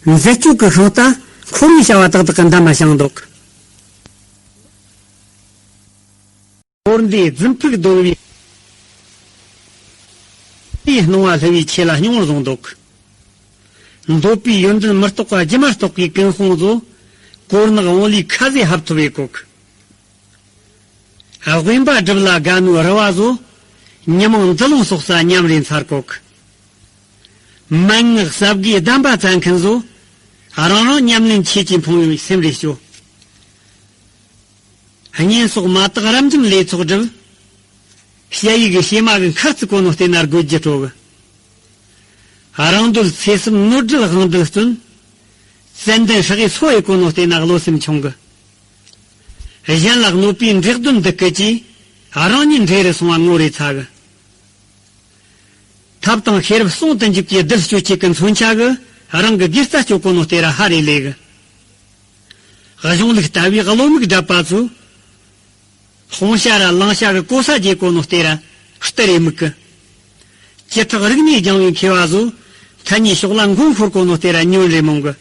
འཛད་སྤྱོད་ཀྱི་ཤིང་རྟ་འཁོར་བའི་བྱ་བ་ཏག་ཏག་གི་འདམ་མ་བྱང་འདུག་འཁོར་འདས་རྫུན་ཕུག་རྡོལ་བའི། དེའི་སྣང་བ་སླུ་བའི་ཆེད་ལ་སྙིང་བཟུང་འདུག་འདོད་པའི་ཡོན་ཏན་མི་རྟག་པ་སྒྱུ་མ་རྟག་པའི་ཀུན་སྤངས་ཚོ། དཀོར་ནག་བོང་ལུས་ཁ་ཟས་ཧབ་ཐུབ་པའི་གོ་གི། དབེན་པ་སྒྲུབ་ལ་དགའ་ནོའི་རུ་བ་ཚོ། ཉི་མ་འདུ་ལོང་གསོག་ས་ཉམས་རེ་འཚར་གོ་གི། མན་ངག་ཟབ་དགེའི་གདམས་པ་བཙལ་མཁན་ཚོ། རང་རང་ཉམས་ལེན་ཆེད་ཀྱི་འཕོངས་པའི་སེམས་རེ་སྐྱོ། གཉེན་སོགས་མ་དག་རབ་འབྱམས་ལས་ཚོགས་སྒྲུབ། ཞ་ཡི་གི་བྱེ་མ་གི་མཁར་བརྩིགས་གོ་ནོ་བལྟས་ན་དགོད་རྒྱུ་སྤྲོ་གི། རང་འདོད་ཚེ་གསུམ་ནོར་འཁྲུལ་དབང་འདུལ་བརྩོན། ཙན་དན་ཧྲག་གིས་སོ་ཡི་གོ་ནོ་བལྟས་ན་བློ་སེམས་ཆུང་གི། གཞན་ལ་གནོད་པའི་འབྲས་གདོན་འདི་སྐད་ཀྱིས། རང་ཉིད་འདྲེ་རུ་སོང་བ་ངོ་རེ་ཚ་གི། ཐབས་དང་ཤེས་རབ་ཟུང་དུ་འཇུག་གི་རྡུལ་གཅོད་བྱེད་ཀྱི་མཚོན་ཆ་གིས། རང་གི་དགེ་རྩ་གཅོད་གོ་ནོ་བལྟས་ར་ཧ་རེ་ལས་གི། གཞུང་ལུགས་ལྟ་བུའི་བློ་མིག་བསྒྲིབས་པ་ཚོས། ཕོང་བྱ་ར་གླེང་བྱ་གི་གོ་ས་འབྱེད་གོ་ནོ་བལྟས་ར་སྟེར་རེ་མིག་གི། ཅི་ཕྲག་རིག་གནས་སྦྱང་བའི་མཁས་པ་ཚོས། མཐའ་གཉིས་ཕྱོགས་ལ་མགོ་འཁོར་གོ་ནོ་བལྟས་ར་ཉོན་རེ་མོང་གི།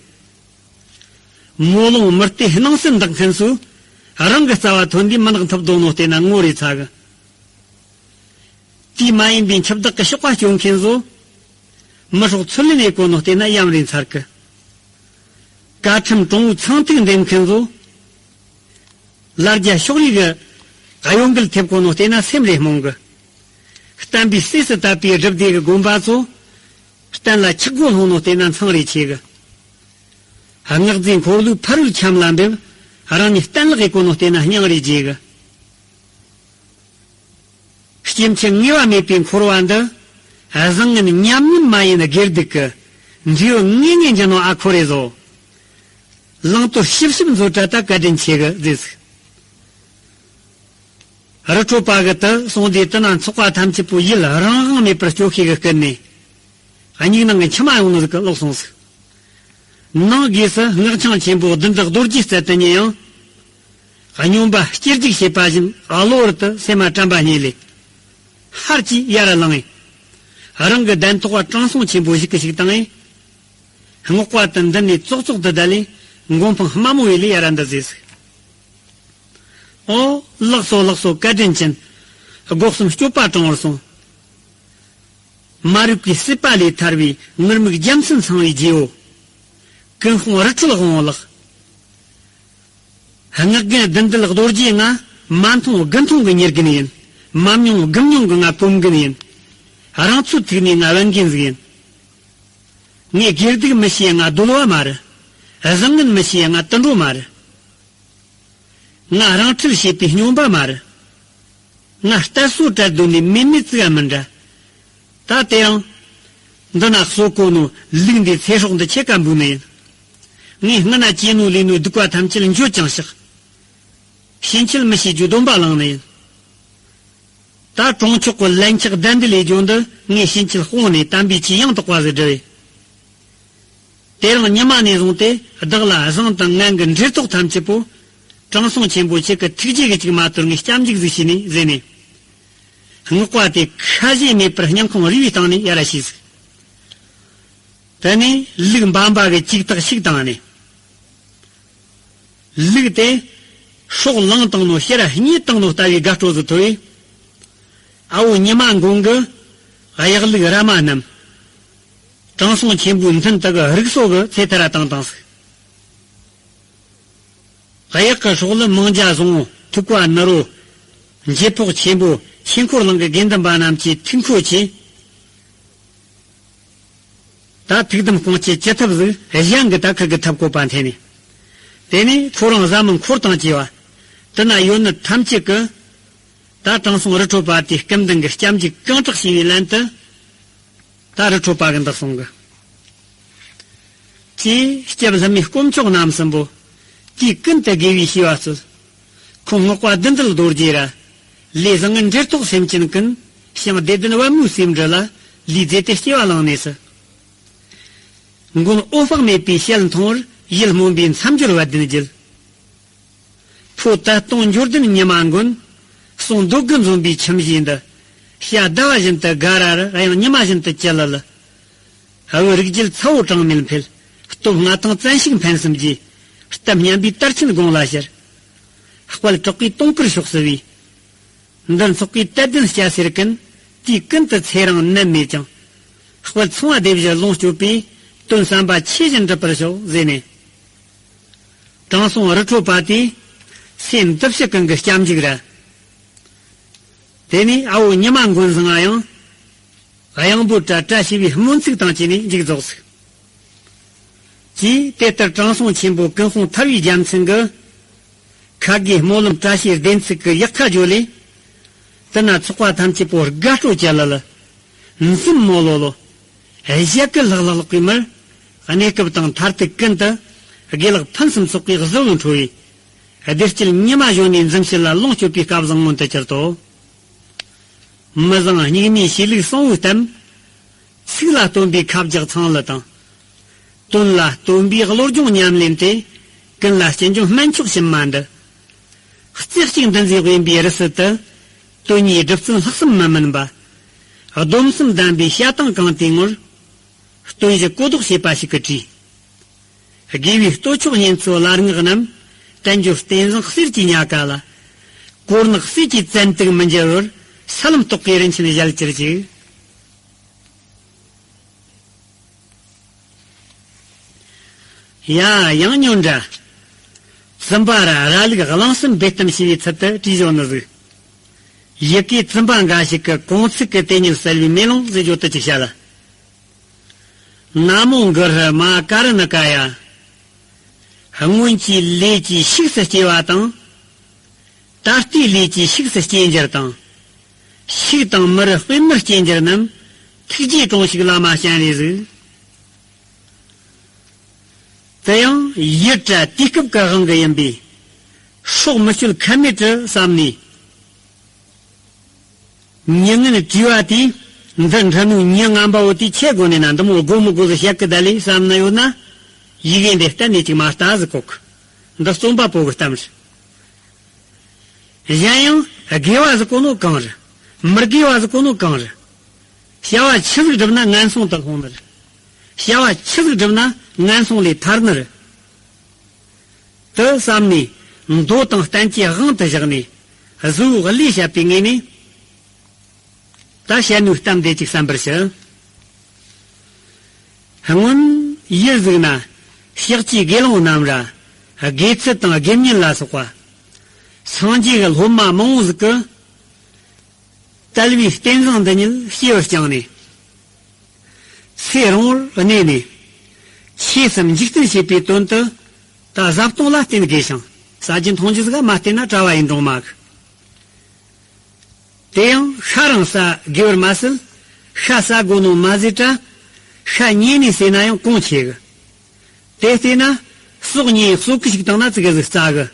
མོ་ལོང་མི་བལྟས་སྣང་སྲིད་འདག་མཁན་ཚོས། རང་གི་རྩ་བ་ཐོན་དུས་མི་ནག་འཐིབས་དོ་ནོ་བལྟས་ན་ངོ་རེ་ཚ་གི། དུས་མ་ཡིན་པའི་འཆི་བདག་གི་གཤོག་པ་སྐྱོ་མཁན་ཚོ། མི་སྲོག་ཚུར་ལེན་ཡེ་གོ་ནོ་བལྟས་ན་ཡམ་རེ་འཚར་གི། བཀའ་ཁྲིམས་དྲང་བོའི་ཚངས་ཐིག་འདེམས་མཁན་ཚོ། ལར་རྒྱ་ཕྱོགས་རིས་གི་གཡོ་འགུལ་ཐེབས་གོ་ནོ་བལྟས་ན་སེམས་རེ་རྨོངས་གི། བསྟན་པའི་སྲས་སུ་དར་བའི་སྒྲུབ་སྡེ་གི་དགོན་པ་ཚོ། གཏན་ལ་ཆག་སྒོ་ལྷུང་ནོ་བལྟས་ན་མཚང་རེ་ཆེ་གི། སྔགས་རྫས་འཁོར་ལོའི་ཕ་རོལ་ཁྱམས་ལ་འབེབས། རང་ཉིད་གཏན་བརླག་ཡེ་གོ་ནོ་བལྟས་ན་སྙིང་རེ་རྗེ་གི། སྐྱེ་འཆི་ངེས་པ་མེད་པའི་འཁོར་བ་འདི། བཟང་ངན་མཉམ་མཉམ་མ་ཡིན་དགེ་སྡིག་གི། འབྲས་བུ་ངེས་ངེས་འབྱིན་ནོ་ཨ་ཁོ་རེ་བཟོ། བླང་དོར་ཞིབ་ཞིབ་མཛོད་དྲ་ད་བཀའ་དྲིན་ཆེ་གི་ཟེར་ཟིག་རི་ཁྲོད་པ་གི་དུ་སོང་དེ་དུ་ན་ཚོགས་པ་ཐམས་ཅད་པོ་ཡིད་རང་དབང་མེད་པར་སྐྱོ་ཤས་གི་སྐུལ་ནས། སྙིང་ནང་གི་མཆི་མ་ཡོང་ནི་ཟིག་གི་ལོག་སོང་ཟིག་ནང་སྒོས་སུ་སྔགས་འཆང་ཆེན་པོ་བདུན་ཕྲག་རྡོ་རྗེའི་རྩལ་དུ་ཉེ་ཡང་། སྙོམས་པ་སྐྱེར་རྒྱུག་བྱེད་པ་བཞིན་གློ་བུར་དུ་སེམས་མ་དྲན་པ་རྙེད་ལས། ཧར་གྱིས་ཡར་ལངས་ཡིན། རང་གི་གདན་ཐོག་བ་དྲང་སྲོང་ཆེན་པོ་ཞིག་གི་ཞིག་བཏང་ཡིན། སྔགས་པ་དུ་འདི་ནས་ཙོག་ཙོག་ཏུ་བསྡད་ལས་མགོ་འཕང་དམའ་མོ་ཡེ་ལས་ཡར་འདི་ཟེར་ཟིག་ཨོ། ལགས་སོ་ལགས་སོ། བཀའ་དྲིན་ཆེན། སྒོ་གསུམ་སྐྱོབ་པ་དྲང་བར་སོང་། མ་རིག་པའི་སྲིད་པ་ལས་ཐར་བའི་ངུར་སྨྲིག་རྒྱལ་མཚན་ཚང་བའི་རྗེ་བོ། ཀུན་སྤངས་རི་ཁྲོད་དབང་བོ་ལགས། སྔགས་རྒན་བདུད་འདུལ་རྡོ་རྗེ་ང་མ་མཐོང་དགུ་མཐོང་གི་ཉེར་རྒན་ཡིན། མ་མྱོང་སྒུམ་མྱོང་གི་ང་གོམ་རྒན་ཡིན། རང་ཚོད་ཐིག་ནས་ང་བན་རྒན་ཟིག་ཡིན། ངས་དགེ་སྡིག་མི་ཤེས་ང་གདོལ་བ་མ་རེད། བཟང་ངན་མི་ཤེས་ང་དུད་འགྲོ་མ་རེད། ང་རང་ཁྲིད་བྱེད་པའི་སྨྱོན་པ་མ་རེད། ང་གཏད་སོ་གྲལ་དུ་ནས་མེད་མེད་ཙིག་ག་མི་འདྲ། ད་དེ་ཡང་། འདི་ན་གསོ་གོ་ནོ་ལུག་འདི་ཚེ་སྲོག་འདི་ཆེ་ཀ་འབུལ་ནི་ཡིན། ངས་སྔ་ན་ཅི་ནོ་ལས་ནོ་སྡིག་པ་ཐམས་ཅད་འགྱོད་ཀྱང་བཤགས། ཕྱིན་ཆད་མི་བྱེད་རྒྱུ་སྡོམ་པ་བླངས་ནི་ཡིན། ད་གྲོང་ཆོག་གི་ལན་ཆགས་བདའ་འདི་ལས་རྒྱུ་འདི་ངས་ཕྱིན་ཆད་དཔུང་ནས་དམ་པའི་ཆོས་ཡང་དག་པ་ཟིག་བསྒྲུབས། དེ་རིང་ཉི་མ་ནས་བཟུང་སྟེ་བདག་ལ་བཟང་དང་ངན་གྱི་འབྲེལ་ཐོགས་ཐམས་ཅད་པོ། དྲང་སྲོང་ཆེན་པོ་ཁྱེད་ཀྱི་ཐུགས་རྗེ་གིས་ཅིག་མ་དོར་ངས་སྐྱབས་འཇུག་ཟིག་བྱས་ནས་ཟེར་ནས། བསྔགས་པ་དེ་ཁ་ཞེ་མེད་པར་སྙིང་ཁོང་རུས་པའི་གཏིང་ནས་ཡར་ཞུས་ཟིག་དེ་ནས་ལུག་འབའ་འབའ་གི་ཅིག་ཐག་ཤིག་བཏང་ནས། ལུག་དེ་སྲོག་ལངས་བཏང་ནོ་ཕྱིར་རྙེད་བཏང་ནོ་ལྟ་བུའི་དགའ་སྤྲོ་ཟིག་ཐོབ་བས། ཨ་བོ་ཉི་མ་མགོན་གྱིས་གཡག་ལུག་ར་མ་བསྣམས། དྲང་སྲོང་ཆེན་པོའི་མདུན་དུ་གི་རིགས་སོགས་ཀྱི་ཚེ་ཐར་བཏང་བཏང་ཟིག་གཡག་གི་སྲོག་ལ་མང་ཇ་བཟང་བོ་ཐུག་པ་ནི་རོ། འགྱེད་ཕོག་ཆེན་པོ་ཆོས་འཁོར་གླིང་གི་དགེ་འདུན་པ་རྣམས་ཀྱིས་ཐུགས་མཁོ་ཆེ། ད་ཐུགས་དམ་སྐོང་ཆེད་ཅི་ཐབས་ཟིག་གཞན་གྱི་ད་ཁུར་གི་ཐབས་བཀོད་པ་འཐེན་ནས། དེ་ནས་ཁོ་རང་བཟའ་མི་འཁོར་དང་བཅས་པ། དེ་ན་ཡོད་ནི་ཐམས་ཅད་ཀྱིས། ད་དྲང་སྲོང་རི་ཁྲོད་པ་དེའི་སྐུ་མདུན་གྱི་སྐྱབས་འཇུག་གང་དྲག་བྱས་པའི་ལན་དུ། ད་རི་ཁྲོད་པ་གི་འདི་གསུང་གི། ཅེས་སྐྱབས་ལྷ་མོའི་དཀོན་མཆོག་རྣམ་གསུམ་པོ། དུས་ཀུན་ཏུ་དགེ་བའི་བྱ་བ་སྩོལ། ཁོང་བསྔགས་པ་བདུད་འདུལ་རྡོ་རྗེ་ར། ལས་བཟང་ངན་འབྲེལ་ཐོགས་སེམས་ཅན་ཀུན། ཞིང་བདེ་ལྡན་པད་མོའི་སེམས་འདྲི་ལ། ལུས་མཛེས་ཏེ་སྐྱེ་བ་བླངས་ནས་སུ། མགོན་འོད་དཔག་མེད་པའི་ཞལ་མཐོང་བར། ཡིད་སྨོན་པའི་མཚམས་སྦྱོར་བ་དན་རྒྱལ། ཕོ་དད་གཏོང་འབྱོར་ལྡན་ཉི་མ་མགོན། གསུང་འདོད་དགུ་འཛོམས་པའི་ཁྱིམ་གཞིས་འདི། ཞྭ་ཟླ་བ་བཞིན་དུ་དགའ་ར་ར། དབྱངས་ཉི་མ་བཞིན་དུ་ཅི་ལི་ལི། ཨ་བུ་རིག་བརྒྱུད་ཚ་བོ་གྲངས་མེད་འཕེལ། སྟོབས་མངའ་ཐང་བཙན་ཤུགས་འཕེན་གསུམ་གྱིས། གཏམ་སྙན་པའི་དར་ཆེན་དགུང་ལ་ཤར། དཔལ་དྲག་པོའི་དུང་དཀར་ཕྱོགས་སུ་བུས། འདི་ཚོགས་ཀྱི་དད་ལྡན་སྐྱ་སེར་ཀུན། དུས་ཀུན་ཏུ་ཚེ་རིང་ནད་མེད་ཅིང་། དཔལ་ཚངས་པ་སྡེ་བཞི་ལོངས་སྤྱོད་པའི། དོན་བསམ་པ་ཆོས་བཞིན་འགྲུབ་པར་ཤོག་ཟེར་ནས། དྲང་སྲོང་རི་ཁྲོད་པ་དེས་སེམས་འདི་ཕྱི་གང་གི་སྐྱབས་འཇུག་ར། དེ་ནས་ཨ་བོ་ཉི་མ་མགོན་བཟང་ང་ཡང་། གཡང་པོ་བཀྲ་བཀྲ་ཞེས་པའི་སྨོན་ཚིག་དང་བཅས་ནས་མཇུག་རྫོགས་སོ། ཅེས་དེ་ལྟར་དྲང་སྲོང་ཆེན་པོ་ཀུན་སྤངས་ཐར་བའི་རྒྱལ་མཚན་གྱིས། ཁ་དགེའི་སྨོན་ལམ་བཀྲ་ཤིས་བདེན་ཚིག་གི་ཡག་ཁ་བརྗོད་ལས། དེ་ན་ཚོགས་པ་ཐམས་ཅད་པོ་དགའ་སྤྲོ་བཅས་ལ་ལ། འཛུམ་མོ་ལོ་ལོ། གཞས་ཀྱི་ལྷག་ལྷག་ལྷག་པའི་མར། གནས་སྐབས་དང་མཐར་ཐུག་ཀུན་ཏུ། དགེ་ལགས་ཕུན་སུམ་ཚོགས་པའི་གཟི་འོད་འཕྲོ་བའི། བདེ་སྐྱིད་ཉི་མ་གཞོན་ནུའི་འཛུམ་ཞལ་ལ་ལོངས་སྤྱོད་པའི་སྐལ་བཟང་མངོན་དུ་གྱུར་ཏོ། མི་བཟང་སྙིགས་མའི་ཤེས་ལུགས་གསང་བའི་གཏམ། ཚིག་ལ་སྟོན་པའི་ཁ་བརྒྱག་ཚང་ལུ་དང་། དོན་ལ་སྟོན་པའི་བློ་སྦྱོང་ཉམས་ལེན་ཏེ། ཀུན་ལ་སྐྱིད་འབྱུང་སྨན་མཆོག་གཤིན་མ་འདི། རྩེ་གཅིག་འདུ་འཛིའི་དབེན་པའི་རི་སུལ་དུ། དོན་གཉིས་སྒྲུབ་བརྩོན་ལྷག་བསམ་མི་དམན་པ། སྡོམ་གསུམ་ལྡན་པའི་བྱ་བཏང་གང་དེའི་ངོར། སྟོན་གཞི་གོ་ལྡོག་བྱེད་པ་ཞིག་གི་བྲིས། དགེ་བའི་སྟོད་ཕྱོགས་གཉེན་ཚོ་ལ་སྔགས་རྣམས། བསྟན་འགྱུར་རྟེན་བཟང་གསེར་གྱི་ཉ་ཀ་ལ། གོར་ནག་གསེར་གྱི་བཙན་དུག་མི་འགྱུར་བར། ས་ལམ་རྟོག་གེའི་རིན་ཆེན་གཞལ་གྱུར་ཅིག་ཡ་ཡང་སྨྱོན་འདྲ། བཙུན་པ་ར་ར་ལུག་གླང་གསུམ་སྦས་གཏམ་ཞེས་པའི་ཚུལ་དུ་བྲིས་བཞག་ནི་ཟིག་ཡི་གེ་བཙུན་པ་འགའ་ཞིག་གི་གོང་ཚིག་གི་དེ་ཉིད་གསལ་བའི་མེ་ལོང་ཟེར་བརྗོད་དུ་ཅིག་བྱ་ལ། ན་མོ་གུ་རུ་མ་ཀ་རུ་ཎི་ཀ་ཡ། སྔོན་གྱི་ལས་ཀྱིས་ཤུགས་སུ་སྐྱེ་བ་དང་། ད་ལྟའི་ལས་ཀྱིས་ཤུགས་སུ་སྐྱེ་འགྱུར་དང་། ཕྱུགས་དང་མི་རུ་དཔེ་མི་སྐྱེ་འགྱུར་རྣམས། ཐུགས་རྗེའི་དྲུང་ཞིག་བླ་མ་སྤྱན་རས་གཟིགས། དེ་ཡང་ཡུལ་བྲལ་དུས་སྐབས་ཀྱི་དབང་གིས་ཡིན་པས། སྲོག་མི་གཅོད་ཁ་མེད་དུ་བསམ་ནས། མྱི་ངན་བྲིས་པ་དེས་འདི་འདྲ་ནོ་མྱི་ངན་པ་བོ་དེ་ཁྱེད་དགོ་ནས་ན། འདི་མོ་དགོ་མི་དགོ་ཟིག་བཤད་གི་ད་ལས་བསམ་ནི་ཡོད་ན། ཡི་གེ་འདི་གཏན་ནས་ཅིག་མ་ལྟ་ཟིག་གོ་གི། འདི་རྩོམ་པ་པོ་གི་གཏམ་རེད། གཞན་ཡང་དགེ་བ་ཟིག་གོ་ནོ་གང་རེད། མི་དགེ་བ་ཟིག་གོ་ནོ་གང་རེད། བྱ་བ་ཆི་ཟིག་བསྒྲུབས་ན་ངན་སོང་དུ་ལྷུང་ནི་རེད། བྱ་བ་ཆི་ཟིག་བསྒྲུབས་ན་ངན་སོང་ལས་ཐར་ནི་རེད། དུ་བསམ་ནས་མདོ་དང་བསྟན་བཅོས་དབང་དུ་བཞག་ནས་གཟུ་བོ་བློས་བྱས་པའི་ངོས་ནས། ད་བཤད་ནོའི་གཏམ་དེ་ཅིག་གསན་པར་ཞུ། སྔོན་ཡུལ་ཟིག་ན་ཤཱཀྱའི་དགེ་སློང་རྣམས་ར་དགེ་ཚུལ་དང་དགེ་བསྙེན་ལ་སོགས་པ་སངས་རྒྱས་ཀྱི་སློབ་མ་མང་བོ་ཟིག་གིས་ དལ་བའི་རྟེན་བཟང་འདི་ཉིད་སྐྱེས་བུ་བསྐྱངས་ནས། ཚེ་རིང་བོར་གནས་ནས། ཆོས་སམ་འཇིག་རྟེན་བྱེད་པའི་དོན་དུ། ད་བཟའ་བཏུང་ལ་བརྟེན་དགོས་ཤིང་། ཟ་རྒྱུ་འཐུང་རྒྱུ་ཟིག་མ་བལྟས་ན་གྲྭ་བ་ཡིན་རུང་མ་གི། དེ་ཡང་ཤ་རང་ཟ་དགོས་པར་མ་ཟད། ཤ་ཟ་དགོས་ནོ་མ་ཟད་ད་ར། ཤ་ཉོས་ནས་ཟོས་ན་ཡང་གོང་ཆེ་གི། དེ་བལྟས་ན་ཟོག་ཉོས་གསོ་གི་ཞིག་བཏང་ན་ཙི་གེ་ཟིག་རྩ་གི།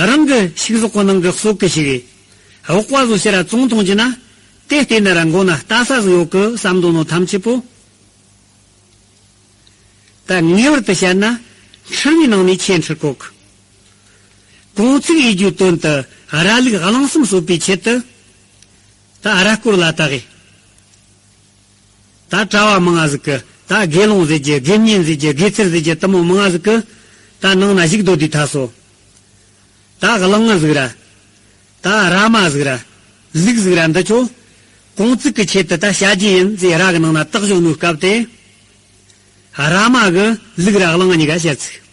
རང་གི་ཕྱུགས་ཟོག་གི་ནང་གི་གསོ་གི་ཞིག་གིས། འོག་པ་བཟོ་ཕྱིར་ར་བཙོང་གཏོང་རྒྱུ་ན། དེ་བལྟས་ན་ར་མགོ་ན་ལྟ་ས་ཟིག་ཡོད་གི་བསམ་འདུག་ནོ་ཐམས་ཅད་པོ། ད་ངེས་པར་དུ་བཤད་ན། འཁྲུལ་བའི་ནང་ནས་ཆེས་འཁྲུལ་གོ་གི། གོང་ཚིག་ཡིད་རྒྱུའི་དོན་དུ་ར་ལུག་གླང་གསུམ་གསོད་པའི་ཆེད་དུ། ད་ར་སྐོར་ལ་བཏགས་གི། ད་གྲྭ་བ་མང་ང་ཟིག་གི། ད་དགེ་སློང་ཟེར་རྒྱུ། དགེ་བསྙེན་ཟེར་རྒྱུ། དགེ་ཚུལ་ཟེར་རྒྱུ། དེ་མོ་མང་ང་ཟིག་གི། ད་ནང་ན་བཞུགས་སྡོད་དུས་ཐ་སོ། ད་གླང་ང་ཟིག་ར། ད་ར་མ་ཟིག་ར། ལུག་ཟིག་ར་འདི་ཆོ། གོང་ཚིག་གི་ཆེད་དུ་ད་བྱ་རྒྱུ་ཡིན་ཟེར་ར་གི་ནང་ན་བཏགས་བཞག་ནོའི་སྐབས་དེ། ར་མ་གི་ལུག་ར་གླང་གཉིས་ཀ་བཤད་ཚིག།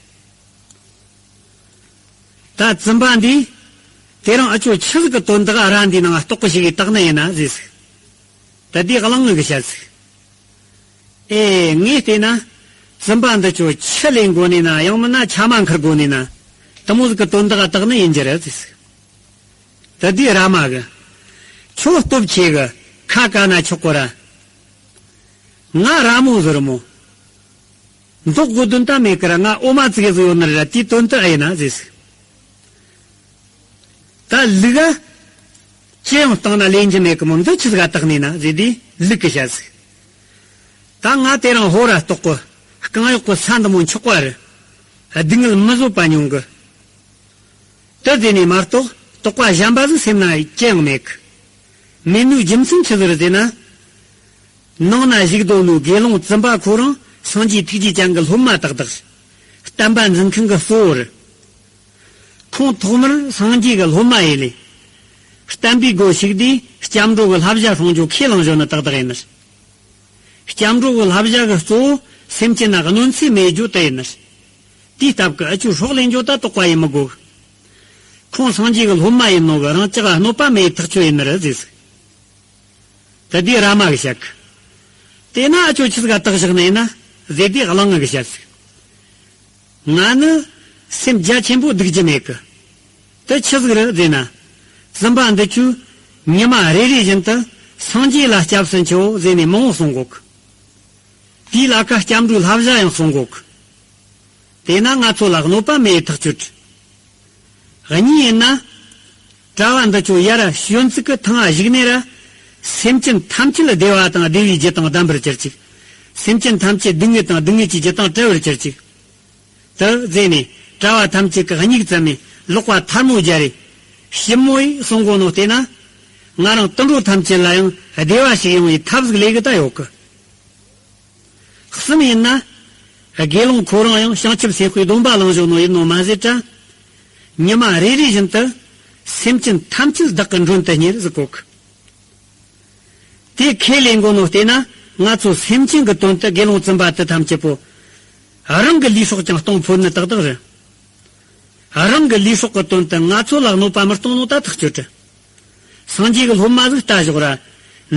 ད་བཙུན་པ་འདིས། དེ་རིང་ཨ་ཅོ་ཆི་ཟིག་གི་དོན་དག་ར་འདིའི་ནང་ལྟོགས་གི་ཞིག་གིས་བཏགས་ནི་ཡིན་ན་ཟེར་ཟིག། ད་དེ་གླང་ངི་གི་བཤད་ཟིག། ཨེ། ངས་བལྟས་ན། བཙུན་པ་འདི་ཆོ་ཆུ་ལེན་དགོས་ནི་ན། ཡང་མིན་ན་ཆ་མ་འཁུར་དགོས་ནི་ན། དེ་མོ་ཟིག་གི་དོན་དག་བཏགས་ནི་ཡིན་རྒྱུ་རེད་ཟེར་ཟིག། ད་དེ་ར་མ་གི། ཁྱོད་སྟོབས་ཆེ་གི། ཁ་བཀག་ན་ཆོག་གོ་ར། ང་ར་མོ་ཟིག་རེད་མོ། འདོགས་དགོས་དོན་ད་མེད་ཀི་ར། ང་འོ་མ་ཙི་གེ་ཟིག་ཡོད་ནི་རེད་ར། དེའི་དོན་དུ་ཨེ་ཡིན་ན་ཟེར་ཟིག། ད་ལུག་ག་ཅི་ཡང་བཏང་ན་ལེན་རྒྱུ་མེད་གི་མོ། འདི་ཆི་ཟིག་ག་བཏགས་ནི་ན་ཟེར་དུས་ལུག་གིས་བཤད་ཟིག། ད་ང་དེ་རིང་ཧོ་ར་ལྟོགས་གི། རྐང་གཡོག་གི་ས་འདི་མོ་འཁྱོག་པ་རེད། སྡུག་བསྔལ་མི་བཟོད་པ་མྱོང་གི། དེ་ཟེར་ནས་མ་གཏོགས་དོགས་པ་གཞན་པ་ཟིག་སེམས་ན་ཅི་ཡང་མེད་གི། མེད་ནོའི་རྒྱུ་མཚན་ཆི་ཟིག་རེད་ཟེར་ན། ནང་ན་བཞུགས་སྡོད་ནོའི་དགེ་སློང་བཙུན་པ་ཁོ་རང་སངས་རྒྱས་ཐུགས་རྗེ་ཅན་གྱི་སློབ་མ་ཏག་ཏག། བསྟན་པ་འཛིན་མཁན་གྱི་གཙོ་བོ་རེད། ཁོང་ཐོག་མར་སངས་རྒྱས་ཀྱི་སློབ་མ་ཡིན་ལས། བསྟན་པའི་སྒོ་ཞུགས་དུས་སྐྱབས་འགྲོ་གི་བསླབ་བྱ་སྲུང་རྒྱུ་ཁས་བླངས་བཞག་ནི་ཏག་ཏག་ཡིན་ནི། སྐྱབས་འགྲོ་གི་བསླབ་བྱ་གི་གཙོ་བོ་སེམས་ཅན་ན་གནོད་འཚེ་མེད་རྒྱུ་དེ་ཡིན་ནི། དེའི་སྟབས་ཀྱིས་ཨ་ཅོ་སྲོག་ལེན་རྒྱུ་ད་དོགས་པ་ཡེ་མི་དགོས། ཁོང་སངས་རྒྱས་ཀྱི་སློབ་མ་ཡིན་ནོ་གི་རང་ཅག་ག་གནོད་པ་མེད་ཐག་ཆོད་ཡིན་ནི་རེད་ཟེར་ཟིག། ད་དེ་ར་མ་གིས་བཤད་གི། དེ་ན་ཨ་ཅོ་ཆི་ཟིག་ག་བཏགས་བཞག་ནི་ཡིན་ན་ཟེར་དུས་གླང་ངི་གིས་བཤད་ཟིག། ང་ནི་སེམས་རྒྱ་ཆེན་པོ་སྡུག་རྒྱུ་མེད་གི། དེ་ཆི་ཟིག་རེད་ཟེར་ན། བཙུན་པ་འདི་ཆོས་ཉི་མ་རེ་རེ་བཞིན་དུ་སངས་རྒྱས་ལ་སྐྱབས་སུ་མཆིའོ་ཟེར་ནས་མང་བོ་གསུང་གོ་གི། དེའི་ལ་ཁ་སྐྱབས་འགྲོའི་བསླབ་བྱ་ཡང་གསུང་གོ་གི། དེས་ན་ང་ཚོ་ལ་གནོད་པ་མེད་ཐག་ཆོད། གཉིས་ཡིན་ན། གྲྭ་བ་འདི་ཆོ་ཡར་ཞོན་ཙིག་གི་ཐང་ང་བཞུགས་ནས་ར། སེམས་ཅན་ཐམས་ཅད་བདེ་བ་དང་བདེ་བའི་རྒྱུ་དང་ལྡན་པར་གྱུར་ཅིག། སེམས་ཅན་ཐམས་ཅད་སྡུག་བསྔལ་དང་སྡུག་བསྔལ་གྱི་རྒྱུ་དང་བྲལ་བར་གྱུར་ཅིག། དེ་ཟེར་ནས་གྲྭ་བ་ཐམས་ཅད་ཀྱིས་མིག་བཙུམས་ནས་ལག་པ་ཐལ་མོ་སྦྱར་རེ། ཞིབ་མོ་ཡིས་གསུང་གོ་ནོ་བལྟས་ན། ང་རང་དུད་འགྲོ་ཐམས་ཅད་ལ་ཡང་བདེ་བ་ཞིག་ཡོང་བའི་ཐབས་ཟིག་ལས་གི་ད་ཡོད་གི། གསུམ་ཡིན་ན། དགེ་སློང་ཁོ་རང་ཡང་བྱང་ཆུབ་སེམས་དཔའི་སྡོམ་པ་བླངས་བཞག་ནོ་ཡིན་ནོ་མ་ཟད་ད་ར། ཉི་མ་རེ་རེ་བཞིན་དུ་སེམས་ཅན་ཐམས་ཅད་བདག་གི་མགྲོན་དུ་གཉེར་ཟེར་གོ་གི། དེ་ཁས་ལེན་གོ་ནོ་བལྟས་ན་ང་ཚོ་སེམས་ཅན་གྱི་དོན་དུ་དགེ་སློང་བཙུན་པ་དེ་ཐམས་ཅད་པོ། རང་གི་ལུས་སྲོག་ཀྱང་གཏོང་ཕོད་ནི་ཏག་ཏག་རེད། རང་གི་ལུས་སྲོག་གི་དོན་དུ་ང་ཚོ་ལ་གནོད་པ་མི་གཏོང་ནོ་ད་ཐག་ཆོད་དྲ། སངས་རྒྱས་ཀྱི་སློབ་མ་ཟིག་ལྟ་ཞོག་ར།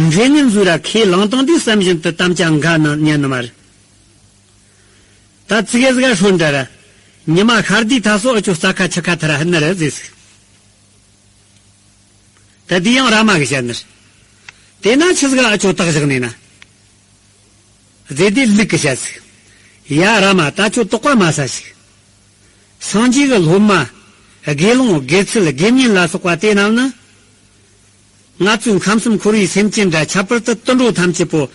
འདྲེ་ངན་ཟིག་ར་ཁས་བླངས་བཏང་དུས་བསམ་བཞིན་དུ་དམ་བཅའ་འགལ་ན་ཉན་ནི་མ་རེད། ད་ཙི་གེ་ཟིག་ག་སྲོད་འདྲ་ར། ཉི་མ་ཤར་དུས་ཐ་སོ་ཨ་ཅོ་རྩྭ་ཁ་ཆུ་ཁ་ཐར་ར་ཧི་ནི་རེད་ཟེར་ཟིག། ད་དེ་ཡང་ར་མ་གིས་བཤད་ནི་རེད། དེ་ན་ཆི་ཟིག་ག་ཨ་ཅོ་བཏགས་བཞག་ནི་ན། ཟེར་དུས་ལུག་གིས་བཤད་ཟིག། ཡ་ར་མ་ད་ཁྱོད་དོགས་པ་མ་ཟ་ཞིག། སངས་རྒྱས་ཀྱི་སློབ་མ། དགེ་སློང་དགེ་ཚུལ་དགེ་བསྙེན་ལ་སོགས་པ་དེ་རྣམས་ནི། ང་ཚོའི་ཁམས་གསུམ་འཁོར་བའི་སེམས་ཅན་དྲ་ཁྱད་པར་དུ་དུད་འགྲོ་ཐམས་ཅད་པོ།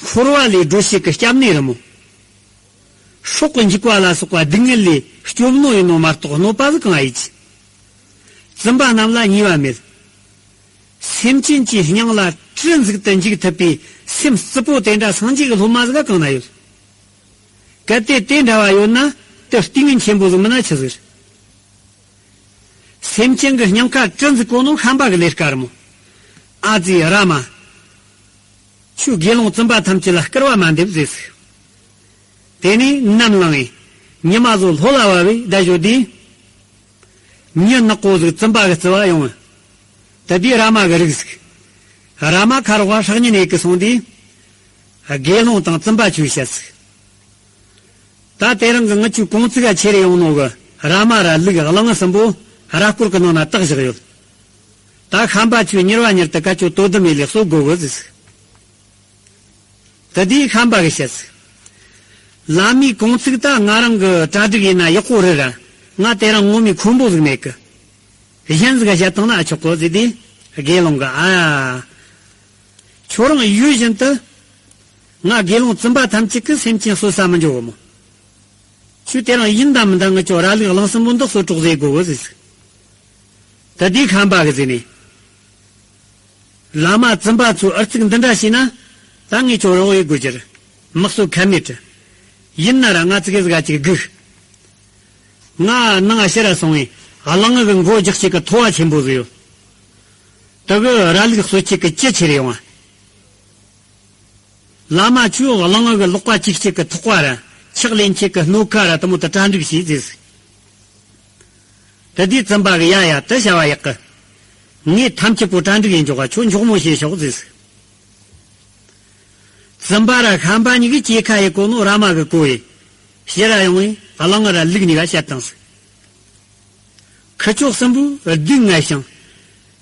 འཁོར་བ་ལས་སྒྲོལ་བྱེད་ཀྱི་སྐྱབས་གནས་རེད་མོ། སྲོག་གི་འཇིག་པ་ལ་སོགས་པ་སྡུག་བསྔལ་ལས་སྐྱོབ་ནོ་ཡིན་ནོ་མ་གཏོགས་གནོད་པ་ཟིག་གང་ཡིན་གྱི། བཙུན་པ་རྣམས་ལ་ཉེས་པ་མེད། སེམས་ཅན་གྱི་སྙིང་ལ་གྲི་འཛུགས་ཏུ་འཇུག་ཐུབ་པའི་སེམས་རྩུབ་པོ་དེ་འདྲ་སངས་རྒྱས་ཀྱི་སློབ་མ་ཟིག་གང་ན་ཡོད། གལ་ཏེ་དེ་འདྲ་བ་ཡོད་ན་དེ་ལྟས་ངན་ཆེན་པོ་ཟིག་མིན་ན་ཆི་ཟིག་རེད། སེམས་ཅན་གྱི་སྙིང་ཁར་གྲི་འཛུགས་གོ་ནོ་ཤན་པ་གི་ལས་ཀ་རེད་མོ། ཨ་ཙི་ར་མ། ཁྱོས་དགེ་སློང་བཙུན་པ་ཐམས་ཅད་ལ་སྐུར་བ་མ་འདེབས་ཟེར་ཟིག། དེ་ནས་ནམ་ལངས་ངེ་ཉི་མ་བཟོ་ལྷོ་ལ་བབས་པས་བསྡད་ཞོ་དུས། མྱི་ནག་པོ་ཟིག་བཙུན་པ་གི་རྩི་བ་ཡོང་བས། ད་དེའི་ར་མ་གི་རིགས་ཟིག་ར་མ་ཁ་རོག་ཧྲག་ཉན་ཡེ་གི་སོང་དུས། དགེ་སློང་དང་བཙུན་པ་ཆོས་བཤད་ཟིག་ད་དེ་རིང་གི་ངི་ཆོའི་གོང་ཚིག་ག་ཁྱེར་ཡོང་ནོ་གི་ར་མ་ར་ལུག་གླང་གསུམ་པོ་ར་སྐོར་གི་ནང་ན་བཏགས་བཞག་ཡོད། ད་ཤམ་པ་ཆོས་མྱུར་བ་མྱུར་དུ་ཀ་ཅོ་དོ་དམ་ཡེ་ལས་གསོ་དགོ་གི་ཟིག་ད་དེའི་ཤམ་པ་གི་བཤད་ཟིག་བླ་མའི་གོང་ཚིག་ད་ང་རང་གི་གྲ་སྒྲིག་ཡིན་ན་ཡག་པོ་རེད་ར། ང་དེ་རིང་ངོ་མའི་འཁོན་པོ་ཟིག་མེད་གི་གཞན་ཟིག་ག་བཤད་བཏང་ན་ཨ་ཆོག་གོ་ཟེར་དུས། དགེ་སློང་གི་ཨ། ཁྱོད་རང་ཡུལ་བཞིན་དུ། ང་དགེ་སློང་བཙུན་པ་ཐམས་ཅད་ཀྱིས་སེམས་ཅན་གསོད་ས་མི་འཇོག་གི་མོ། ཁྱོད་དེ་རིང་ཡིན་དང་མིན་དང་ངི་ཆོ་ར་ལུག་གླང་གསུམ་པོ་འདི་གསོད་རོགས་ཟེར་དགོ་གི་ཟེར། ད་དེའི་ཤམ་པ་གི་ཟེར་ནས། བླ་མ་བཙུན་པ་ཚོས་ཨར་ཚིག་འདི་འདྲ་བྱས་ན། ད་ངས་ཁྱོད་རོགས་ཡེ་དགོས་རྒྱུ་རེད། མི་གསོད་ཁ་མེད་དྲི། ཡིན་ན་ར་ང་ཙི་གེ་ཟིག་ག་ཅིག་སྒུག་ང་ནང་ཕྱིར་ར་སོང་བས་གླང་ངི་གི་མགོ་རྒྱག་བྱེད་ཀྱི་ཐོ་བ་ཆེན་པོ་ཟིག་ཡོད། དེ་གི་ར་ལུག་གསོད་བྱེད་ཀྱི་ཅི་ཁྱེར་ཡོང་བ། བླ་མ་ཁྱོས་གླང་ངི་གི་ལག་པ་བཅུག་བྱེད་ཀྱི་ཐོག་པ་ར་ཕྱག་ལེན་བྱེད་ཀྱི་སྣོད་ཁ་ར་དེ་མོ་དེ་གྲ་སྒྲིག་བྱོས་ཟེར། དེ་དུས་བཙུན་པ་གི་ཡ་ཡ་དེ་བྱ་བ་ཡག་གི་ངས་ཐམས་ཅད་པོ་གྲ་སྒྲིག་ཡེ་འཇོག་ག་ཁྱོད་མགྱོགས་མོ་བྱས་ཤོག་ཟེར། བཙུན་པ་ར་ཤམ་པ་གཉིས་ཀྱིས་སྐྱེས་ཁ་ཡེ་གོ་ནོ་ར་མ་གི་གོ་ཡེ། ཕྱིར་ར་ཡོང་བས་གླང་ངི་ར་ལུག་གཉིས་ཀ་བཤད་བཏང་ཟིག་ཁི་ཆོ་གསུམ་པོས་སྡུག་བསྔལ་ཞིང་།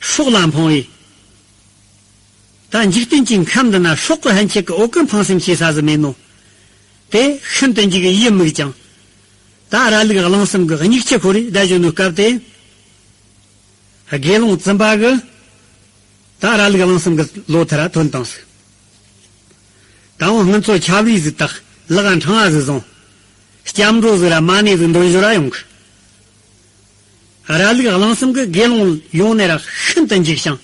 སྲོག་ལ་འཕངས་བས། ད་འཇིག་རྟེན་གྱི་ཁམས་འདི་ན་སྲོག་གི་ཕན་ཆད་ཀྱི་འོག་གི་འཕངས་སེམས་བྱེད་ས་ཟིག་མེད་ནོ། དེ་ཤིན་ཏུ་འཇིགས་ཡིད་མུག་ཅིང་། ད་ར་ལུག་གླང་གསུམ་གི་སྙིགས་ཆུ་ཁོར་རེ་བསྡད་བཞིན་ནོ་སྐབས་དེ། དགེ་སློང་བཙུན་པ་གི། ད་ར་ལུག་གླང་གསུམ་གི་ལོ་ཐར་ཐོན་བཏང་ཟིག་ད་འོང་སྔོན་ཚོ་ཆབ་རིས་ཟིག་བཏགས་ལག་འཕྲང་བ་ཟིག་བཟུང་། སྐྱབས་འགྲོ་ཟིག་ར་མ་ཎི་ཟིག་འདོན་ཞོར་ར་ཡོང་གི་ར་ལུག་གླང་གསུམ་གི་དགེ་སློང་ཡོང་ནས་ར་ཤིན་ཏུ་འཇིགས་ཤིང་།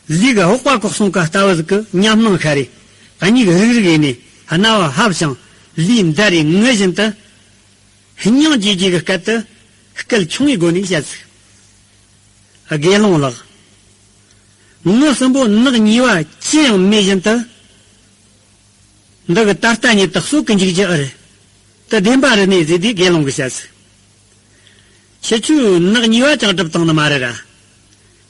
ལུས་ཀྱི་ཧོག་པ་བཀོག་སོང་ཀ་ལྟ་བུ་ཟིག་གི་ཉམས་སྣང་ཤར་རེ། གཉིད་རིག་རིག་ཡིན་ནས་རྣ་བ་ཧབ་ཞིང་ལུས་འདར་རེ་ངུ་བཞིན་དུ། སྙིང་རྗེ་རྗེ་གི་སྐད་དུ་སྐད་ཆུང་བའི་སྒོ་ནས་བཤད་ཟིག་དགེ་སློང་ལགས། ངི་གསུམ་པོ་ནག་ཉེས་པ་ཅི་ཡང་མེད་བཞིན་དུ། འདི་གི་ད་ལྟ་ཉིད་དུ་གསོད་གི་འཇུག་རྒྱུ་ཨེ་རེད། དེ་བདེན་པ་རེད་ནས་ཟེར་དུས་དགེ་སློང་གིས་བཤད་ཟིག་ཁྱེད་ཆོས་ནག་ཉེས་པ་ཅང་སྒྲུབ་བཏང་ནི་མ་རེད་ར།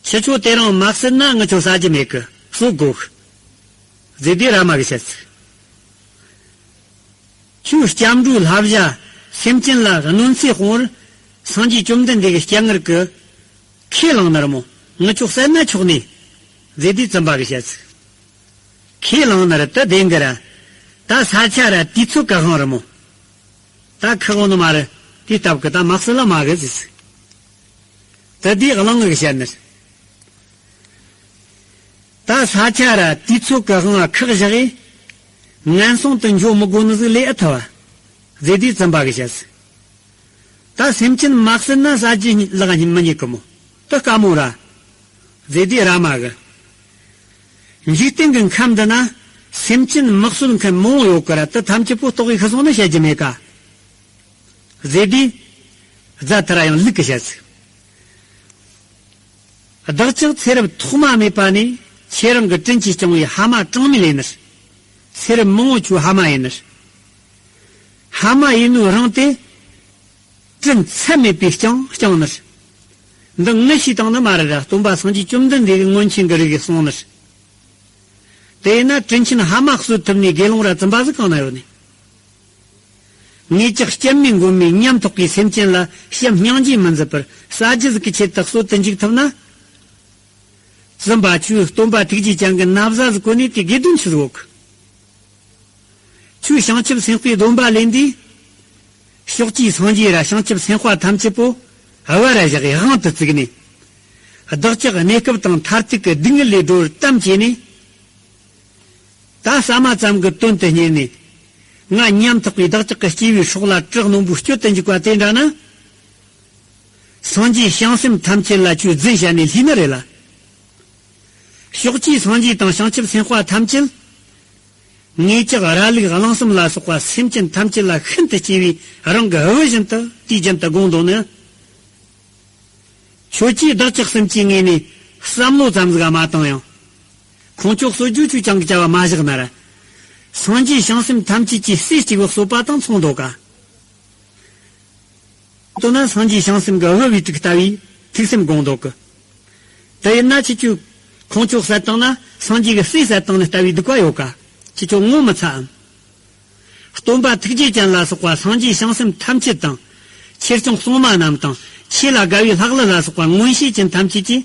ཁྱེད་ཆོ་དེ་རིང་མ་གསོད་ན་ངི་ཆོ་ཟ་རྒྱུ་མེད་གི་གསོད་དགོས་གི་ཟེར་དུས་ར་མ་གིས་བཤད་ཟིག་ཁྱོད་སྐྱབས་འགྲོའི་བསླབ་བྱ་སེམས་ཅན་ལ་གནོད་འཚེ་སྤོང་བར་སངས་རྒྱས་བཅོམ་ལྡན་འདས་ཀྱི་སྤྱན་སྔར་གྱི་ཁས་བླངས་ནི་རེད་མོ། ངི་ཆོ་བསད་ན་ཆོག་ནི་ཟེར་དུས་བཙུན་པ་གིས་བཤད་ཟིག་ཁས་བླངས་ནི་རེད་དེ་བདེན་གི་ར། ད་ས་ཆ་ར་དུས་ཚོད་ཀྱི་དབང་རེད་མོ། ད་ཁག་འོང་ནི་མ་རེད། དེའི་སྟབས་ཀྱིས་ད་མ་གསོད་ལ་མ་གི་ཟེར་ཟིག་ད་དེའི་གླང་ངི་གིས་བཤད་ནི་རེད། ད་ས་ཆ་ར་དུས་ཚོད་ཀྱི་དབང་ཁག་བཞག་གི་ངན་སོང་དུ་འགྱོ་མི་དགོ་ནི་ཟིག་ལས་ཨེ་ཐུབ་བ། ཟེར་དུས་བཙུན་པ་གིས་བཤད་ཟིག་ད་སེམས་ཅན་མ་གསོད་ན་ཟ་རྒྱུ་ལག་མི་རྙེད་གི་མོ། དེ་དཀའ་མོ་ར། ཟེར་དུས་ར་མ་གིས། འཇིག་རྟེན་གྱི་ཁམས་འདི་ན་སེམས་ཅན་མི་གསོད་མཁན་མང་བོ་ཡོད་གི་ར། དེ་ཐམས་ཅད་པོ་ལྟོགས་ཡི་ཤི་སོང་ན་བཤད་རྒྱུ་མེད་ཀ་ཟེར་དུས། རྫ་ཐར་ཡང་ལུག་གིས་བཤད་ཟིག་བདག་ཅག་ཚེ་རབས་ཐོག་མ་མེད་པ་ནས་ཁྱེད་རང་གི་དྲིན་གྱིས་བསྐྱངས་པའི་ཧ་མ་གྲངས་མེད་ཡིན་ནི། ཚེ་རབས་མང་བོ་ཁྱོད་ཧ་མ་ཡིན་ནི། ཧ་མ་ཡིན་ནོ་རང་དེ། དྲིན་ཚད་མེད་པའི་བསྐྱངས་བསྐྱངས་ནི། འདི་ངས་ཤེས་བཏང་ནི་མ་རེད་ར། སྟོན་པ་སངས་རྒྱས་བཅོམ་ལྡན་འདས་ཀྱི་མངོན་ཆེན་གྱི་རིགས་ཀྱིས་གསུངས་ནི། དེས་ན་དྲིན་ཆེན་ཧ་མ་གསོད་ཐུབ་ནི་དགེ་སློང་ར་བཙུན་པ་ཟིག་གང་ན་ཡོད་ནི། ངེད་ཅག་སྐྱབས་མེད་མགོན་མེད་ཉམ་ཐག་གི་སེམས་ཅན་ལ་བྱམས་སྙིང་རྗེ་མི་འཛིན་པར་ཟ་རྒྱུ་ཟིག་གི་ཆེད་དུ་གསོད་དུ་འཇུག་ཐུབ་ན། བཙུན་པ་ཁྱོས་སྟོན་པ་ཐུགས་རྗེ་ཅན་གྱི་ན་བཟའ་ཟིག་གོན་ནས་དེ་དགེ་འདུན་ཆི་ཟིག་ཡོད་གི་ཁྱོས་བྱང་ཆུབ་སེམས་དཔའི་སྡོམ་པ་ལེན་དུས། ཕྱོགས་བཅུའི་སངས་རྒྱས་ར་བྱང་ཆུབ་སེམས་དཔའ་ཐམས་ཅད་པོ་བར་ར་བཞག་གི་དབང་དུ་བཙུགས་ནས། བདག་ཅག་གནས་སྐབས་དང་མཐར་ཐུག་གི་སྡུག་བསྔལ་ལས་སྒྲོལ་བར་དམ་བཅས་ནས། ད་ཟ་མ་ཙམ་གྱི་དོན་དུ་གཉེར་ནས། ང་ཉམ་ཐག་པའི་བདག་ཅག་གི་སྐྱེ་བའི་སྲོག་ལ་བཀྲག་རྣོན་པོས་སྤྱོད་དུ་འཇུག་པ་དེ་འདྲ་ན། སངས་རྒྱས་བྱང་སེམས་ཐམས་ཅད་ལ་ཁྱོས་རྫུན་བཤད་ནས་ལྷུས་ནི་རེད་ལ། ཕྱོགས་བཅུའི་སངས་རྒྱས་དང་བྱང་ཆུབ་སེམས་དཔའ་ཐམས་ཅད། ངེད་ཅག་ར་ལུག་གླང་གསུམ་ལ་སོགས་པ་སེམས་ཅན་ཐམས་ཅད་ལ་ཤིན་ཏུ་གཅེས་པའི་རང་གི་བུ་བཞིན་དུ་དུས་རྒྱུན་དུ་དགོངས་དོན་ནི། ཁྱོད་ཀྱིས་བདག་ཅག་གསུམ་གྱི་ངོས་ནས་བསམ་བློ་ཙམ་ཟིག་མ་བཏང་ཡང་། ཁོང་ཁྱོད་གསོད་རྒྱུ་ཁྱོད་ཅང་གི་བྱ་བ་མ་བཞག་ན་ར། སངས་རྒྱས་བྱང་སེམས་ཐམས་ཅད་ཀྱི་སྲས་གཅིག་པུ་གསོད་པ་དང་མཚུངས་འདུག་ག་ལྟོས་ན་སངས་རྒྱས་བྱང་སེམས་ཀྱི་དབུ་བའི་དྲུག་ལྟ་བུའི་ཐུགས་སེམས་དགོངས་འདུག་གི་དེ་ཡིན་ན་ཁྱེད་ཚོས་ཁོང་ཚོ་བསད་བཏང་ན་སངས་རྒྱས་ཀྱི་སྲས་བསད་བཏང་ནི་ལྟ་བུའི་སྡིག་པ་ཡོད་ཀ། ཁྱེད་ཚོ་ངོ་མི་ཚའམ། སྟོན་པ་ཐུགས་རྗེ་ཅན་ལ་སོགས་པ་སངས་རྒྱས་བྱང་སེམས་ཐམས་ཅད་དང་། ཆོས་སྐྱོང་སྲུང་མ་རྣམས་དང་། ཆོས་ལ་དགའ་བའི་ལྷ་ཀླུ་ལ་སོགས་པ་མངོན་ཤེས་ཅན་ཐམས་ཅད་ཀྱིས།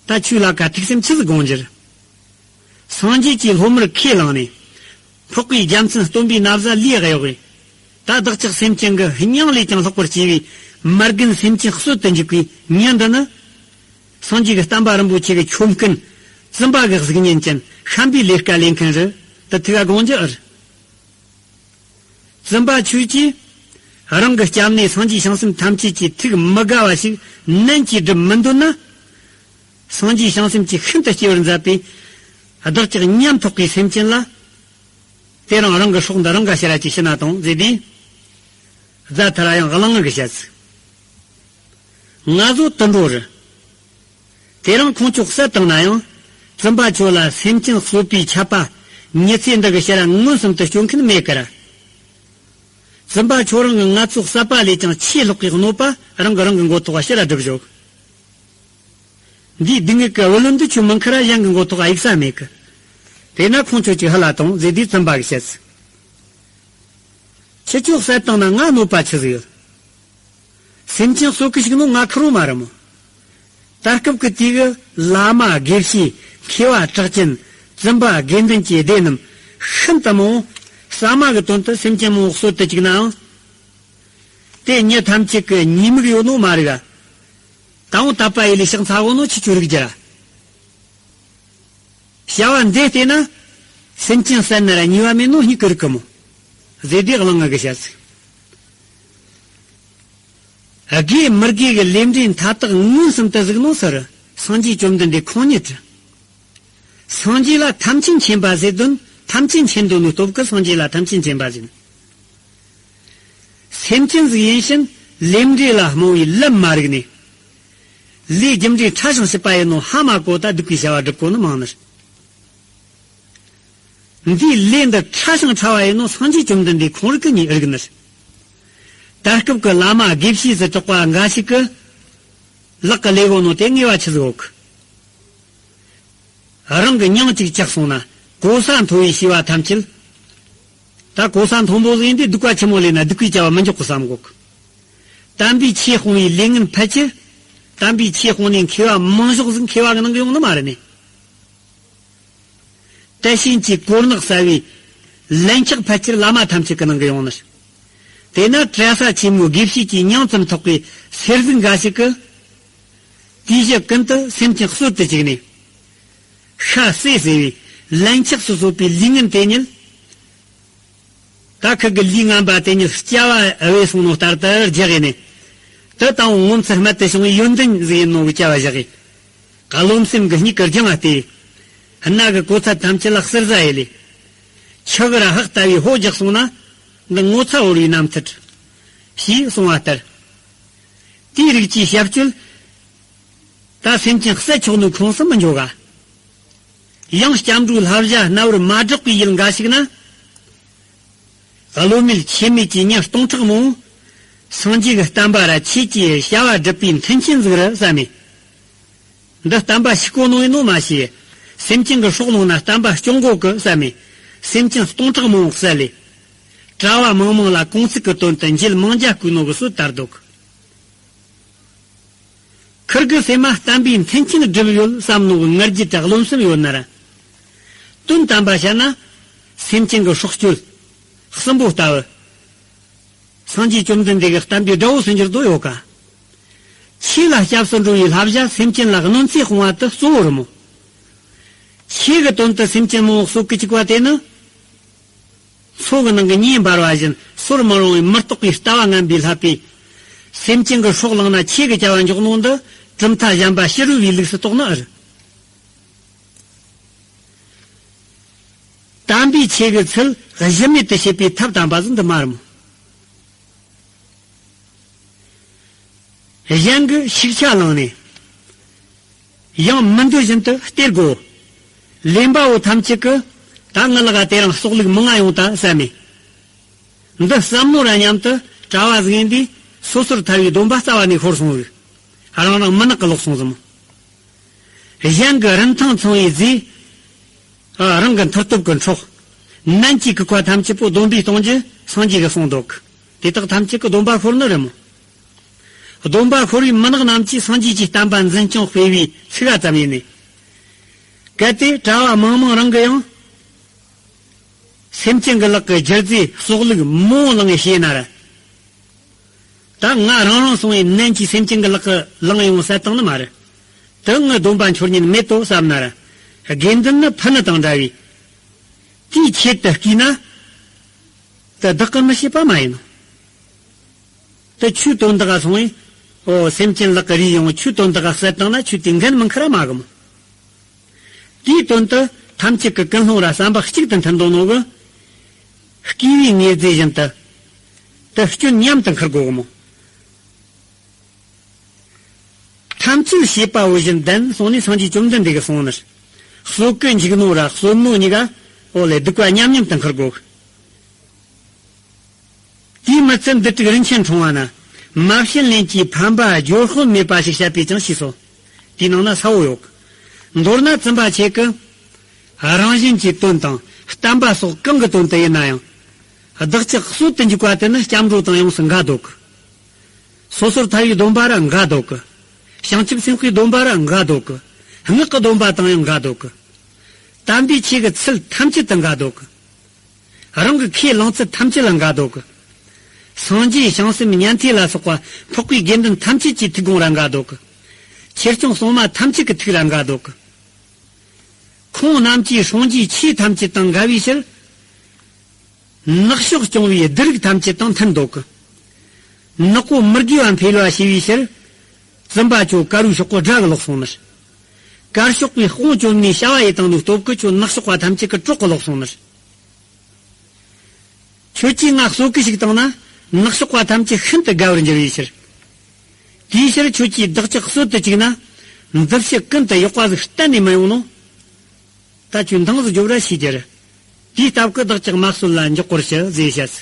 ད་ཁྱོད་ལ་ཀ་ཐུགས་སེམས་ཆི་ཟིག་དགོངས་རྒྱུ་རེད། སངས་རྒྱས་ཀྱིས་སློབ་མར་ཁས་བླངས་ནས། འཕགས་པའི་རྒྱལ་མཚན་སྟོན་པའི་ན་བཟའ་ལུས་གཡོགས་པས། ད་བདག་ཅག་སེམས་ཅན་གྱི་སྙིང་ལས་ཀྱང་ལྷག་པར་གཅེས་པའི་མ་རྒན་སེམས་ཅན་གསོད་དུ་འཇུག་པའི་ཉིན་འདི་ནི། སངས་རྒྱས་ཀྱི་བསྟན་པ་རིན་པོ་ཆེ་གི་ཆོམ་རྐུན། བཙུན་པ་གི་གཟུགས་བརྙན་ཅན་ཤན་པའི་ལས་ཀ་ལས་མཁན་རེད། དེ་ཐུགས་ལ་དགོངས་རྒྱུ་ཨེ་རེད། བཙུན་པ་ཁྱོད་ཀྱིས་རང་གི་སྐྱབས་གནས་སངས་རྒྱས་བྱང་སེམས་ཐམས་ཅད་ཀྱི་ཐུགས་མི་དགའ་བ་ཞིག་ནན་གྱིས་སྒྲུབ་མི་འདོད་ན། སངས་རྒྱས་བྱང་སེམས་ཀྱིས་ཤིན་ཏུ་སྐྱེ་བར་མཛད་པའི་བདག་ཅག་ཉམ་ཐག་པའི་སེམས་ཅན་ལ། དེ་རིང་རང་གི་སྲོག་འདི་རང་ག་ཕྱིར་ར་ཅིག་ཤི་ན་དང་ཟེར་དུས། རྫ་ཐར་ཡང་གླང་ངར་གྱིས་བཤད་ཚིག་ང་ཚོ་དུད་འགྲོ་རེད། དེ་རིང་ཁོང་ཚོ་བསད་བཏང་ན་ཡང་། བཙུན་པ་ཁྱོད་ལ་སེམས་ཅན་གསོད་པའི་ཆད་པ་ཉི་ཚེ་འདི་གི་ཕྱིར་ར་མངོན་སུམ་དུ་སྐྱོན་མཁན་མེད་ཀི་ར། བཙུན་པ་ཁྱོད་རང་གིས་ང་ཚོ་བསད་པ་ལས་ཀྱང་ཆེས་ལྷག་གི་གནོད་པ་རང་གིས་རང་གི་མགོ་ཐོག་ག་ཕྱིར་ར་སྒྲུབ་ཞོག་འདིའི་སྡུག་བསྔལ་གྱི་བུ་ལོན་འདི་ཁྱོད་མི་འཁུར་ར་གཞན་གྱི་མགོ་ཐོག་ག་གཡུག་ས་མེད་ཀི། དེས་ན་ཁོང་ཚོ་ཅིག་ཕུད་ལ་ཐོངས་ཟེར་དུས་བཙུན་པ་གིས་བཤད་ཚིག་ཁྱེད་ཚོ་བསད་བཏང་ན་ང་གནོད་པ་ཆི་ཟིག་ཡོད། སེམས་ཅན་གསོད་གི་ཞིག་ནོ་ང་ཁེར་རོ་མ་རེད་མོ། ད་སྐབས་ཀྱི་དུས་ཀྱི་བླ་མ་དགེ་བཤེས་མཁས་པ་གྲགས་ཅན་བཙུན་པ་དགེ་འདུན་གྱི་སྡེ་རྣམས་ཤིན་ཏུ་མང་བོ་ཟ་མ་གི་དོན་དུ་སེམས་ཅན་མང་བོ་གསོད་དུ་བཅུག་ནའང་། དེ་མྱི་ཐམས་ཅད་ཀྱི་ཉེས་དམིགས་ཡོད་ནོ་མ་རིག་ག་ད་འོང་དད་པ་ཡེ་ལས་ཕྱག་འཚལ་གོ་ནོ་ཁྱེད་ཚོ་རིག་རྒྱུ་ར། བྱ་བ་འདི་བལྟས་ན། སེམས་ཅན་བསད་ན་ར་ཉེས་པ་མེད་ནོ་སྙིང་གི་རིག་གི་མོ། ཟེར་དུས་གླང་ངར་གྱིས་བཤད་ཚིག་དགེ་མི་དགེ་གི་ལས་འབྲས་མཐའ་དག་མངོན་སུམ་དུ་གཟིགས་ནོ་སར་སངས་རྒྱས་བཅོམ་ལྡན་འདས་ཁོང་ཉིད་རེད། སངས་རྒྱས་ལ་ཐམས་ཅད་མཁྱེན་པ་ཟེར་དོན་ཐམས་ཅད་མཁྱེན་འདོད་ནོ་སྟོབས་ཀྱིས་སངས་རྒྱས་ལ་ཐམས་ཅད་མཁྱེན་པ་ཟེར། སེམས་ཅན་ཟིག་ཡིན་ཕྱིན་ལས་འབྲས་ལ་རྨོངས་པའི་ལམ་མ་རིག་ནས། ལས་རྒྱུ་འབྲས་ཕྲ་ཞིང་ཞིབ་པ་ཡིན་ནོ་ཧ་མ་གོ་ད་སྡིག་པའི་བྱ་བ་སྒྲུབ་གོ་ནི་མང་ནི་རེད། འདིའི་ལས་འདི་ཕྲ་ཞིང་ཕྲ་བ་ཡིན་ནོ་སངས་རྒྱས་བཅོམ་ལྡན་འདས་ཁོང་རིག་གི་ཉིད་རིག་ནི་རེད། ད་སྐབས་ཀྱི་བླ་མ་དགེ་བཤེས་སུ་གྲགས་པ་འགའ་ཞིག་གིས་ལག་གི་ལས་གོ་ནོ་དེ་ངེས་པ་ཆི་ཟིག་ཡོད་གི། རང་གི་མྱིང་གཅིག་བཅག་སོང་ན་གོ་ས་མཐོ་བའི་བྱིས་པ་ཐམས་ཅད། ད་གོ་ས་མཐོན་པོ་ཟིག་ཡིན་དུས་སྡིག་པ་ཆེན་མོ་ལས་ན་སྡིག་པའི་བྱ་བ་མི་འཇོག་གི་བསམ་གོ་གི། དམ་པའི་ཆོས་སྤོང་བའི་ལས་ངན་ཕལ་ཆེར། དམ་པའི་ཆོས་སྤོང་ནས་མཁས་པ་མང་ཤོས་ཟིག་མཁས་པ་གི་ནང་གི་ཡོང་ནི་མ་རེད་ནི། དད་ཞེན་གྱི་གོ་གནག་ཟ་བའི་ལན་ཆགས་ཕལ་ཆེར་བླ་མ་ཐམས་ཅད་ཀྱི་ནང་གི་ཡོང་ནི། དེས་ན་གྲྭ་ས་ཆེན་མོའི་དགེ་བཤེས་ཀྱི་མྱིང་ཙམ་ཐོགས་པའི་གསེར་གཟུགས་འགའ་ཞིག་གིས། དེའི་གཞི་ཀུན་ཏུ་སེམས་ཅན་གསོད་དུ་བཅུག་ནས། ཤ་ཟོས་ཟེར་བའི་ལན་ཆགས་སུ་བཟོད་པའི་ལས་ངན་དེ་ཉིད། ད་ཁུར་གི་ལུས་ངན་པ་དེ་ཉིད་སྐྱ་བ་བས་སོང་ནོ་ལྟར་དུ་རྒྱག་ཡིན་ནས། དེ་དང་པོ་ངོ་མཚར་རྨད་དུ་བྱུང་བའི་ཡོན་ཏན་ཟིག་ཡིན་ནོ་གི་སྐྱ་བ་བཞག་ཡིན། རློམ་སེམས་ཀྱི་སྙིགས་ཀྱི་རྒྱང་ལ་བལྟས། སྣ་གི་གོ་ཚད་ཐམས་ཅད་ལ་གསེར་ཟ་ཡེ་ལས། ཆུ་གི་ར་ཧག་ལྟ་བུའི་ཕོ་རྒྱག་སོང་ན། འདི་ངོ་ཚ་བོར་བའི་རྣམ་ཐར། ཞེས་གསུངས་པ་ལྟར། དེའི་རིགས་ཀྱི་ཞབས་སྤྱོད། ད་སེམས་ཅན་བསད་ཆོག་ནོའི་ཁོངས་སུ་མི་འཇོག་ག་ཡང་སྐྱབས་འགྲོའི་བསླབ་བྱ་རྣ་བར་མ་གྲགས་པའི་ཡུལ་འགའ་ཞིག་ན། བློ་མེད་ཆེ་མེད་ཀྱི་མྱི་སྟོང་ཕྲག་མང་པོ། སངས་རྒྱས་ཀྱི་བསྟན་པ་ར་ཆོས་ཀྱི་བྱ་བ་སྒྲུབ་པའི་མཐུན་རྐྱེན་ཟིག་རེད་བསམ་མེད། འདི་བསྟན་པ་ཞིག་གོ་ནོ་ཡིན་ནོ་མ་ཤེས། སེམས་ཅན་གྱི་སྲོག་བླངས་ན་བསྟན་པ་སྐྱོང་དགོས་ཀི་བསམ་མེད། སེམས་ཅན་སྟོང་ཕྲག་མང་པོ་བསད་ལས། གྲྭ་བ་མང་མང་ལ་གུང་ཚིགས་ཀྱི་དོན་དུ་འཇིལ་མང་རྒྱ་བསྐུལ་ནོ་གི་སྲོལ་དར་འདུག་ཁུར་གི་སེམས་མ་བསྟན་པའི་མཐུན་རྐྱེན་བསྒྲུབས་ཡོད་བསམ་ནོ་གི་ང་རྒྱལ་དྲག་རློམ་སེམས་ཡོད་ན་ར། དོན་དམ་པ་བཤད་ན། སེམས་ཅན་གྱི་སྲོག་གཅོད། གསུམ་པོ་ལྟ་བུ། སངས་རྒྱས་བཅོམ་ལྡན་འདས་ཀྱི་བསྟན་པའི་དགྲ་བོ་ཟེར་འགྱུར་དོ་ཡོད་ཀ་ཆོས་ལ་སྐྱབས་སུ་འགྲོ་བའི་བསླབ་བྱ་སེམས་ཅན་ལ་གནོད་འཚེ་སྤོང་བ་དེ་གཙོ་བོ་རེད་མོ། ཆོས་ཀྱི་དོན་དུ་སེམས་ཅན་མང་པོ་གསོད་གི་བཅུག་པ་དེ་ནི། མཚོ་གི་ནང་གི་མྱེ་འབར་བ་བཞིན་སོར་མི་རུང་བའི་མི་རྟག་པའི་ལྟ་བ་ངན་པས་བསླད་པའི། སེམས་ཅན་གྱི་སྲོག་བླངས་ན་ཆོས་ཀྱི་བྱ་བ་འཇོག་ནོ་འདི་གྲུབ་མཐའ་གཞན་པ་ཕྱི་རོལ་པའི་ལུགས་སུ་རྟོགས་ན་ཨེ་རེད། དམ་པའི་ཆོས་ཀྱི་ཚུལ་གཞི་མེད་དུ་བྱེད་པའི་ཐབས་དམ་པ་ཟིག་འདི་མ་རེད་མོ། གཞན་གྱི་ཤུགས་ཆ་བླངས་ནས། ཡང་མི་འདོད་བཞིན་དུ་སྟེར་དགོས། ལེན་པ་བོ་ཐམས་ཅད་ཀྱིས་ད་ངའི་ལག་ག་དེ་རིང་སྲོག་ལུག་མང་ང་ཡོང་ད་བསམ་མེད། འདི་བསམ་མནོ་ར་མཉམ་དུ་གྲྭ་བ་ཟིག་ཡིན་དུས་སོ་སོར་ཐར་བའི་སྡོམ་པ་རྩ་བ་ནས་ཤོར་སོང་ཟིག་རང་རང་མི་ནག་གི་ལོག་སོང་ཟིག་མོ། གཞན་གྱི་རིན་ཐང་མཚུངས་པའི་རྫས། ཨ། རང་གི་མཐུ་སྟོབས་ཀྱི་འཕྲོག་ནན་གྱིས་བཀུག་པ་ཐམས་ཅད་པོ་སྡོམ་པས་གཏོང་རྒྱུ་སངས་རྒྱས་ཀྱིས་གསུངས་འདུག་དེ་དག་ཐམས་ཅད་ཀྱི་སྡོམ་པ་ཤོར་ནི་རེད་མོ། སྡོམ་པ་ཤོར་བའི་མུན་ནག་རྣམས་ཀྱིས་སངས་རྒྱས་ཀྱི་བསྟན་པ་འཛིན་སྐྱོང་སྤེལ་བའི་ཚིག་ཀ་ཙམ་ཡིན་ནི། གལ་ཏེ་གྲྭ་བ་མང་མང་རང་གིས་ཡང་སེམས་ཅན་གྱི་ལག་གི་རྒྱུ་རྫས་གསོག་ལུགས་མང་བོ་བླངས་ཡས་བྱས་ན་ར། ད་ང་རང་རང་སོང་བའི་ནན་གྱིས་སེམས་ཅན་གྱི་ལག་གི་བླངས་ཡོང་བསད་བཏང་ནི་མ་རེད། དེ་ངའི་སྡོམ་པ་འཆོར་ཉེན་མེད་དོ་བསམ་ན་ར། དགེ་འདུན་ནི་ཕུ་ནུ་དང་འདྲ་བས། དེའི་ཆེད་དུ་བརྐུས་ན། དེ་བདག་གིས་མི་བྱེད་པ་མ་ཡིན་ནོ། དེ་ཆོས་དོན་དག་ག་སོང་བས། ཨོ། སེམས་ཅན་ལག་གི་རུས་ཡོང་ཆོས་དོན་དག་ག་བསད་བཏང་ན་ཆོས་དེ་འགན་མི་འཁུར་ར་མ་གི་མོ། དེའི་དོན་དུ་ཐམས་ཅད་ཀྱི་ཀུན་སློང་ར་བསམ་པ་གཅིག་ཏུ་མཐུན་འདུག་ནོ་གི། བརྐུས་པའི་དངོས་རྫས་བཞིན་དུ། དེ་སྐྱོན་མཉམ་དུ་འཁུར་དགོས་གི་མོ། ཐམས་ཅད་བྱེད་པ་པོ་བཞིན་ལྡན་གསུངས་ནས་སངས་རྒྱས་བཅོམ་ལྡན་འདས་ཀྱིས་གསུངས་ནི། གསོད་གི་འཇིགས་ནོ་ར་གསོད་ནོ་གཉིས་ཀ། ཨོ་ལེ། སྡིག་པ་མཉམ་མཉམ་དུ་འཁུར་དགོས་གི། དེའི་མི་ཚད་འདུལ་དྲུག་རིན་ཆེན་འཕྲེང་བ་ན། མ་བྱིན་ལེན་གྱི་ཕན་པ་བརྗོད་དཔག་མེད་པ་ཞིག་བཤད་པས་ཀྱང་ཞེས་སོ། དེའི་ནང་ན་གསལ་བོ་ཡོད། མདོར་ན་བཙུན་པ་ཁྱེད་ཀྱིས་རང་བཞིན་གྱི་དོན་དང་བསྟན་པ་སོགས་གང་གི་དོན་དུ་ཡིན་ན་ཡང་། བདག་ཅག་གསོད་དུ་འཇུག་པ་དེ་ནི་སྐྱབས་འགྲོ་དང་ཡོངས་སུ་འགལ་འདུག་སོ་སོར་ཐར་བའི་སྡོམ་པ་ར་འགལ་འདུག་བྱང་ཆུབ་སེམས་དཔའི་སྡོམ་པ་ར་འགལ་འདུག་སྔགས་ཀྱི་སྡོམ་པ་དང་ཡང་འགལ་འདུག་དམ་པའི་ཆོས་ཀྱི་ཚུལ་ཐམས་ཅད་དུ་འགལ་འདུག་རང་གི་ཁས་བླངས་ཚུལ་ཐམས་ཅད་ལ་འགལ་འདུག་སངས་རྒྱས་བྱང་སེམས་ཉན་ཐོས་ལ་སོགས་པ་འཕགས་པའི་དགེ་འདུན་ཐམས་ཅད་ཀྱི་ཐུགས་དགོངས་ར་འགལ་འདུག་ཆོས་སྐྱོང་སྲུང་མ་ཐམས་ཅད་ཀྱི་ཐུགས་ར་འགལ་འདུག་ཁོང་རྣམས་ཀྱི་སྲུང་རྒྱུའི་ཆོས་ཐམས་ཅད་དང་འགལ་བའི་ཕྱིར། ནག་ཕྱོགས་སྐྱོང་བའི་སྡུག་རུས་ཐམས་ཅད་དང་མཐུན་འདུག་ནག་པོ་མི་དགེ་བ་འཕེལ་བ་བྱས་པའི་ཕྱིར། བཙུན་པ་ཁྱོད་དཀར་བོའི་ཤོག་གུ་དགྲ་གི་ལོག་སོང་ནི། དཀར་ཕྱོགས་པའི་དཔུང་བཅོམ་ནས་བྱ་བ་ཡི་བཏང་ནས་སྟོབས་ཀྱིས་ཁྱོད་ནག་ཕྱོགས་པ་ཐམས་ཅད་ཀྱི་གྲོགས་ཀྱི་ལོག་སོང་ནི། ཁྱོད་ཀྱིས་ང་གསོད་གི་ཞིག་བཏང་ན་ནག་ཕྱོགས་པ་ཐམས་ཅད་ཤིན་ཏུ་དགའ་བར་འགྱུར་བའི་ཕྱིར། དེའི་ཕྱིར་ཁྱོད་ཀྱིས་བདག་ཅག་གསོད་དུ་བཅུག་ན། མཛུབ་ཕྱི་ཀུན་ཏུ་གཡོག་པ་ཟིག་གཏན་ནས་མི་ཡོང་ནོ། ད་ཁྱོད་འདང་ཟིག་རྒྱོབ་ར་ཤེས་རྒྱུ་རེད། དེའི་སྟབས་ཀྱིས་བདག་ཅག་མ་གསོད་ལ་འཇོག་པར་ཞུ་ཟེར་བཤད་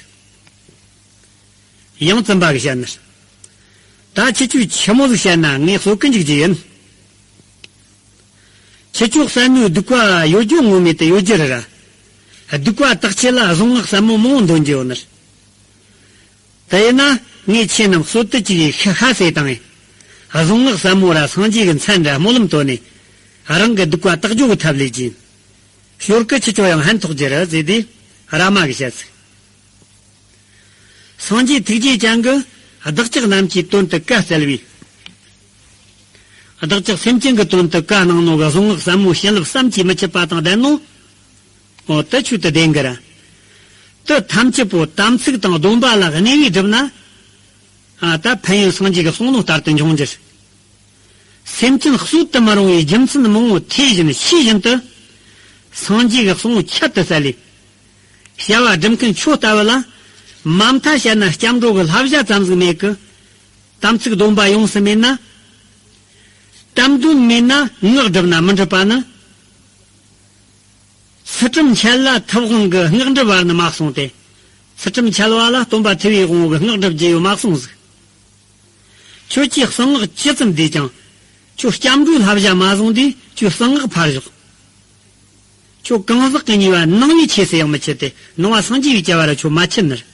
ཟིག་ཡང་བཙུན་པ་གིས་བཤད་ནི། ད་ཁྱེད་ཆོས་ཆི་མོ་ཟིག་བཤད་ན་ངས་གསོད་གི་འཇུག་རྒྱུ་ཡིན། ཁྱེད་ཆོས་བསད་ནོའི་སྡིག་པ་ཡོད་རྒྱུ་ངོ་མེད་དུ་ཡོད་རྒྱུ་རེད་ར། སྡིག་པ་དག་ཆེད་ལ་གཟུངས་སྔགས་ཟབ་མོ་མང་བོ་འདོན་རྒྱུ་ཡོད་ནི། དེ་ཡིན་ན་ངས་ཁྱེད་རྣམས་གསོད་དུ་བཅུག་གི་ཤི་ཤ་ཟོས་བཏང་ངས། གཟུངས་སྔགས་ཟབ་མོ་ར་སངས་རྒྱས་ཀྱི་མཚན་ར་སྨོན་ལམ་བཏོན་ནས། རང་གི་སྡིག་པ་དག་རྒྱུ་གི་ཐབས་ལས་ཀྱིན། ཞོར་གི་ཁྱེད་ཆོ་ཡང་ཕན་ཐོགས་རྒྱུ་རེད་ཟེར་ཏེ་རཱ་མ་གིས་བཤད་ཟིག་སངས་རྒྱས་ཐུགས་རྗེ་ཅན་གྱིས་བདག་ཅག་རྣམས་ཀྱི་དོན་དུ་བཀའ་སྩལ་བས། བདག་ཅག་སེམས་ཅན་གྱི་དོན་དུ་བཀའ་གནང་ནོ་གི་གཟུངས་སྔགས་ཟབ་མོའི་བྱིན་རླབས་བསམ་གྱིས་མི་ཁྱབ་པ་དང་ལྡན་ནོ། འོ་དེ་ཆོས་དེ་བདེན་གི་ར། དེ་ཐམས་ཅད་པོ་དམ་ཚིག་དང་སྡོམ་པ་ལ་གནས་པས་བསྒྲུབས་ན། ཨ། ད་ཕན་ཡོན་སངས་རྒྱས་ཀྱིས་གསུངས་ནོ་ལྟར་དུ་འབྱུང་རྒྱུ། སེམས་ཅན་གསོད་དུ་མི་རུང་བའི་རྒྱུ་མཚན་མང་བོ་ཐོས་བཞིན་ཤེས་བཞིན་དུ། སངས་རྒྱས་ཀྱིས་གསུངས་ཁྱད་དུ་བསད་ལས། བྱ་བ་སྒྲུབ་མཁན་ཁྱོད་ལྟ་བུ་ལ། མ་མཐའ་བཤད་ན་སྐྱབས་འགྲོ་གི་བསླབ་བྱ་ཙམ་ཟིག་མེད་གི། དམ་ཚིག་སྡོམ་པ་ཡོངས་སུ་མེད་ན། གཏམ་དོན་མེད་ན་སྔགས་བསྒྲུབས་ན་མི་འགྲུབ་པ་ནི། ཚུལ་ཁྲིམས་འཆལ་ལ་ཐབས་དབང་གིས་སྔགས་འགྲུབ་པ་ནི་མ་གསུངས་ཏེ། ཚུལ་ཁྲིམས་འཆལ་བ་ལ་སྟོན་པ་ཐུབ་པའི་དབང་པོ་གིས་སྔགས་འགྲུབ་རྒྱུ་ཡོད་མ་གསུངས་ཟིག་ཁྱོད་ཀྱིས་གསང་སྔགས་ཇི་ཙམ་བཟླས་ཀྱང་། ཁྱོད་སྐྱབས་འགྲོའི་བསླབ་བྱ་མ་བཟུང་དུས་ཁྱོད་གསང་སྔགས་ཕར་ཞོག་ཁྱོད་གང་ཟག་གི་ཉེས་པ་ནང་བའི་ཆོས་སུ་ཡང་མི་འཆི་སྟེ། ནང་བ་སངས་རྒྱས་པའི་བྱ་བ་ར་ཁྱོད་མ་འཆི་ནི་རེད།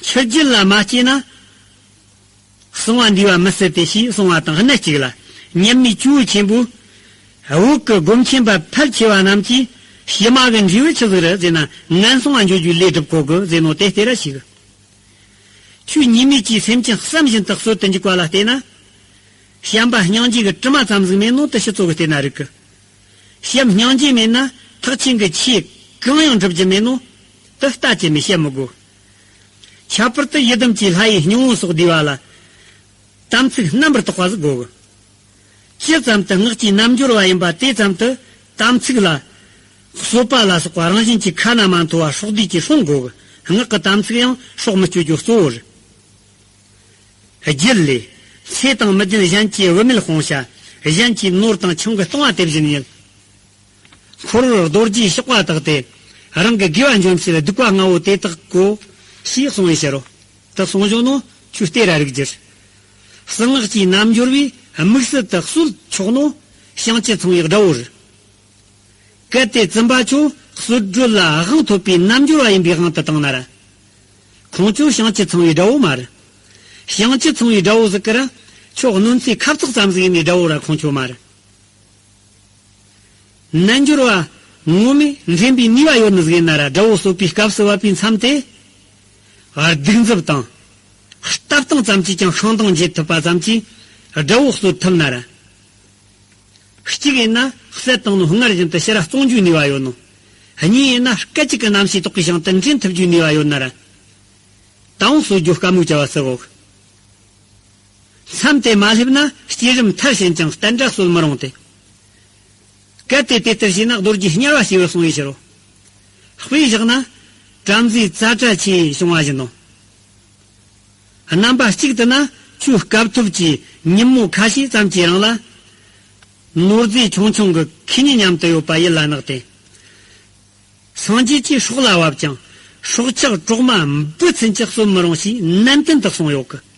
འཆི་རྒྱུད་ལ་མ་སྐྱེས་ན། གསང་བ་འདུས་པ་མི་ཟད་དེ་ཞེས་གསུངས་པ་དང་གནད་གཅིག་ལ། མཉམ་མེད་ཇོ་བོ་ཆེན་པོས། བོད་ཀྱི་སྒོམ་ཆེན་པ་ཕལ་ཆེ་བ་རྣམས་ཀྱིས་ཕྱི་མ་གི་འབྲས་བུ་ཆི་ཟིག་རེད་ཟེར་ན། ངན་སོང་ང་འགྱོ་རྒྱུའི་ལས་སྒྲུབ་གོ་གི་ཟེར་ནོ་དེ་ལྟོས་ར་ཞིག་ཁྱོད་ཉེས་མེད་ཀྱིས་སེམས་ཅན་བསམ་བཞིན་དུ་གསོད་དུ་འཇུག་པ་ལ་བལྟས་ན། བྱམས་པ་སྙིང་རྗེ་གི་དྲི་མ་ཙམ་ཟིག་མེད་ནོ་དེ་ཕྱི་ཚུལ་གི་བལྟས་ན་རིག་གི། བྱམས་སྙིང་རྗེ་མེད་ན་ཐེག་ཆེན་གྱི་ཆོས་གང་ཡང་འགྲུབ་རྒྱུ་མེད་ནོ་དེ་ལྟ་ཅི་སྨོས་བཤད་མི་དགོས། ཁྱད་པར་དུ་ཡི་དམ་གྱི་ལྷ་ཡི་སྙིང་པོ་སོགས་བསྡུས་པ་ལ། དམ་ཚིག་རྣམ་པར་དག་པ་ཟིག་དགོས་གི། ཇི་ཙམ་དུ་སྔགས་ཀྱི་རྣལ་འབྱོར་བ་ཡིན་པ་དེ་ཙམ་དུ་དམ་ཚིག་ལ། གསོད་པ་ལ་སོགས་པ་རང་བཞིན་གྱིས་ཁ་ན་མ་ཐོ་བ་སྲོག་བསྡུས་ཀྱིས་སྲུང་དགོས་གི། སྔགས་ཀྱི་དམ་ཚིག་ཡང་སྲོག་མི་གཅོད་རྒྱུ་གཙོ་བོ་རེད། རྒྱུད་ལས། ཚེ་དང་མི་ལྡན་གཞན་གྱི་བུད་མེད་སྤོང་བྱ། གཞན་གྱི་ནོར་དང་ཆང་གི་གཏོང་བ་དེ་བཞིན་ཡིན། འཁོར་བར་རྡོ་རྗེའི་གཤོག་པ་བཏགས་ཏེ། རང་གི་དགེ་བ་འཇོམས་བྱེད་སྡིག་པ་ལྔ་བོ་དེ་དག་གོ། ཞེས་གསུངས་པའི་ཕྱིར་རོ། དེ་གསུངས་བཞག་ནོ་ཁྱོད་ལྟོས་ར་རིག་རྒྱུར། གསང་སྔགས་ཀྱི་རྣལ་འབྱོར་བས་དམིགས་བསལ་དུ་གསོད་ ཆོག་ནོ། བྱང་ཆུབ་ཚང་བའི་དགྲ་བོ་རེད། གལ་ཏེ་བཙུན་པ་ཁྱོད་གསོད་གྲོལ་ལ་དབང་ཐོབ་པའི་རྣལ་འབྱོར་བ་ཡིན་པའི་དབང་དུ་བཏང་ན་ར། ཁོང་ཁྱོད་བྱང་ཆུབ་ཚང་བའི་དགྲ་བོ་མ་རེད། བྱང་ཆུབ་ཚང་བའི་དགྲ་བོ་ཟིག་གི་ར། ཁྱོད་གནོད་འཚེ་ཁབ་ཚག་ཙམ་ཟིག་ཡིན་ནི་དགྲ་བོ་ར་ཁོང་ཁྱོད་མ་རེད། རྣལ་འབྱོར་བ་ངོ་མས་འདྲེན་པའི་ནུས་པ་ཡོད་ནི་ཟིག་ཡིན་ན་ར། དགྲ་བོ་གསོད་པའི་སྐབས་སུ་བབ་པའི་མཚམས་དེ། གདུག་རྩུབ་དང་། ལྟ་སྟངས་ཙམ་གྱིས་ཀྱང་ཤིང་སྡོང་འབྱེད་ཐུབ་པ་ཙམ་གྱིས་དགྲ་བོ་གསོད་ཐུབ་ན་ར། གཅིག་ཡིན་ན་བསད་བཏང་ནོ་སྔར་བཞིན་དུ་ཕྱིར་ར་བཙོང་རྒྱུའི་ནུས་པ་ཡོད་ནོ། གཉིས་ཡིན་ན་སྐད་ཅིག་གི་རྣམ་ཤེས་དག་གི་ཞིང་དུ་འདྲེན་ཐུབ་རྒྱུའི་ནུས་པ་ཡོད་ན་ར། ད་འོང་གསོད་རྒྱུ་དཀའ་མོའི་བྱ་བ་སུ་གོ། མཚམས་དེ་མ་སླེབས་ན་སྐྱེས་རིམ་མཐར་ཕྱིན་ཀྱང་བསྟན་དགྲ་གསོད་མི་རུང་སྟེ། གལ་ཏེ་དེ་ལྟར་བྱས་ན་རྡོ་རྗེ་དམྱལ་བ་སྐྱེ་བར་སོང་བའི་ཕྱིར་རོ། དཔེ་བཞག་ན། བྲམ་ཟེའི་ཙ་བྲ་ཆེ་བྱུང་བ་བཞིན་ནོ། རྣམ་པ་གཅིག་ཏུ་ན་ཆུ་སྐབས་ཐོབ་ཀྱི་ཉིན་མོ་ཁ་ཤས་ཙམ་གྱི་རིང་ལ། ནོར་རྫས་ཆུང་ཆུང་གི་ཁེ་ཉིན་མཉམ་དུ་ཡོད་པ་ཡིད་ལ་བརྣགས་ཏེ། སངས་རྒྱས་ཀྱིས་སྲོག་ལ་བབ་ཀྱང་སྲོག་ཆགས་གྲོག་མ་འབུ་ཚུན་ཆད་གསོད་མི་རུང་ཞེས་ནན་ཏན་དུ་གསུངས་ཡོད་གི།